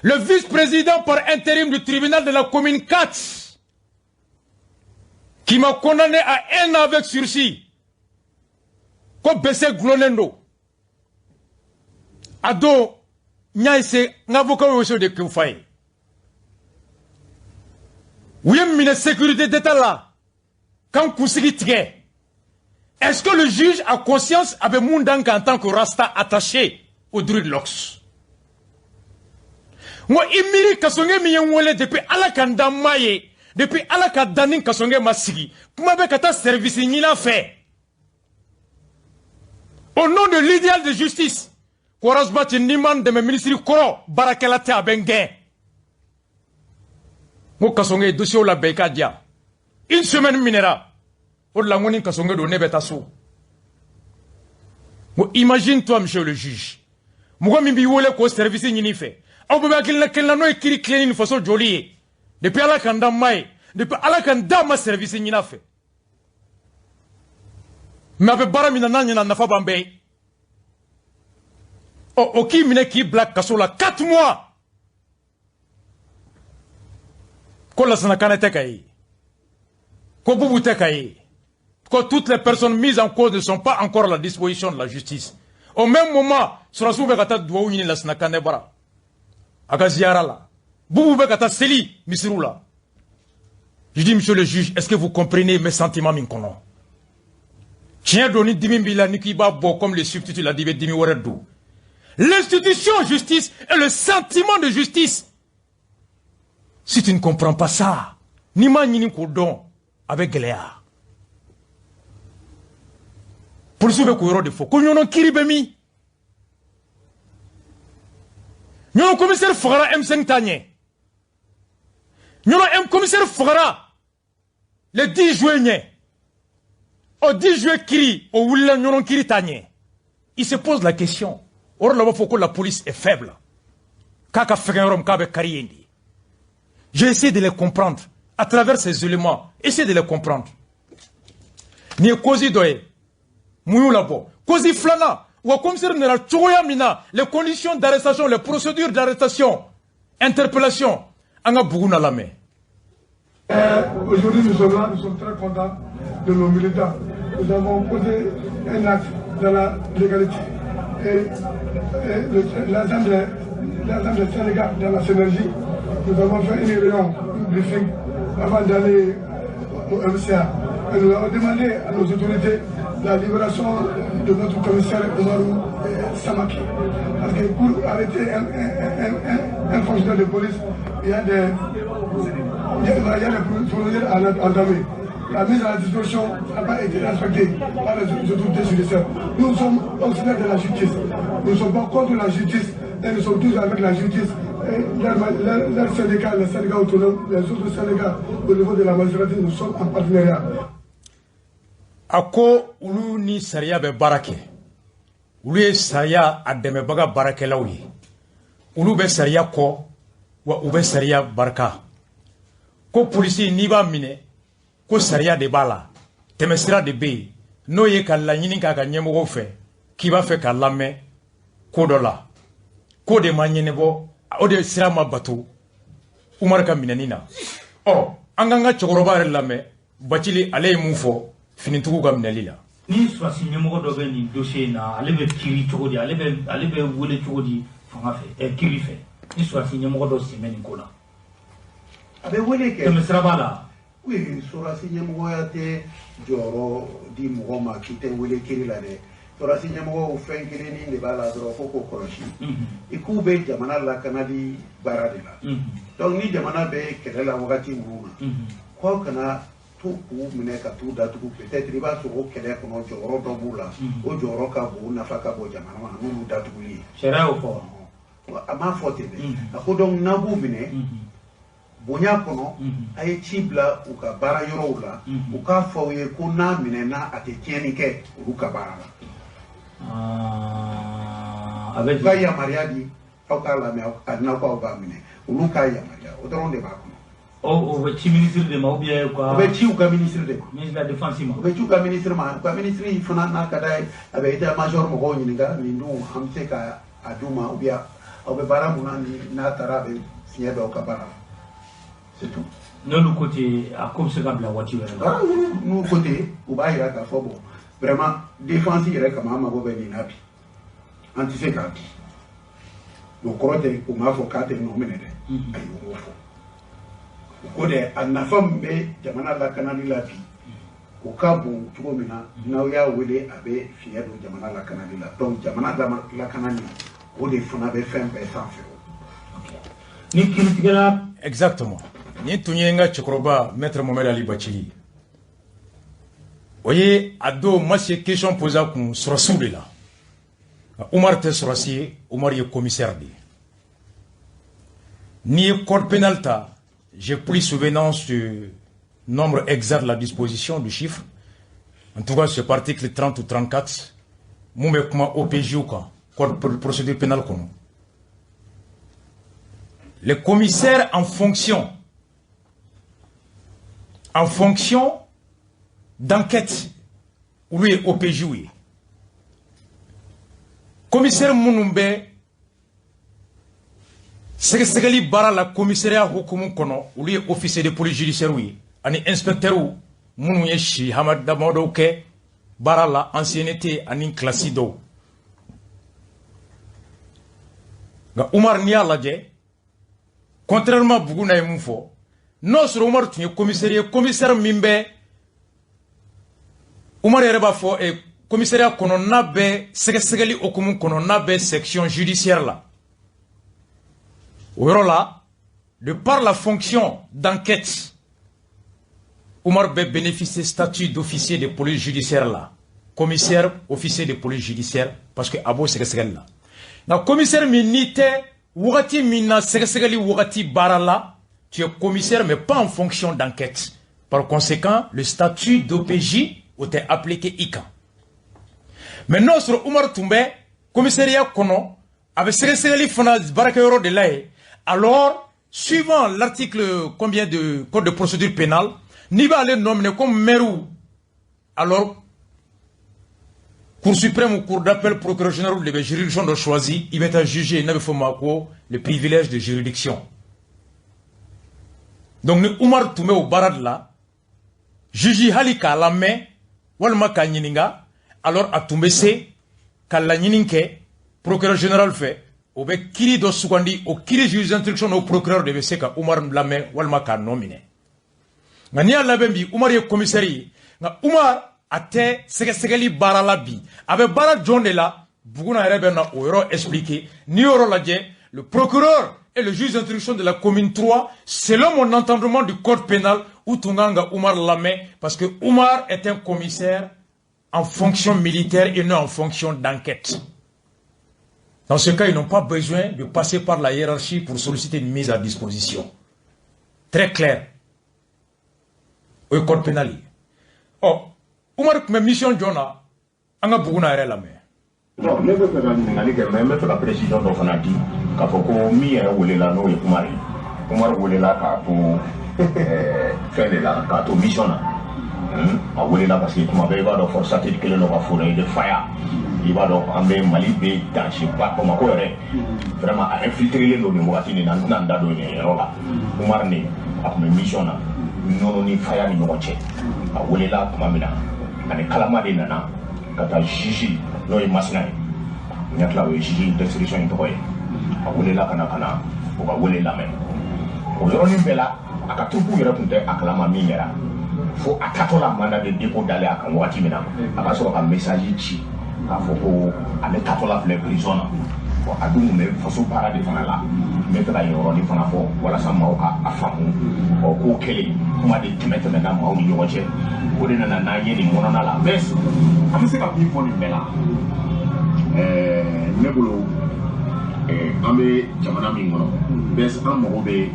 le vice-président par intérim du tribunal de la commune 4, qui m'a condamné à 1 an avec sursis, ko bese gulonnen don. A don, n y'a essayé, n ka avocat y'o de k'o f'a ye. U ye n minɛ sécurité d'État la, k'an kunsigi tigɛ. Est-ce que le juge a conscience a bɛ mun dan kan en tant que rasta attaché au dreadlocks? N ko i miiri kasɔnkɛ min ye n wele depuis Ala ka n dan ma ye, depuis Ala ka dan ni kasɔnkɛ ma sigi, kuma bɛ ka taa service ɲini fɛ. Au nom de l'idéal de justice, ko Ras Bath n'i ma n dɛmɛ ministre kɔrɔ baarakɛla tɛ, a bɛ n gɛn. N ko kasɔnkɛ ye dossier labɛn i k'a di yan. Une semaine minɛra. O de la n ko ni kasɔnkɛ don, ne bɛ taa so. N ko imagine toi, monsieur le juge, mɔgɔ min b'i wele k'o service ɲini fɛ, aw bɛɛ bɛ hakilina kelen na n'o ye kiiri tilenni ni faso jɔli ye. Depuis Ala ka n dan ma ye, depuis Ala ka n dan ma service ɲini a fɛ. Mais a bɛ baara min na, n'a ɲɛna, nafa b'an bɛɛ ye. Ɔ, o k'i minɛ k'i bila kaso la 4 mois, ko Lasana Kanɛ tɛ ka ye, ko Bubu tɛ ka ye, que toutes les personnes mises en cause ne sont pas encore à la disposition de la justice. Au même moment, sɔrɔdasiw bɛ ka taa duwawu ɲini Lasana Kanɛ bara a ka ziyara la, Bubu bɛ ka taa seli misiriw la. Je dis, monsieur le juge, est-ce que vous comprenez mes sentiments min kɔnɔ? Tiɲɛ don, ni dimi b'i la, ni k'i b'a bɔ comme le substitut l'a dit, i bɛ dimi wɛrɛ don. L'institution justice et le sentiment de justice, si tu ne comprends pas ça, n'i m'a ɲini k'o dɔn, a bɛ gɛlɛya. Polisiw bɛ k'o yɔrɔ de fɔ ko Ɲɔnɔ kiiri bɛ min? Ɲɔnɔ commissaire fagara M5 ta ɲɛ. Ɲɔnɔ M commissaire fagara le 10 juillet ɲɛ. O 10 juillet kiiri, o wulila Ɲɔnɔ kiiri ta ɲɛ. Il se pose la question. O yɔrɔ la, u b'a fɔ ko la police est faible, k'a ka fɛgɛn yɔrɔ min, k'a bɛ kari yen de. J'ai essayé de les comprendre à travers ces éléments. Essayez de les comprendre. Nin ye cause dɔ ye. Mun y'u labɔ? Cause filanan, wa commissaire nana cogoya min na, les conditions d'arrestation, les procédures d'arrestation, interpellation, an ka bugu na lamɛn. Aujourd'hui, nous sommes là, nous sommes très contents de nos militants. Nous avons posé un acte dans la légalité. Et l'ensemble des syndicats dans la synergie, nous avons fait une réunion, un briefing, avant d'aller au MCA. Et nous avons demandé à nos autorités la libération de notre commissaire Oumarou Samake. Parce que pour arrêter un fonctionnaire de police, il y a des procédures à entamer. La mise à la disposition n'a pas été respectée par les autorités judiciaires. Nous sommes auxiliaires de la justice. Nous ne sommes pas contre la justice et nous sommes tous avec la justice. Et leur syndicat, les syndicats autonomes, les autres syndicats au niveau de la magistrature, nous sommes en partenariat. A ko olu ni sariya bɛ baara kɛ, olu ye sariya a dɛmɛbaga baarakɛlaw ye, olu bɛ sariya kɔ, wa u bɛ sariya barika. Ko polisi, n'i b'a minɛ, ko sariya de b'a la, tɛmɛsira de bɛ yen, n'o ye ka laɲini k'a ka ɲɛmɔgɔw fɛ k'i b'a fɛ k'a lamɛn ko dɔ la, ko de ma ɲɛnabɔ, o de sira ma bato Umaru ka minɛni na. Ɔ, an k'an ka cɛkɔrɔba yɛrɛ lamɛn, Bacili, ale ye mun fɔ finitigiw ka minɛli la? Ni sɔrɔdasi ɲɛmɔgɔ dɔ bɛ nin dossier in na, ale bɛ kiiri cogo di? Ale bɛ wele cogo di fanga fɛ, kiiri fɛ, ni sɔrɔdasi ɲɛmɔgɔ dɔ sen bɛ nin ko la? A bɛ wele kɛ. Tɛmɛsira b'a la? Oui, sɔrɔdasi ɲɛmɔgɔya tɛ jɔyɔrɔ di mɔgɔ ma k'i tɛ wele kiiri la dɛ. Sɔrɔdasi ɲɛmɔgɔw, fɛn kelennin de b'a la dɔrɔn, fo k'o kɔlɔsi. I k'u bɛ jamana lakanali baara de la. Donc ni jamana bɛ kɛlɛ la wagati minnu na, k'aw kana to k'u minɛ ka t'u datugu. Peut-être i b'a sɔrɔ o kɛlɛ kɔnɔ, jɔyɔrɔ dɔ b'u la, o jɔyɔrɔ ka bon, o nafa ka bon jamana ma n'olu datuguli ye. Sariya y'o fɔ? A m'a fɔ ten dɛ. A ko donc n'aw b'u minɛ bonya kɔnɔ, a ye ci bila u ka baara yɔrɔw la, u k'a fɔ aw ye ko n'a minɛna, a tɛ tiɲɛni kɛ olu ka baara la. A bɛ U ka yamaruya di aw k'a lamɛn, a n'aw k'aw b'a minɛ, olu k'a yamaruya, o dɔrɔn de b'a kɔnɔ. O bɛ ci ministre de ma ou bien u ka U bɛ ci u ka ministre de ma. Ministre de la défense ma. U bɛ ci u ka ministre ma. U ka ministre fana, n'a ka d'a ye, a bɛ état major mɔgɔw ɲininka: nin dun, an bɛ se ka a d'u ma, ou bien aw bɛ baara mun na, ni n'a taara, a bɛ fiɲɛ don aw ka baara la, c'est tout. N'olu ko ten, a ko bɛ se ka bila waati wɛrɛ la? Ah, n'u ko ten, u b'a yira k'a fɔ bon, vraiment, défense yɛrɛ kama, an mago bɛ nin na bi, an tɛ se k'a di. O kɔrɔ tɛ u m'a fɔ k'a tɛ nɔ minɛ dɛ. Ayi, u m'o fɔ. O ko dɛ, a nafa min bɛ jamana lakanali la bi, o ka bon cogo min na, n'aw y'a wele, a bɛ fiɲɛ don jamana lakanali la. Donc jamana lakanali, o de fana bɛ fɛn bɛɛ sanfɛ. Ni kiiritigɛla Exactement, nin tun ye n ka cɛkɔrɔba maître Mohamed Ali Bacili. O ye a don ma se question posé a kun sɔrɔdasiw de la. Umar tɛ sɔrɔdasi ye, Umar ye commissaire de ye. N'i ye code pénal ta, j'ai pris souvenance du nombre exact de la disposition du chiffre, en tout cas c'est article 30 ou 34 mun bɛ kuma OPJ kan, code de procédure pénale kɔnɔ. Les commissaires en fonction d'enquête olu ye OPJ ye. Commissaire minnu bɛ sɛgɛsɛgɛli baara la commissariat hukumu kɔnɔ, olu ye officier de police judiciaire ye, ani inspecteur minnu ye si hama damadɔw kɛ baara la, ancienneté ani classe dɔw. Nka Umar, n'i y'a lajɛ, contrairement Buguna ye mun fɔ, n'o sɔrɔ Umar tun ye commissaire ye, commissaire min bɛ, Umar yɛrɛ b'a fɔ commissariat kɔnɔ, n'a bɛ sɛgɛsɛgɛli hukumu kɔnɔ, n'a bɛ section judiciaire la, o yɔrɔ la, de par la fonction d'enquête, Umar bɛ bénéficier statut d'officier de police judiciaire la, commissaire officier de police judiciaire, parce que a b'o sɛgɛsɛgɛli la. Nka commissaire min n'i tɛ wagati min na sɛgɛsɛgɛli wagati baara la, tu es commissaire mais pas en fonction d'enquête. Par conséquent, le statut d'OPJ o tɛ appliqué i kan. Mais n'o sɔrɔ Umar tun bɛ commissariat kɔnɔ, a bɛ sɛgɛsɛgɛli fana baarakɛyɔrɔ de la yen, alors suivant l'article combien de code de procédure pénale, n'i b'ale nɔ minɛ comme maire, alors Cour suprême ou cour d'appel, procureur général de bɛ juridiction dɔ choisi, i bɛ taa juger, n'a bɛ fɔ o ma ko le privilège de juridiction. Donc ni Umar tun bɛ o baara de la, juge hali k'a lamɛn walima k'a ɲininka, alors a tun bɛ se ka laɲini kɛ procureur général fɛ, o bɛ kiiri dɔ sugandi, o kiiri juge d'instruction n'o procureur de bɛ se ka Umar lamɛn walima k'a nɔ minɛ. Nka n'i y'a labɛn bi, Umar ye commissaire ye, nka Umar a tɛ sɛgɛsɛgɛli baara la bi, a bɛ baara jɔn de la? Buguna yɛrɛ bɛ na o yɔrɔ expliquer. N'i y'o yɔrɔ lajɛ, le procureur et le juge d'instruction de la commune 3, selon mon entendement du code pénal, u tun kan ka Umar lamɛn, parce que Umar est un commissaire en fonction militaire et non en fonction d'enquête. Dans ce cas, ils n'ont pas besoin de passer par la hiérarchie pour solliciter une mise à disposition. Très clair. O ye code pénal ye. Ɔ, Umar tun bɛ mission jɔn na? An ka Buguna yɛrɛ lamɛn. Bon, ne bɛ fɛ ka ɲininkali kɛ, mais n bɛ fɛ ka précision dɔ fana di k'a fɔ ko min yɛrɛ welela, n'o ye Umar ye, Umar welela k'a to fɛn de la, k'a to mission na. A welela parce que tuma bɛɛ, i b'a dɔn, FORSAT kelen don ka forayer de faya. I b'a dɔn, an bɛ Mali bɛ danger ba, Bamakɔ yɛrɛ vraiment a infiltré don nin wagati nin na. N tɛna n da don nin yɔrɔ la. Umar nin, a tun bɛ mission na nɔnɔ ni faya ni ɲɔgɔn cɛ. A welela tuma min na, ani kalama de nana ka taa juge, n'o ye Masina ye, n hakili la o ye juge d'instruction in tɔgɔ ye. A welela ka na o ka wele lamɛn. O yɔrɔnin bɛɛ la, a ka troupe yɛrɛ tun tɛ a kalama min kɛra, fo a tatɔ la mandat de dépôt dalen a kan wagati min na, a ka sɔrɔ ka message ci k'a fɔ ko ale tatɔ la filɛ prison na. Bon, a dun tun bɛ faso baara de fana la. N bɛ fɛ ka yen yɔrɔnin fana fɔ walasa maaw ka a faamu. Ɔ, k'o kɛlen, kuma de tɛmɛ tɛmɛna maaw ni ɲɔgɔn cɛ, o de nana n'an ye nin kɔnɔna la. Mais an bɛ se ka min fɔ nin bɛɛ la, ne bolo, an bɛ jamana min kɔnɔ bɛɛ, an mago bɛ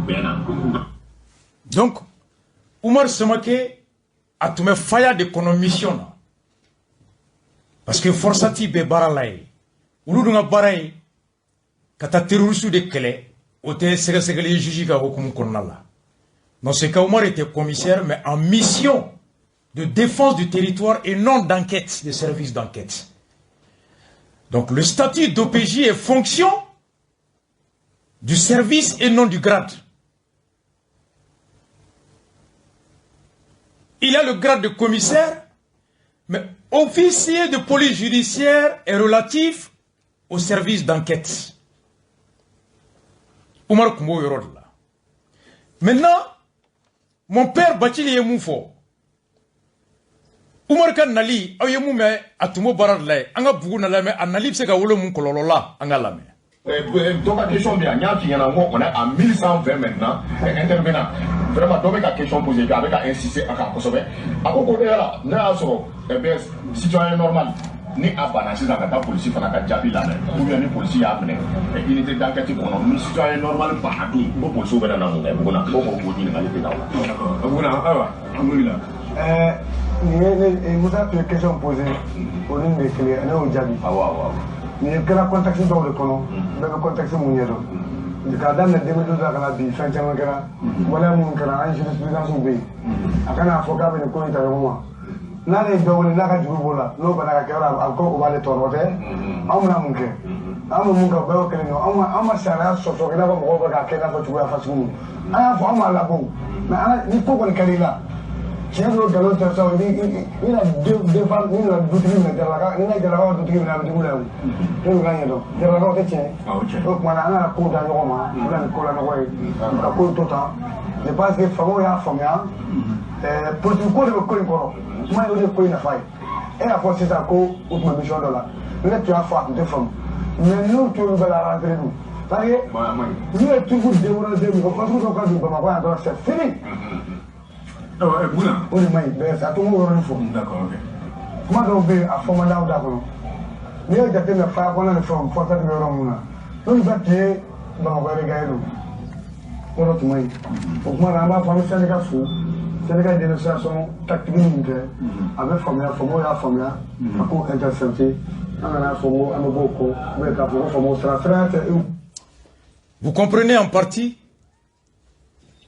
bɛn na. Donc Umar Samake, a tun bɛ faya de kɔnɔ mission na, parce que FORSAT bɛ baara la yen. Olu dun ka baara ye ka taa terroriste de kɛlɛ, o tɛ sɛgɛsɛgɛli ye juge ka hukumu kɔnɔna la. Dans ce cas, Umar était commissaire mais en mission de défense du territoire et non d'enquête, de service d'enquête. Donc le statut d'OPJ est fonction du service et non du grade. Il a le grade de commissaire, mais officier de police judiciaire est relatif au service d'enquête. Umar tun b'o yɔrɔ de la. Maintenant, mon père Bachili ye mun fɔ? Umar ka nali, aw ye mun mɛn, a tun b'o baara de la yen. An ka Buguna lamɛn, a nali bɛ se ka wolo mun kɔlɔlɔ la, an ka lamɛn. Dɔ ka question bɛ yan, n y'a f'i ɲɛna n ko on est à 1120 maintenant intervenant. Vraiment, dɔ bɛ ka question poser, a bɛ ka insister a kan kosɛbɛ. A ko ko e yala n'a y'a sɔrɔ bɛ citoyen normal ni a banna sisan ka taa polisi fana ka jaabi lamɛn, ou bien ni polisi y'a minɛ unité d'enquête kɔnɔ, ni citoyen normal banna dun, ko polisiw bɛna na mun kɛ? Buguna ko k'o ɲininkali tɛ taa o la. Buguna, ayiwa, an wulila. Nin ye ne Musa tun ye question posé, o ni nin de kelen ye, ne y'o jaabi. Awɔ awɔ. Nin ye kɛra contexte dɔw de kɔnɔ, bɛɛ bɛ contexte mun ɲɛdɔn. K'a daminɛ 2012 la ka na bi, fɛn caman kɛra, waleya minnu kɛra, an jurisprudence bɛ yen. A kana fɔ k'a bɛ nin ko in ta ɲɔgɔn ma. N'ale ye dɔ wele n'a ka juru b'o la, n'o banna ka kɛ yɔrɔ a ko o b'ale tɔɔrɔ o tɛ. Anw bɛna mun kɛ? An bɛ mun kɛ o bɛɛ y'o kelen ye. Anw ma sariya sɔsɔ i n'a fɔ mɔgɔw bɛ k'a kɛ i n'a fɔ juguya fasugu min. An y'a fɔ an m'a labɔ mais an ni ko kɔni kɛra i la. Tiɲɛ don nkalon tɛ sa ni ni na den ni na dutigi minɛ jaralaka ni na jaralakaw dutigi minɛ a bɛ digi la o. Ne bɛ ka ɲɛdɔn jaralakaw tɛ tiɲɛ. O tuma na an kana kow da ɲɔgɔn ma, o bɛ na ni ko la ɲɔgɔn ye ka kow to tan. Je pense que faamaw y'a faamuya politique ko de bɛ ko in kɔrɔ. Kuma in o de ye ko in nafa ye. E y'a fɔ sisan ko u tun bɛ mission dɔ la, ne tun y'a fɔ a tun tɛ faamu mais n'u tun bɛ la rentrée dun parce que n'u ye troupe démoraliser mɔgɔ fasugu dɔw ka don Bamakɔ yan dɔrɔn c'est fini. O de man ɲi bɛɛ a to n k'o yɔrɔnin fɔ. Kuma dɔw bɛ yen a fɔ man d'aw da kɔnɔ. N'i y'o jateminɛ faya kɔnɔna ni fɛnw FORSAT bɛ yɔrɔ mun na n'olu bɛɛ tun ye Bamakɔ yɛrɛ don yɔrɔ tun man ɲi. O kuma na an b'a fɔ an bɛ syndicat fo. Syndicat dénonciation tactique min kɛ a bɛ faamuya, faamaw y'a faamuya ka ko intercepter. An kana fɔ ko an bɛ bɔ o kɔ ou bien k'a fɔ ko faamaw sira sira tɛ. Vous comprenez en partie?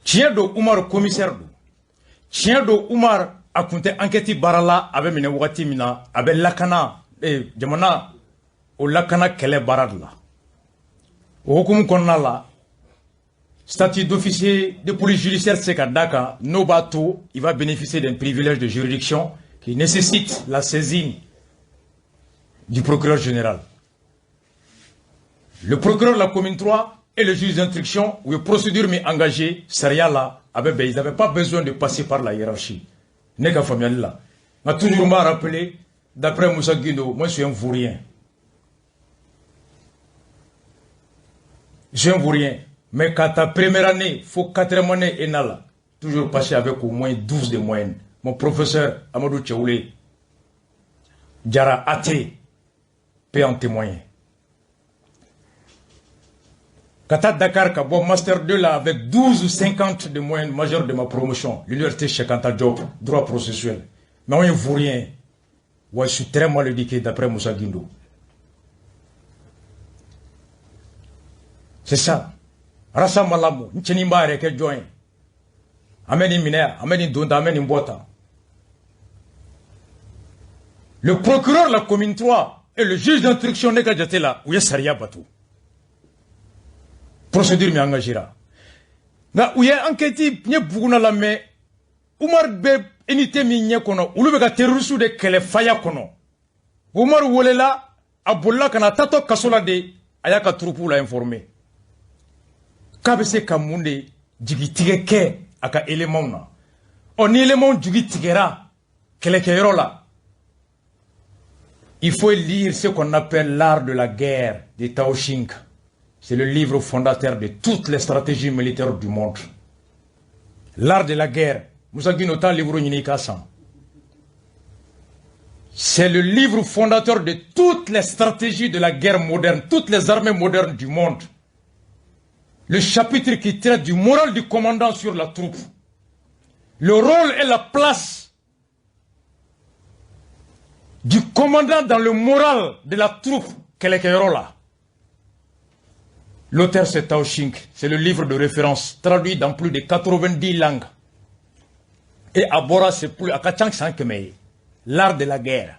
Tiɲɛ don Umar commissaire don. Tiɲɛ don Umar a kun tɛ enquête baara la, a bɛ minɛ wagati min na a bɛ lakana jamana o lakana kɛlɛ baara de la. O hukumu kɔnɔna la, statut d'officier de police judiciaire tɛ se ka d'a kan n'o b'a to il va bénéficier d'un privilège de juridiction qui nécessite la saisine du procureur général. Le procureur de la commune 3 et le juge d'instruction u ye procédure min engagée sariya la a bɛ bɛn, ils n'avaient pas besoin de passer par la hiérarchie. Ne ka faamuyali la, nka toujours n b'a rappeler, d'après Moussa Guindo, moi je suis un vaurien. Je suis un vaurien. Mais quand ta première année, faut quatrième année et là, toujours passer avec au moins 12 de moyenne. Mon professeur Amadou Tcheoulé, Diarra Até, peut en témoigner. Kata Dakar, Kabo, Master 2 là, avec 12,50 de moyenne majeure de ma promotion, l'université Cheikh Anta Diop, droit processuel. Mais on est vaurien. Ouais, je suis très mal éduqué d'après Moussa Guindo. C'est ça. Rasa malamu, ncheni mba yɛrɛ kɛ jɔn ye. An bɛ nin minɛ, an bɛ nin don tan, an bɛ nin bɔ tan. Le procureur de la commune 3 et le juge d'instruction ne ka jate la, u ye sariya bato. Procédure min engagera. Nka u ye enquête n ye Buguna lamɛn, Umar bɛ unité min ɲɛ kɔnɔ, olu bɛ ka terroriste de kɛlɛ faya kɔnɔ. Umar welela, a bolila ka na tatɔ kaso la de, a y'a ka troupe la informer. K'a bɛ se ka mun de jigitigɛ kɛ a ka éléments na. Ɔ ni éléments jigi tigɛra kɛlɛkɛyɔrɔ la, il faut lire ce qu'on appelle l'art de la guerre de Tao Ching. C'est le livre fondateur de toutes les stratégies militaires du monde. L'art de la guerre. Moussa Guindo ta livre ɲini i san. C'est le livre fondateur de toutes les stratégies de la guerre moderne, toutes les armées modernes du monde. Le chapitre qui traite du moral du commandant sur la troupe. Le rôle et la place du commandant dans le moral de la troupe kɛlɛkɛyɔrɔ la. L'auteur c'est Tao Ching. C'est le livre de référence traduit dans plus de 90 langues. Et Abora c'est plus à ka ca san 100 ye. L'art de la guerre.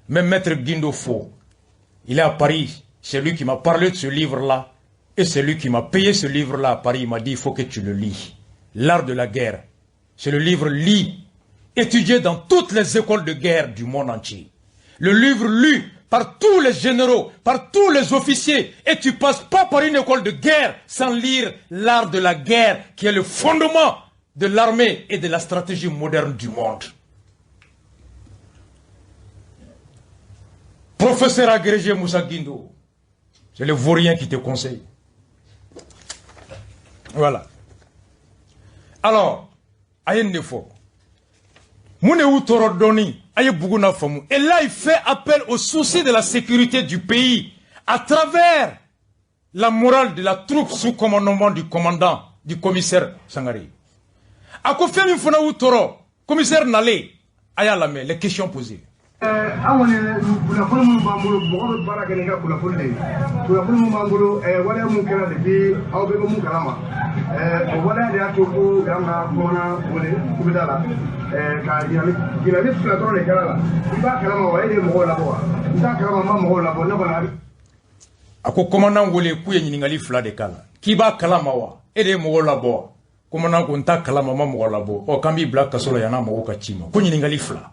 Même Maître Guindo Fo, il est à Paris. C'est lui qui m'a parlé de ce livre-là. Et c'est lui qui m'a payé ce livre-là à Paris. Il m'a dit, il faut que tu le lis. L'art de la guerre. C'est le livre lu, étudié dans toutes les écoles de guerre du monde entier. Le livre lu par tous les généraux, par tous les officiers. Et tu passes pas par une école de guerre sans lire l'art de la guerre, qui est le fondement de l'armée et de la stratégie moderne du monde. Professeur agrégé Moussa Guindo, c'est le vaurien qui te conseille. Voilà. Alors, a ye nin de fɔ. Mun de y'u tɔɔrɔ dɔɔni? A ye Buguna faamu. Et là, il fait appel au souci de la sécurité du pays à travers la morale de la troupe sous commandement du commandant, du commissaire Sangaré. A ko fɛn min fana y'u tɔɔrɔ, commissaire nalen, a y'a lamɛn, les questions posées. An kɔni kunnafoni minnu b'an bolo, mɔgɔ bɛ baara kɛ n'i ka kunnafoni de ye. Kunnafoni minnu b'an bolo, waleya mun kɛra depuis aw bɛɛ bɛ mun kalama, o waleya de y'a to ko u y'an ka bamanan wele kubida la ka ɲininkali fila dɔrɔn de kɛra la. I b'a kalama wa, e de ye mɔgɔw labɔ wa? N t'a kalama, n ma mɔgɔw labɔ, ne kɔni. A ko commandant wele k'u ye ɲininkali fila de k'a la. K'i b'a kalama wa, e de ye mɔgɔw labɔ wa? Commandant ko n t'a kalama, n ma mɔgɔ labɔ. Ɔ k'an b'i bila kaso la yann'a mɔgɔw ka ci ma. Ko ɲininkali fila.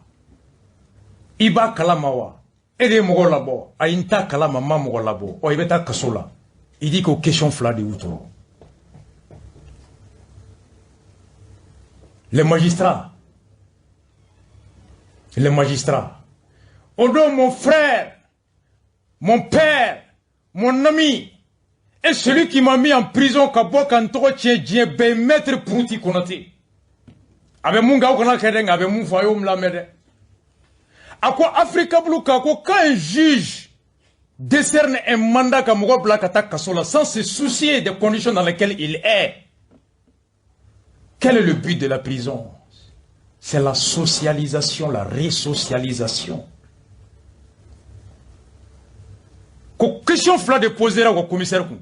I b'a kalama wa, e de ye mɔgɔw labɔ? Ayi, n t'a kalama, n ma mɔgɔ labɔ. Ɔ i bɛ taa kaso la. I dit ko question fila de y'u tɔɔrɔ. Les magistrats, les magistrats. Au nom mon frère, mon père, mon ami, et celui qui m'a mis en prison ka bɔ ka n tɔgɔ tiɲɛ diɲɛ bɛɛ ye, maître Puruti Konate. A bɛ mun kɛ aw kana kɛ dɛ, nka a bɛ mun fɔ a y'o lamɛn dɛ. A ko Afrika bulu kan ko quand un juge décerne un mandat ka mɔgɔ bila ka taa kaso la sans se soucier des conditions dans lesquelles il est, quel est le but de la prison? C'est la socialisation, la resocialisation. Ko question fila de posera ko commissaire kun.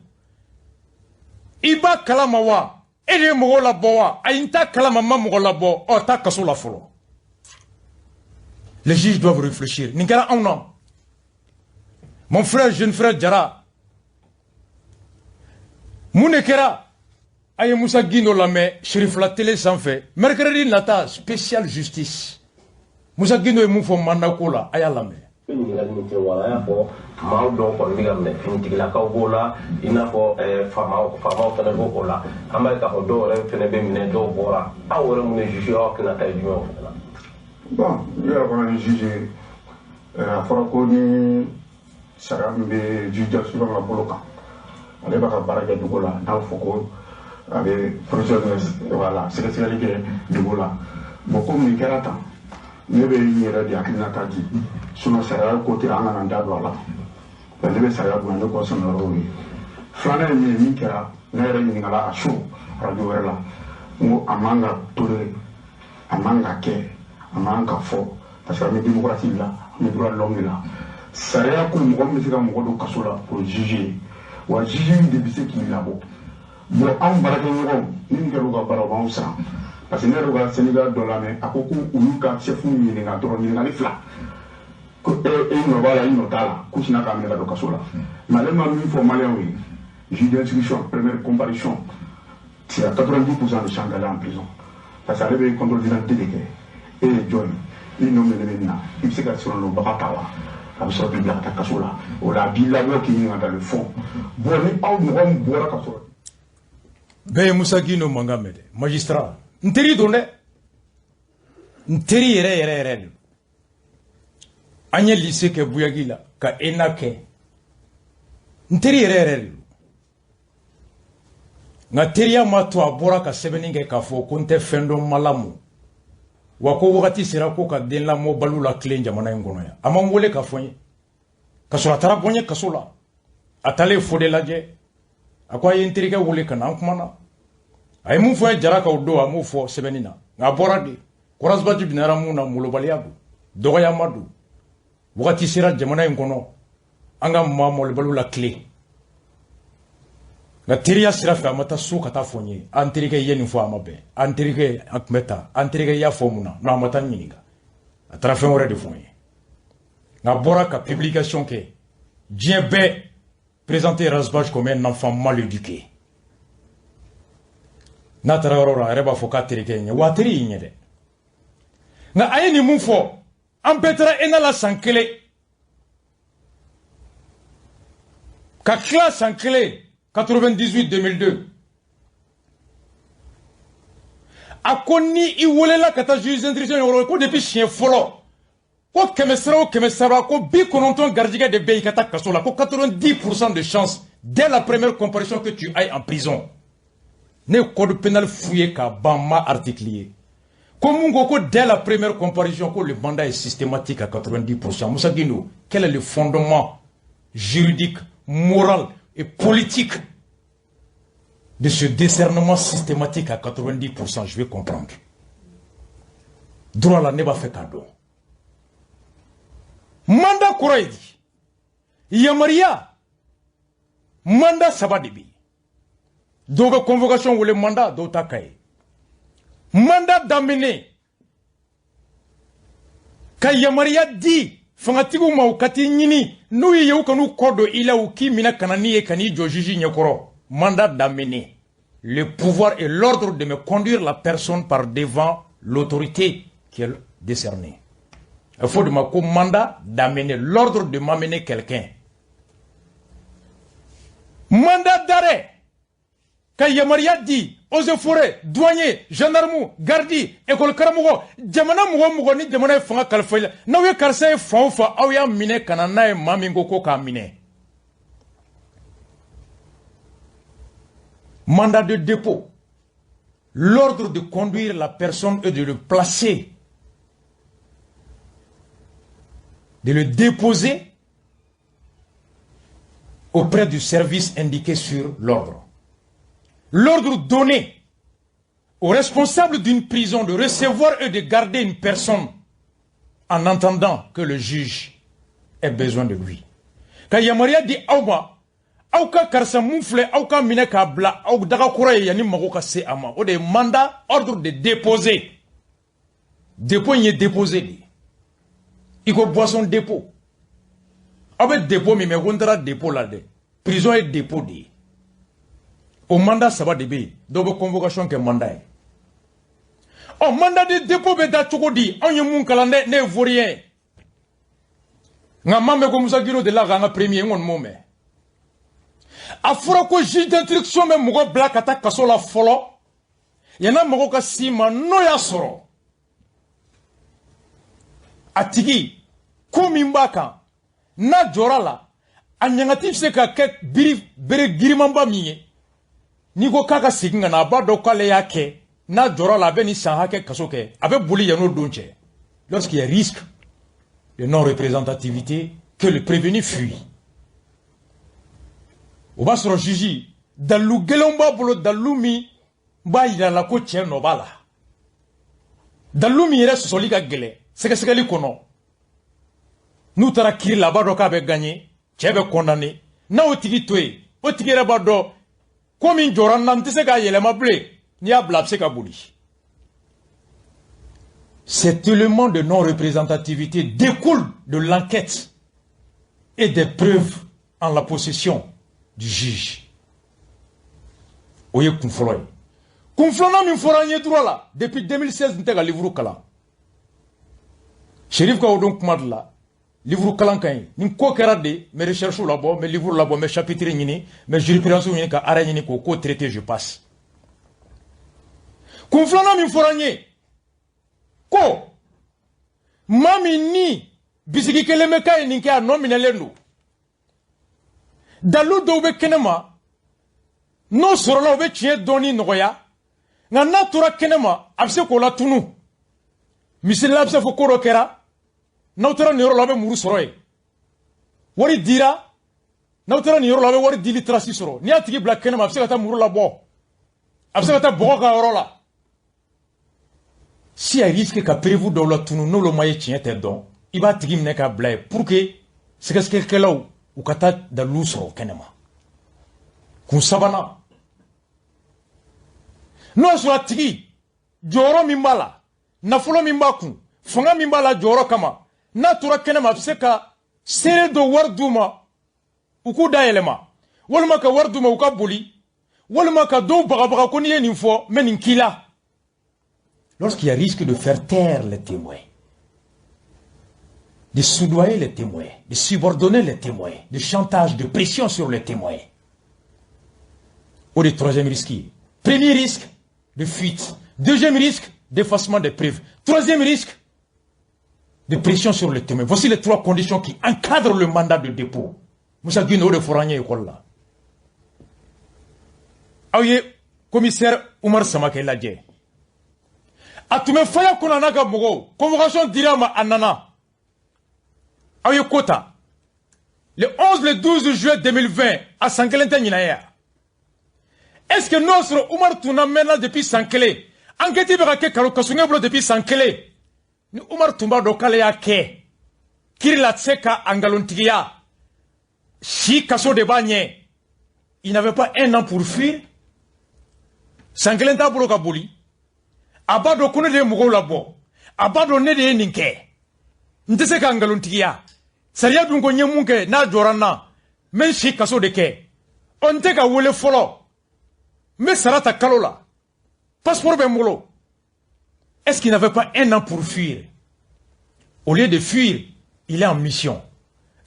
I b'a kalama wa, e de ye mɔgɔw labɔ wa? Ayi, n t'a kalama, n ma mɔgɔ labɔ. Ɔ taa kaso la fɔlɔ. Les juges doivent réfléchir. Nin kɛra anw na. Mon frère, jeune frère Jara. Mun de kɛra? A ye Musa Gindo lamɛn Serifila télé sanfɛ. Mercredi nata spécial justice. Musa Gindo ye mun fɔ mandat ko la, a y'a lamɛn. Ɲininkali min kɛ wala, a y'a fɔ maaw dɔw kɔni bɛ ka minɛ, finitigilakaw b'o la, i n'a fɔ faamaw fana b'o o la. An b'a ye k'a fɔ dɔw yɛrɛ fana bɛ minɛ, dɔw bɔra. Aw yɛrɛ mun ye juge, aw hakilinata ye jumɛn o fana la? Bon, ne yɛrɛ kɔni ye juge, a fɔra ko ni sariya min bɛ juge d'instruction ka bolo kan, ale b'a ka baara kɛ dugu la, n'a fɔ ko a bɛ procédure, voilà, sɛgɛsɛgɛli kɛ dugu la. Bon, komi nin kɛra tan, ne bɛ n yɛrɛ de hakilinata di, sinon sariya ko tɛ an kana n da don a la. Ne bɛ sariya bonya, ne kɔ sɛmɛ yɔrɔw ye. Filanan ye min ye, min kɛra, ne yɛrɛ ɲininkala a so radio wɛrɛ la, n ko a man ka tolérer, a man ka kɛ, a man ka fɔ, parce que an bɛ démocratie de la, an bɛ droit de l'homme de la. Sariya ko mɔgɔ min bɛ se ka mɔgɔ don kaso la, o ye juge ye, wa juge de bɛ se k'i labɔ. Bon, anw baarakɛɲɔgɔnw ni min kɛra u ka baara, u b'anw siran, parce que ne yɛrɛ ka syndicat dɔ lamɛn, a ko ko olu ka chef ɲininka dɔrɔn ɲininkali fila, ko e nɔ b'a la, i nɔ t'a la, k'u sinna k'a minɛ ka don kaso la. Mais ale ma min fɔ maliyɛnw ye, juge d'instruction première comparution, c'est à 90% de chance d'aller en prison, parce que ale bɛ contrôle d'identité de kɛ. E ye jɔn ye, i nɔ minɛ bɛ nin na, i bɛ se ka sɔrɔbaga ta wa? A bɛ sɔrɔ k'i bila ka taa kaso la. O la a b'i labɔ k'i ɲininka dans le fond. Bon, ni aw mɔgɔ min bɔra ka sɔrɔ. Bɛɛ ye Musa Gindo mankan mɛn dɛ, magistrat. N teri don dɛ, n teri yɛrɛ yɛrɛ yɛrɛ de don. An ye lycée kɛ Buyagi la, ka ENA kɛ. N teri yɛrɛ yɛrɛ de don. Nka teriya ma to a bɔra ka sɛbɛnni kɛ k'a fɔ ko n tɛ fɛn dɔn ma lamɔ. Wa ko wagati sera ko ka den lamɔbaliw la tilen jamana in kɔnɔ yan. A ma n wele k'a fɔ n ye. Ka sɔrɔ a taara bɔ n ye kaso la. A taalen Fode lajɛ. A ko a ye n terikɛ wele ka na, an kumana. A ye mun fɔ n ye Jara kan o don, a m'o fɔ sɛbɛnni na. Nka a bɔra de. Kɔrɔsibati binara mun na, molobaliya don, dɔgɔyama don. Wagati sera jamana in kɔnɔ, an ka maa malobaliw la tilen. Nka teriya sira fɛ, a ma taa so ka taa fɔ n ye. An terikɛ ye nin fɔ, a ma bɛn. An terikɛ a tun bɛ taa. An terikɛ y'a fɔ mun na? Non, a ma taa n ɲininka. A taara fɛn wɛrɛ de fɔ n ye. Nka a bɔra ka publication kɛ. Diɲɛ bɛɛ présenter Rasbath comme un enfant mal éduqué. N'a taara yɔrɔ la, a yɛrɛ b'a fɔ k'a terikɛ ye ɲɛ. Wa a teri y'i ɲɛ dɛ. Nka a ye nin mun fɔ? An bɛɛ taara ENA la san kelen. Ka tila san kelen 98-2002. A ko ni i welela ka taa juge d'instruction yɔrɔ, ko depuis siɲɛ fɔlɔ, ko kɛmɛ sara o kɛmɛ sara, ko 90 garijɛgɛ de bɛ yen i ka taa kaso la, ko 90% de chance dès la première comparution que tu ailles en prison. Ne ye code pénal f'u ye k'a ban, ma article ye. Ko mun ko dès la première comparution, ko le mandat est systématique à 90%. Moussa Guindo, quel est le fondement juridique, moral et politique de ce décernement systématique à 90%? Je vais comprendre. Droit là, ne b'a fait cadeau. Mandat kɔrɔ ye di? Yamaruya mandat saba de bɛ yen. Dɔw bɛ convocation wele mandat, dɔw ta ka ye. Mandat daminɛ ka yamaruya di fangatigiw ma u ka t'i ɲini, n'u y'i ye u kan'u kɔ don i la, u k'i minɛ ka na n'i ye ka n'i jɔ juge ɲɛkɔrɔ. Mandat daminɛ, le pouvoir et l'ordre de me conduire la personne par devant l'autorité qui est décernée. Il faut de ma ko mandat d'amener, l'ordre de m'amener quelqu'un. Mandat d'arrêt ka yamaruya di eaux et forêts, douanier, gendarme, garde, école karamɔgɔ, jamana mɔgɔ mɔgɔ ni jamana ye fanga kalifa i la, n'aw ye karisa ye fan o fan, aw y'a minɛ ka na n'a ye maa min ko ko k'a minɛ. Mandat de dépôt, l'ordre de conduire la personne et de le placer, de le déposer auprès du service indiqué sur l'ordre. L'ordre donné au responsable d'une prison de recevoir et de garder une personne en attendant que le juge ait besoin de lui. Ka yamaruya di aw ma, aw ka karisa mun filɛ, aw ka minɛ k'a bila aw dagakɔrɔ ye yanni mago ka se a ma. O de ye mandat, ordre de déposer. Dépôt in ye déposer de ye. I ko boisson dépôt. Aw bɛ dépôt min mɛn, ko n taara dépôt la dɛ. Prison ye dépôt de ye. O mandat saba de bɛ yen, dɔw bɛ convocation kɛ mandat ye. Ɔ, mandat de dépôt bɛ da cogo di? Anw ye mun kalan dɛ, ne ye vaurien ye. Nka n m'a mɛn ko Musa Gindo delila k'an ka premier, n kɔni m'o mɛn. A fɔra ko juge d'instruction bɛ mɔgɔ bila ka taa kaso la fɔlɔ, yan'a mɔgɔ ka s'i ma, n'o y'a sɔrɔ a tigi ko min b'a kan n'a jɔra la, a ɲangati bɛ se ka kɛ biri bere girimanba min ye. N'i ko k'a ka segin ka na, a b'a dɔn k'ale y'a kɛ, n'a jɔra la a bɛ nin san hakɛ kaso kɛ, a bɛ boli yan'o don cɛ. Lorsqu'il y a risque de non représentativité, que le prévenu fuit. O b'a sɔrɔ juge dalilu gɛlɛnw b'a bolo, dalilu min b'a yira la ko cɛ nɔ b'a la, dalilu min yɛrɛ sɔsɔli ka gɛlɛn sɛgɛsɛgɛli kɔnɔ. N'u taara kiiri la, a b'a dɔn k'a bɛ gagner, cɛ bɛ condamné. N'a o tigi to yen, o tigi yɛrɛ b'a dɔn ko min jɔra n na, n tɛ se k'a yɛlɛma bilen, n'i y'a bila a bɛ se ka boli. Cet élément de non-représentativité découle de l'enquête et des preuves en la possession du juge. O ye kun fɔlɔ ye. Kun filanan min fɔra an ye droit la depuis 2016, n tɛ ka livre kalan. Chérif ka o don kuma de la, livre kalan ka ɲi. Ni ko kɛra de, n bɛ recherche labɔ, n bɛ livre labɔ, n bɛ chapitre ɲini, n bɛ jurisprudence ɲini ka arrêt ɲini k'o ko traiter, je passe. Kun filanan min fɔra an ye ko maa min ni bisigi kelen bɛ k'a ye nin kɛ, a nɔ minɛlen don. Dalu dɔw bɛ kɛnɛ ma, n'o sɔrɔla o bɛ tiɲɛ dɔɔni nɔgɔya, nka n'a tora kɛnɛ ma a bɛ se k'o latunu. Misali la, a bɛ se fɔ ko dɔ kɛra, n'aw taara nin yɔrɔ la a bɛ muru sɔrɔ yen, wari dira, n'aw taara nin yɔrɔ la a bɛ wari dili trace sɔrɔ. N'i y'a tigi bila kɛnɛ ma, a bɛ se ka taa muru labɔ, a bɛ se ka taa bɔgɔ ka yɔrɔ la. Si a risque ka preuve dɔw latunu, n'olu ma ye tiɲɛ tɛ dɔn, i b'a tigi minɛ k'a bila yen pour que sɛgɛsɛgɛlikɛlaw u ka taa dalilu sɔrɔ kɛnɛ ma. Kun sabanan, n'o y'a sɔrɔ a tigi jɔyɔrɔ min b'a la, nafolo min b'a kun, fanga min b'a la jɔyɔrɔ kama, n'a tora kɛnɛ ma a bɛ se ka seere dɔ wari d'u ma u k'u da yɛlɛma, walima ka wari d'u ma u ka boli, walima ka dɔw bagabaga ko n'i ye nin fɔ n bɛ nin k'i la. Lorsqu'il y a risque de faire taire les témoins, de soudoyer les témoins, de subordonner les témoins, de chantage, de pression sur les témoins. Au troisième risque. Premier risque, de fuite. Deuxième risque, d'effacement des preuves. Troisième risque, de pression sur les témoins. Voici les trois conditions qui encadrent le mandat de dépôt. Moussa Guino de Foranier école là. Aïe, commissaire Oumar Samaké lajɛ. A tun bɛ faya kɔnɔ n'a ka mɔgɔw, convocation dira ma, a nana. Aw ye ko ta le 11, le 12 juillet 2020, a san kelen tɛ ɲinan ye ya. Est ce que n'o y'a sɔrɔ Umar tun na mɛnna depuis san kelen, enquête bɛ ka kɛ karo kasonkɛ bolo depuis san kelen, ni Umar tun b'a dɔn k'ale y'a kɛ, Kiri la tɛ se ka a nkalontigiya, si kaso de b'a ɲɛ. Il n'avait pas un an pour fuir. San kelen t'a bolo ka boli. A b'a dɔn ko ne de ye mɔgɔw labɔ, a b'a dɔn ne de ye nin kɛ, n tɛ se ka nkalontigiya. Sariya dun ko n ye mun kɛ, n'a jɔra n na, n bɛ n si kaso de kɛ. Ɔ, n tɛ ka wele fɔlɔ, n bɛ sara ta kalo la, passeport bɛ n bolo. Est-ce qu'il n'avait pas un an pour fuir? Au lieu de fuir, il est en mission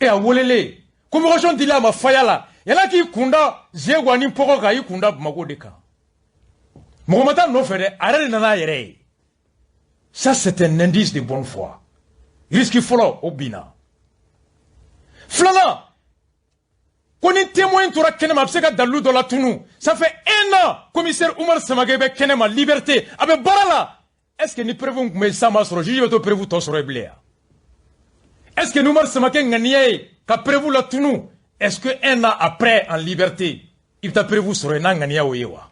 et a welelen, convocation dila a ma faya la, yala k'i kunda Zegwa ni Pɔgɔ kan, i kunda Bamako de kan. Mɔgɔ ma taa nɔfɛ dɛ, a yɛrɛ de nana a yɛrɛ ye. Ça, c'est un indice de bonne foi. Risque fɔlɔ, o binna. Filanan, ko ni témoin tora kɛnɛma, a bɛ se ka dalilu dɔ latunu. Ça fait un an, commissaire Umar Samake bɛ kɛnɛma, liberté, a bɛ baara la. Est ce que ni preuve tun bɛ yen sisan, b'a sɔrɔ juge bɛ to preuve tɔ sɔrɔ yen bilen ya? Est ce que ni Umar Samake ŋaniya ye ka preuve latunu, est ce que un an après, en liberté, i bɛ taa preuve sɔrɔ yen n'a ŋaniya o ye wa?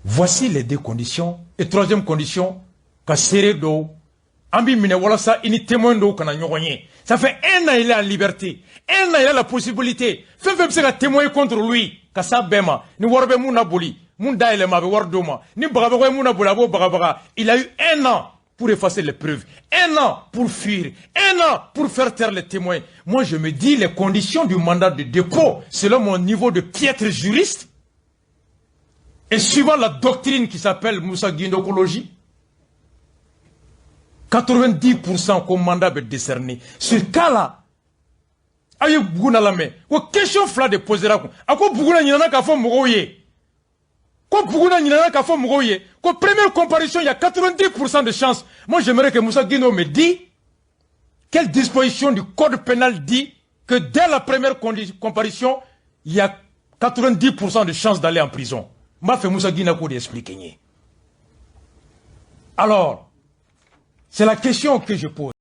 Voici les deux conditions. Et troisième condition, ka seere dɔw an b'i minɛ walasa i ni témoin dɔw kana ɲɔgɔn ye. Ça fait un an, il est en liberté, un an, il a la possibilité, fɛn fɛn bɛ se ka témoigner contre lui, ka s'a bɛɛ ma. Ni wari bɛ mun na boli, mun dayɛlɛ ma, a bɛ wari d'o ma. Ni bagabaga ye mun na boli, a b'o bagabaga. Il a eu un an pour effacer les preuves, un an pour fuir, un an pour faire taire les témoins. Moi, je me dis, les conditions du mandat de dépôt, selon mon niveau de piètre juriste, et suivant la doctrine qui s'appelle Moussa Guindokologie, 90% ko mandat bɛ décerné. Ce cas-là, aw ye Buguna lamɛn ko question fila de posera kun. A ko Buguna ɲinana k'a fɔ mɔgɔw ye ko Buguna ɲinana k'a fɔ mɔgɔw ye ko première comparution, il y a 90% de chance. Moi, j'aimerais que Moussa Guindo me dise quelle disposition du code pénal dit que dès la première comparution, il y a 90% de chance d'aller en prison. N b'a fɛ Moussa Guindo k'o de expliquer n ye. Alors, c'est la question que je pose.